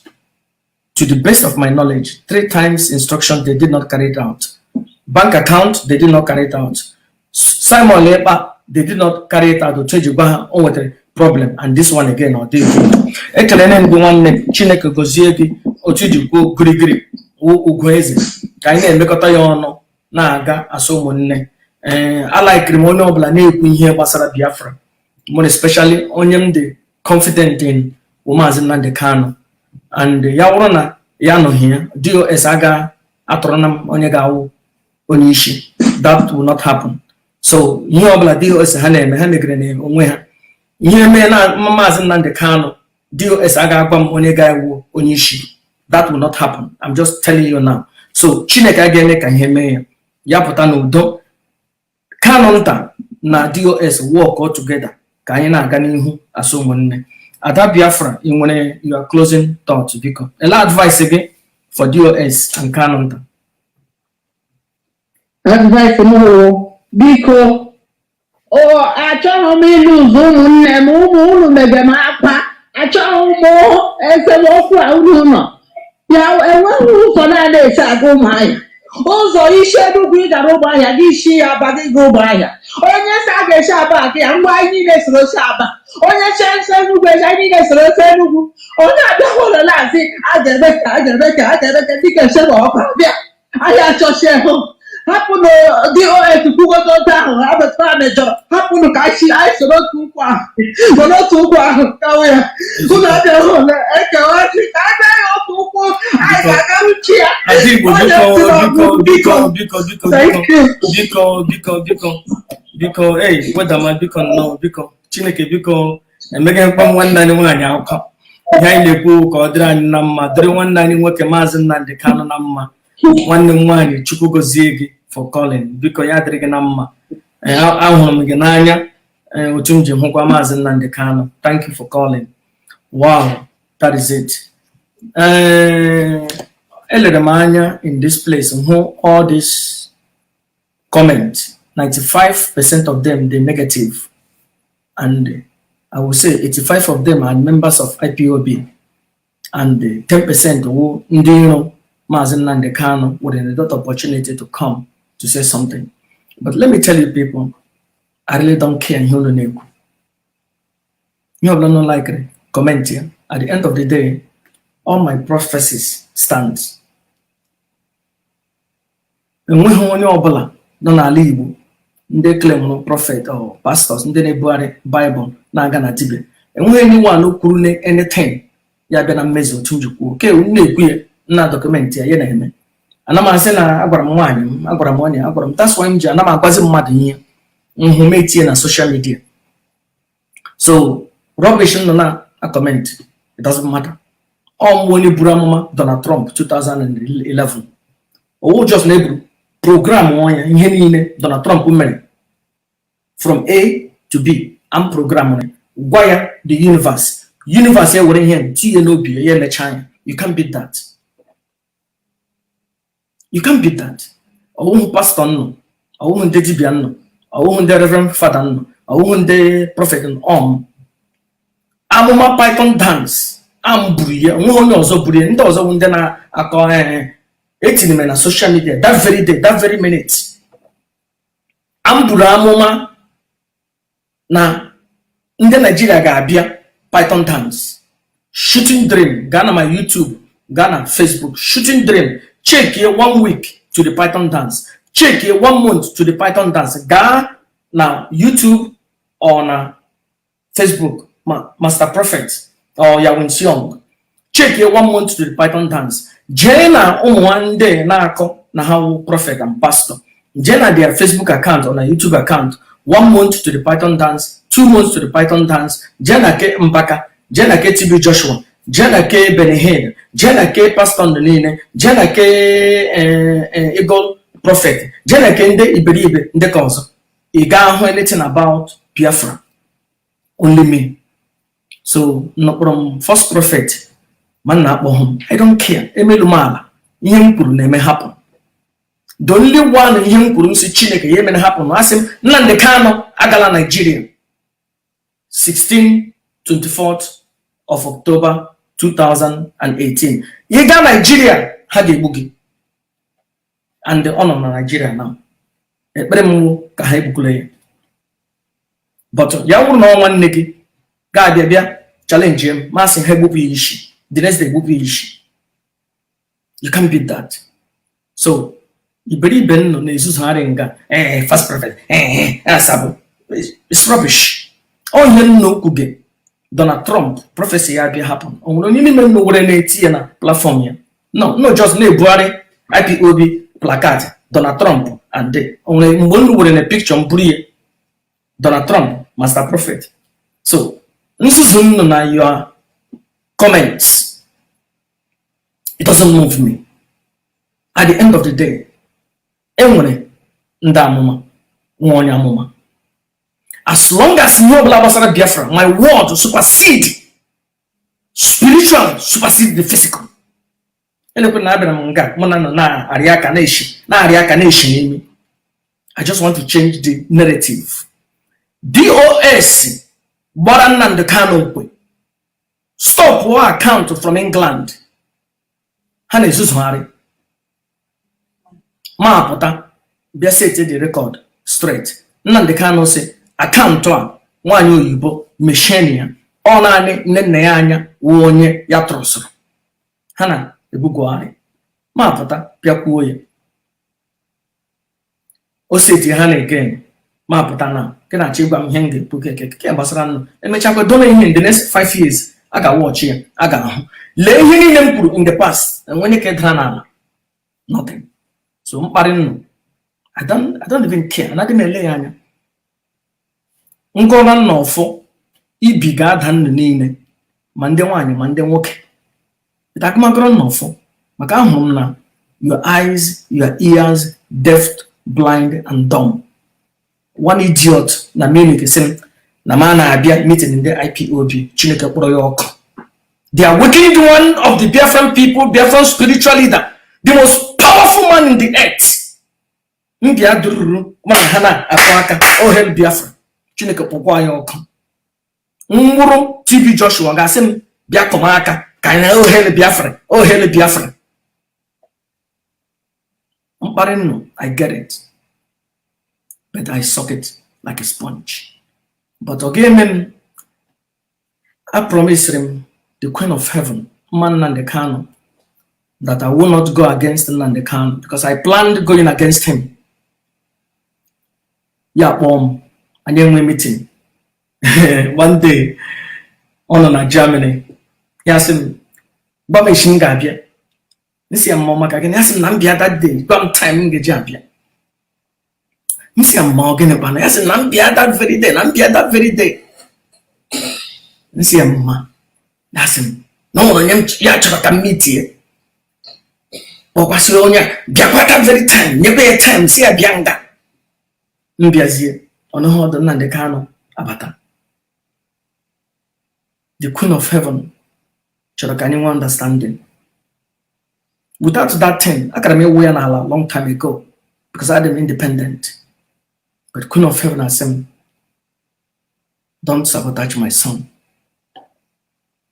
To the best of my knowledge, three times instruction, they did not carry it out. Bank account, they did not carry it out. Simon Ekpa, they did not carry it out. Otu eji gwa ha, o nwetara problem, and this one again, ọ dịghị. Ekelene m gị, nwanne. Chineke gọzie gị. Otu iji kwuo girigiri wụ ugwu eze, ka anyị na-emekọta ya ọnụ na-aga asụ ụmụnne. Ee, alaikiri m onye ọbụla na-ekwu ihe gbasara Biafra, more especially onye m dị confident in bụ Maazị Nnamdi Kanu. And ya wụrụ na ya anọghị ya, DOS aga atụrụ na m onye ga-awụ onye isi. That will not happen. So ihe ọbụla DOS ha na-eme, ha megere na onwe ha. Ihe mee na Maazị Nnamdi Kanu, DOS aga agwa m onye ga-ewu onye isi. That will not happen. I'm just telling you now. So Chineke a ga-eme ka ihe mee ya, ya pụta n'udo. Kanu nta na DOS work all together ka anyị na-aga n'ihu asụ ụmụnne. Ada Biafra, ị nwere your closing thought? Biko, ele advice gị for DOS and Kanu nta? Advice m wụ, biko o, achọghị m ịlụ ụzọ ụmụnne m. Ụmụ unu mege m akwa. Achọghị m esemokwu a unu nọ ya. Enweghị ụzọ na-ana esi aga Ụmụahịa. Ụzọ isi Enugwu ị gara Ụmụahịa gị, isi ya Aba gị ga Ụmụahịa. Onye si a ga-esi Aba aga ya mgbe anyị niile soro si Aba, onye si esi Enugwu esi, anyị niile soro si Enugwu. Onye abịa ụlọ na-asị a ga-eme ka a ga-eme ka a ga-eme ka ndị ga-ese ma ọkụ abịa anyị achọchi hụ. Hapụnụ DOS kwugodo otu ahụ ha metụtara mejọrọ. Hapụnụ ka anyị anyị soro otu ụkwụ ahụ, were otu ụkwụ ahụ kawa ya. Unu abịa hụ na ekewa ji ka a bịa ya otu ụkwụ anyị ga-aga uchi ya. Ada Igbo, onye biko. tiri ọgụ. Biko, biko, biko, biko. Thank you. Biko, biko, biko, biko. Ei, wedama, biko nnọọ, biko. Chineke, biko, emeghe mkpa nwanne anyị nwaanyị akwa. Ihe anyị na-ekwu, ka ọ dịrị anyị na mma, dịrị nwanne anyị nwoke Maazị Nnamdi Kanu na mma. Nwanne m nwaanyị, Chukwu gozie gị for calling. Biko, ya dịrị gị na mma. Ee, ahụrụ m gị n'anya. Ee, otu m ji hụkwa Maazị Nnamdi Kanu. Thank you for calling. Wow, that is it. Ee, elere m anya in this place, hụ all this comment, 95% of them they negative, and I will say 85 of them are members of IPOB and 10% wụ ndị iro Maazị Nnamdi Kanu with that opportunity to come to say something. But let me tell you people, I really don't care ihe unu na-ekwu. Ihe ọbụla unu like, comment ya. At the end of the day, all my prophecies stands. Enweghị onye ọbụla nọ n'ala Igbo ndị claimụrụ prophet or pastors, ndị na-ebugharị Bible na-aga na dibia, enweghị anyone kwuru na anything ya bịa na mmezu otu m ji kwuo. Ke m na-ekwu ya nna document ya, ya na-eme. Ana m asị na agwara m nwaanyị m, agwara m onye, agwara m. That's why m ji ana m agwazi mmadụ ihe nhụ m etinye na social media. So rubbish nọ na a comment, it doesn't matter. Ọ mụ onye buru amụma Donald Trump 2011, owu just na-eburu program ya. Ihe niile Donald Trump mere from A to B, am program gwa ya the universe. Universe ewere ihe tinye n'obi ya, emechaa ya. You can't beat that. You can't beat that. Ọwụhụ pastọ nnọ, ọwụhụ ndị dibịa nnọ, ọwụhụ ndị reverend father nnọ, ọwụhụ ndị prophet ọm. Amụma python dance am buru ya, onweghị onye ọzọ buru ya. Ndị ọzọ bụ ndị na-akọ. Etinyere m na social media that very day, that very minute am buru amụma na ndị Naijiria ga-abịa python dance. Shooting dream, gaa na my YouTube, gaa na Facebook, shooting dream. Check here one week to the python dance, check here one month to the python dance. Gaa na YouTube or na Facebook, Master Prophet or Yawin Young, check here one month to the python dance. Jee na ụmụ ndị na-akọ na ha wụ prophet and pastor, jee na their Facebook account or na YouTube account, one month to the python dance, 2 months to the python dance. Jee na ke Mbaka, jee na ke TB Joshua, jee na ke Benny Hinn, jee na ke pastor ndụ niile, jee na ke Eagle Prophet, jee na ke ndị iberibe ndị ka ọzọ, ị ga-ahụ anything about Biafra. Only me. So nnọkpọrọ m first prophet ma nna akpọ m, I don't care. Emelu m ala, ihe m kwuru na-eme hapụ. The only one ihe m kwuru m si Chineke ya emere hapụ, asị m Nnamdi Kanu agala Nigeria 16 24th of October 2018. Ị gaa Nigeria, ha ga-egbu gị. And ọ nọ na Nigeria now. Ekpere m wụ ka ha egbukwula ya. But ya wụrụ na ọ nwanne gị ga-abịa bịa Challenge m, masị ha egbupụ ya isi. The next day, egbupụ ya isi. You can't beat that. So iberibe nnụ na-ezuzugharị nga, ee, false prophet, ee, asabụ, it's rubbish. Ọ ihe nna okwu gị, Donald Trump prophecy ya bịa happen. O nwere onye n'ime nnu were na-eti ya na platform ya? No, no, just na-ebugharị IPOB placard, Donald Trump, and o nwere mgbe nnu were na picture m buru ya, Donald Trump, master prophet. So nzuzu nnu na your comments, it doesn't move me. At the end of the day, enwere ndị amụma nwa onye amụma. As long as ihe ọbụla gbasara Biafra, my word supersede spiritual, supersede the physical. Elekwe na abịara m nga mụ na nọ na-arịa aka na-eshi, na-arịa aka na-eshi n'imi. I just want to change the narrative. DOS gbara Nnamdi Kanu nkwe, stop account from England ha na-ezuzugharị, ma pụta bịa set the record straight. Nnamdi Kanu si account a nwaanyị oyibo mechie ya, ọ naanị nne nna ya anya wụ onye ya trọsụrụ ha na-ebugogharị, ma pụta bịa kwuo ya. O seti ha na again, ma pụta na nke na-achọ ịgwa m ihe m ga-ekwu keke ke gbasara nnụ. Emechakwa dome ihe in the next 5 years, a ga-awọchi ya, a ga-ahụ lee ihe niile m kwuru in the past, enwenye ka dara n'ala, nothing. So mkparị nnụ, I don't even care. Anaghị m ele ya anya. Ngọla nna ọfọ ibi ga-ada nnụ niile, ma ndị nwaanyị ma ndị nwoke. Agụmagọrọ nna ọfọ maka ahụrụ m na your eyes, your ears, deaf, blind and dumb. One idiot na Munich sị m na ma na-abịa meeting ndị IPOB. Chineke kpọrọ ya ọkụ. The awakened one of the Biafran people, Biafran spiritual leader, the most powerful man in the earth, mbịa dururu mana ha na-akụ aka ohel Biafra. Chineke kpọkwa ya ọkụ. Nwụrụ TB Joshua ga-asị m bịa kọm aka ka anyị na ohel Biafra, ohel Biafra. Mkparị nnụ, I get it, but I suck it like a sponge. But ọ ga-eme m. I promised him, the Queen of Heaven, mma Nnamdi Kanu, that I will not go against Nnamdi Kanu, because I planned going against him. Ya kpọọ m, anyị enwe meeting one day. Ọ nọ na Germany. Ya sị m gwa m echi m ga-abịa. Nsị ya mma maka gịnị? Ya sị m na m bịa that day, gwa m time m ga-eji abịa. Nsị ya mma ọ gịnị kwana? Ya sị m na m bịa that very day, na m bịa that very day. Nsị ya mma. Ya sị m na ọ nwere onye ya chọrọ ka m meetie. Kpọkwasịrị onye a bịakwa that very time, nyekwa ya time, si ya bịa nga. M bịazie, ọnụhụ ọdụ Nnamdi Kanu abata. The Queen of Heaven chọrọ ka anyị nwee understanding. Without that thing, akara m ịwụ ya n'ala long time ago, because I am independent. But Queen of Heaven asị m, "Don't sabotage my son."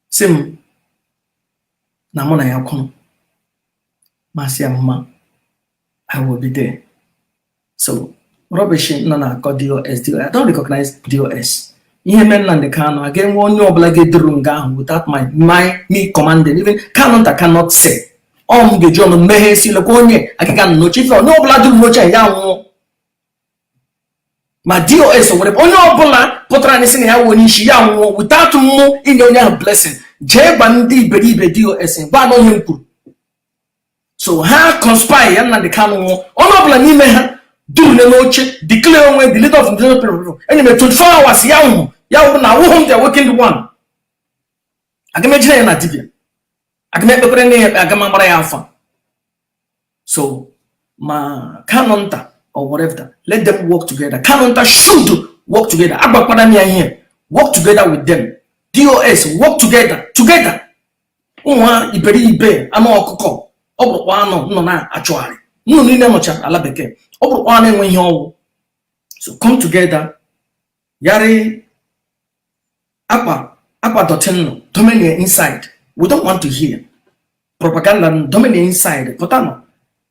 Sị m na mụ na ya kwụrụ, masị ya mma, I will be there. So rubbish nọ na-akọ DOS, DOS, I don't recognize DOS. Ihe mere Nnamdi Kanu, a ga-enwe onye ọbụla ga-eduru nga ahụ without my me commanding. Even Kanu nta cannot say. Ọ m ga-eji ọnụ mmeghe si lekwa onye akịka nọ n'oche. Ife onye ọbụla duru n'oche ya nwụọ. Ma DOS were onye ọbụla pụtara anyị sị na ya wụ onye isi, ya nwụọ without mmụ inye onye ahụ blessing. Jee gwa ndị iberibe DOS, gwa na onye m kwuru. So ha conspire ya Nnamdi Kanu nwụọ. Onye ọbụla n'ime ha duru n'oche declare onwe the leader of the people, enye m 24 hours, ya nwụrụ. Ya wụrụ na awụghị m the awakened one, aga m ejire ya na dibia, aga m ekpekpere na ya, aga m agbara ya afa. So ma Kanu nta or whatever, let them work together. Kanu nta should work together. Agbakwara m ya ihe, work together with them. DOS, work together, together. Ụmụ ha iberibe anụ ọkụkọ, ọ bụrụkwa anụ nọ na-achụgharị nnụnụ niile nọcha ala bekee, ọ bụrụkwa anụ enwe ihe ọwụ. So come together, yarị akpa akpa dirty nọ dominion inside. We don't want to hear propaganda dominion inside. Pụta nọ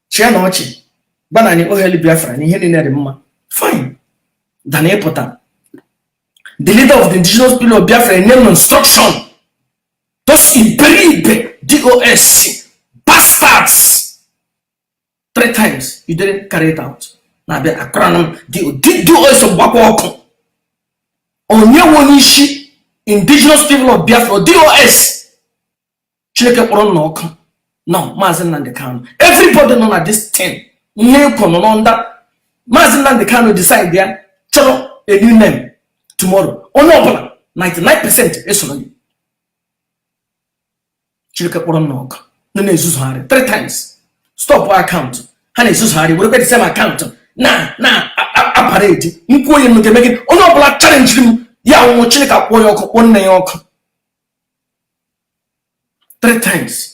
chịa na ọchị gba na anyị oheli Biafra na ihe niile dị mma, fine. Than ịpụta the leader of the Indigenous People of Biafra enye m instruction. Those iberibe DOS bastards, three times you didn't carry it out. Na-abịa akọrọ m DOS gbakwa ọkụ. Onye nwe onye isi Indigenous People of Biafra, DOS? Chineke kpọrọ nna ọkụ. No, Maazị Nnamdi Kanu, everybody nọ na this thing, ihe ịkwụ nọ nda. Maazị Nnamdi Kanu decide ya chọrọ a new name tomorrow, onye ọbụla 99% esoro gị. Chineke kpọrọ nna ọkụ. Nọ na-ezuzugharị three times, stop account ha na-ezuzugharị, were the same account na aparedi nkwu. Onye m ga-eme gị, onye ọbụla challenge m ya nwụọ, Chineke akpọ ya ọkụ, kpọọ nne ya ọkụ. Three times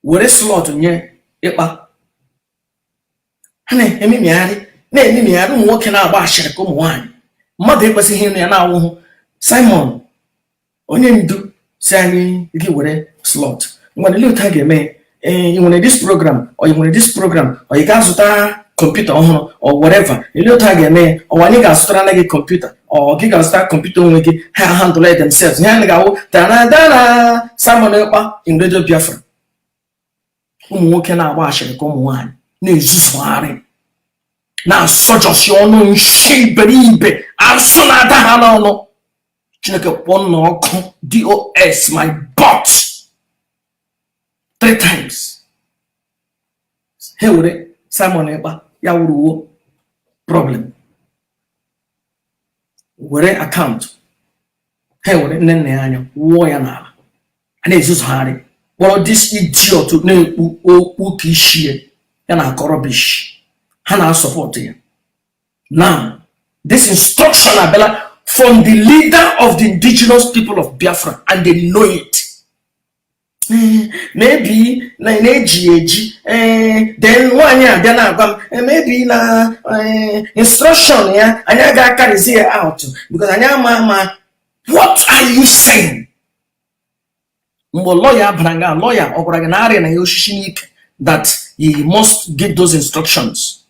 were slot nye ịkpa ha na-ememigharị, na-ememigharị. Ụmụ nwoke na-agba ashịrị ka ụmụ nwaanyị. Mmadụ ekwesịghị ịnụ ya na-awụhụ Simon onye ndu si anyị gị were slot. Ngwana, ile otu a ga-eme? Ee, ị nwere this program or ị nwere this program or ị ga-azụta kọmputa ọhụrụ or whatever. Ile otu a ga-eme? Ọ anyị ga-azụtara na gị kọmputa or gị ga-azụta kọmputa onwe gị? Ha handle it themselves. Ihe anyị ga-awụ dana Simon Ekpa in Radio Biafra. Ụmụ nwoke na-agba ashịrị ka ụmụ nwaanyị, na-ezuzugharị, na-asọjọsi ọnụ nshi iberibe, asụ na-ada ha n'ọnụ. Chineke kpọọ nna ọkụ. DOS my butt. Three times ha were Simon Ekpa ya wuruwo problem, were account ha, were nne nna ya anya wụọ ya n'ala. A na-ezuzugharị, kpọrọ this idiot na-ekpu okpu ka ishie ya na-akọ rubbish. Ha na-asupport ya. Now this instruction abịala from the leader of the Indigenous People of Biafra, and they know it. Maybe na na-eji eji. Then nwaanyị abịa na-agwa m, maybe na instruction ya, anyị aga akarịzi ya out because anyị ama ama. What are you saying? Mgbe lawyer bara nga, lawyer ọ gwara gị na arịa na ya osisi n'ike that he must give those instructions?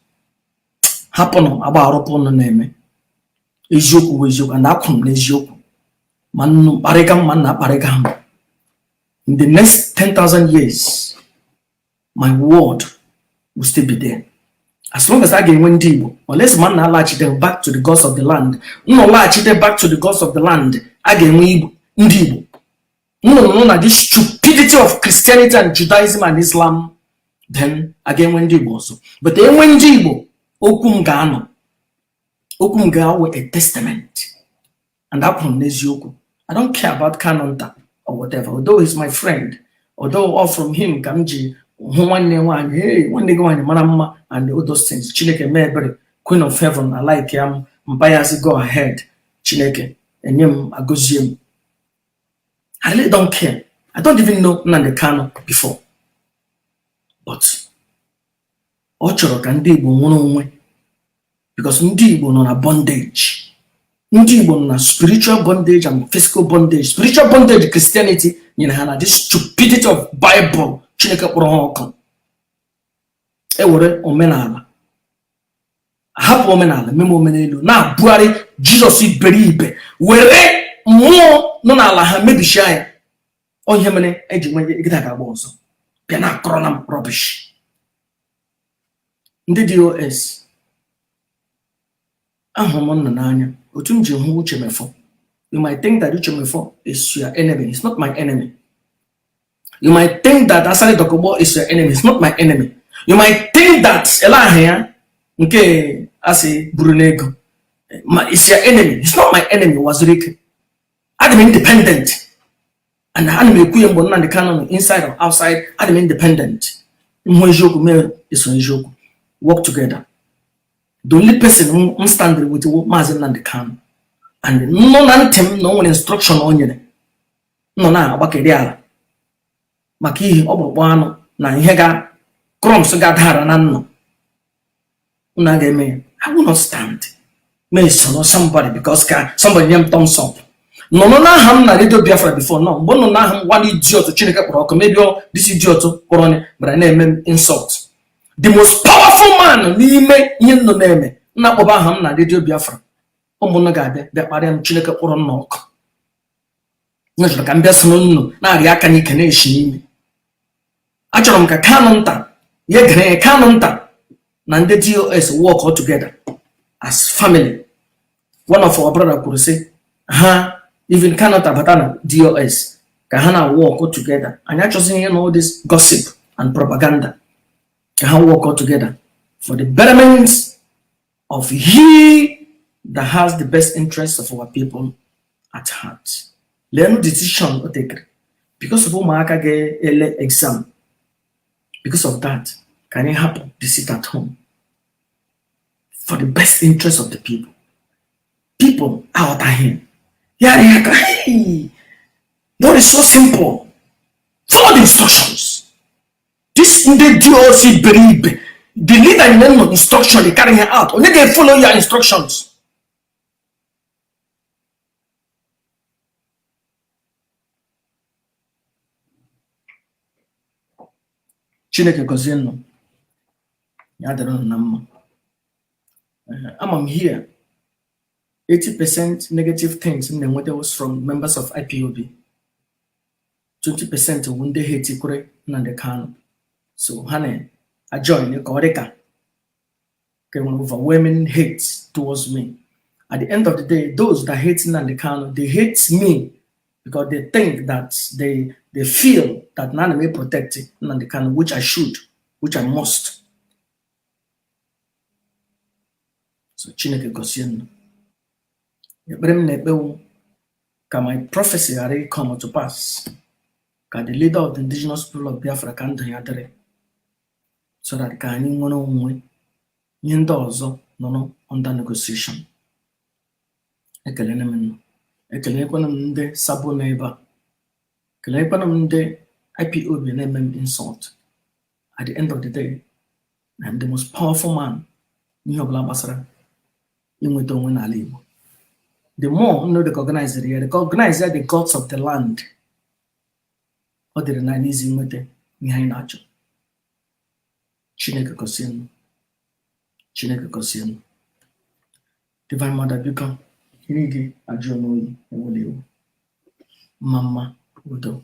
Hapụnụ agba arụpụ unu na-eme. Eziokwu bụ eziokwu, and akwụ m n'eziokwu. Ma nnu kparịga m, ma nna akparịga m, in the next 10,000 years my word will still be there, as long as a ga-enwe ndị Igbo. Unless ma nna alaghachite back to the gods of the land, nnọ laghachite back to the gods of the land, a ga-enwe Igbo, ndị Igbo. Nnụnụ nọ na this stupidity of Christianity and Judaism and Islam, then a ga-enwe ndị Igbo ọzọ. But enwe ndị Igbo, okwu m ga-anọ, okwu m ga-awụ a testament, and akwụrụ m n'eziokwu. I don't care about Kanunta or whatever, although he's my friend, although all from him ka m ji hụ nwanne nwaanyị. Hey, nwanne gị nwaanyị mara mma and all those things. Chineke mee ebere, Queen of Heaven, I like ya. M mpa ya sị go ahead, Chineke enye m, agọzie m. I really don't care. I don't even know Nnamdi Kanu before, but ọ chọrọ ka ndị Igbo nwere onwe, because ndị Igbo nọ na bondage. Ndị Igbo nọ na spiritual bondage and physical bondage. Spiritual bondage, Christianity nyere ha na this stupidity of Bible. Chineke kpọrọ ha ọkụ. Ewere omenala, hapụ omenala, meme omenelu, na-abụgharị Jizọs iberibe, were mmụọ nọ n'ala ha mebisia ya. Ọ ihe mere eji nwe egide ga-agba ọzọ bịa na akọrọ na m rubbish. Ndị DOS, ahụrụ m nna n'anya otu m ji hụ Uche Mefo. You might think that Uche Mefo is your enemy. He's not my enemy. You might think that Asari Dokubo is your enemy. He's not my enemy. You might think that ele aha ya nke asị buru n'ego ma is your enemy. He's not my enemy. Wazirike, adị m independent, and ana m ekwu ya mgbe Nnamdi Kanu nọ inside or outside. Adị m independent. Nhụ eziokwu, mee eso eziokwu, work together. The only person m stand with Maazị Nnamdi Kanu, and nọ na ntị m na o nwere instruction o nyere nọ na-agbakeri ala maka ihe ọkpụrụkpụ anụ na ihe ga crumbs ga-adara na nnọ unu ga-eme ya. I will not stand may soro somebody because ka somebody nye m thumbs up. Nọnụ n'aha m na Radio Biafra before nọ mgbe nọ n'aha m, one idiot Chineke kpọrọ ọkụ, maybe this idiot kpọrọ onye bịara na-eme m insult. The most powerful man n'ime ihe nọ na-eme nna akpọba aha m na Radio Biafra, ụmụnne ga-abịa bịa kparịa m. Chineke kpọrọ nna ọkụ. Nne chọrọ ka m bịa soro nnụ na-arịa aka n'ike na-eshi n'ime. Achọrọ m ka Kanu nta ya gere ya Kanu nta na ndị DOS work all together as family. One of our brother kwuru sị ha even Kanu nta bata na DOS ka ha na work together. Anyị achọzighị ihe na all this gossip and propaganda. Ka ha work all together for the betterment of he that has the best interests of our people at heart. Learn decision o tekere because of ụmụaka ga-ele exam. Because of that, ka anyị hapụ the sit at home for the best interest of the people. People aghọtaghị ya ya ka hey, that is so simple. Follow the instructions. This ndị DOC beribe the leader nyere nnụ instruction, they carry her out. Onye ga-follow your instructions. Chineke gọzie nnụ ya dịrị unu na mma. Ama m here 80% negative things m na-enweta was from members of IPOB. 20% wụ ndị ha etikwere Nnamdi Kanu. So ha na-ajoin ka ọ dị ka ka enwere overwhelming hate towards me. At the end of the day, those that hate Nnamdi Kanu, they hate me because they think that they feel that na may protect Nnamdi Kanu, which I should, which I must. So Chineke gozie unu. Ekpere m na-ekpewu ka my prophecy ghara ịcome to pass. Ka the leader of the indigenous people of Biafra ka ndụ ya dịrị so that ka anyị nwere onwe ihe ndị ọzọ nọ under negotiation. Ekelele m unu. Ekelekwana m ndị sabo nọ ebe a. Kelekwana m ndị IPOB na-eme m insult. At the end of the day, I'm the most powerful man n'ihe ọbụla gbasara inweta onwe n'ala Igbo. The more unu recognize ya, recognize the gods of the land, ọ dịrị na n'izi nweta ihe anyị na-achọ. Chineke gọzie unu. Chineke gọzie unu. Divine Mother, biko, iri gị ajụọ n'oyi ewela ewu. Mma mma, udo.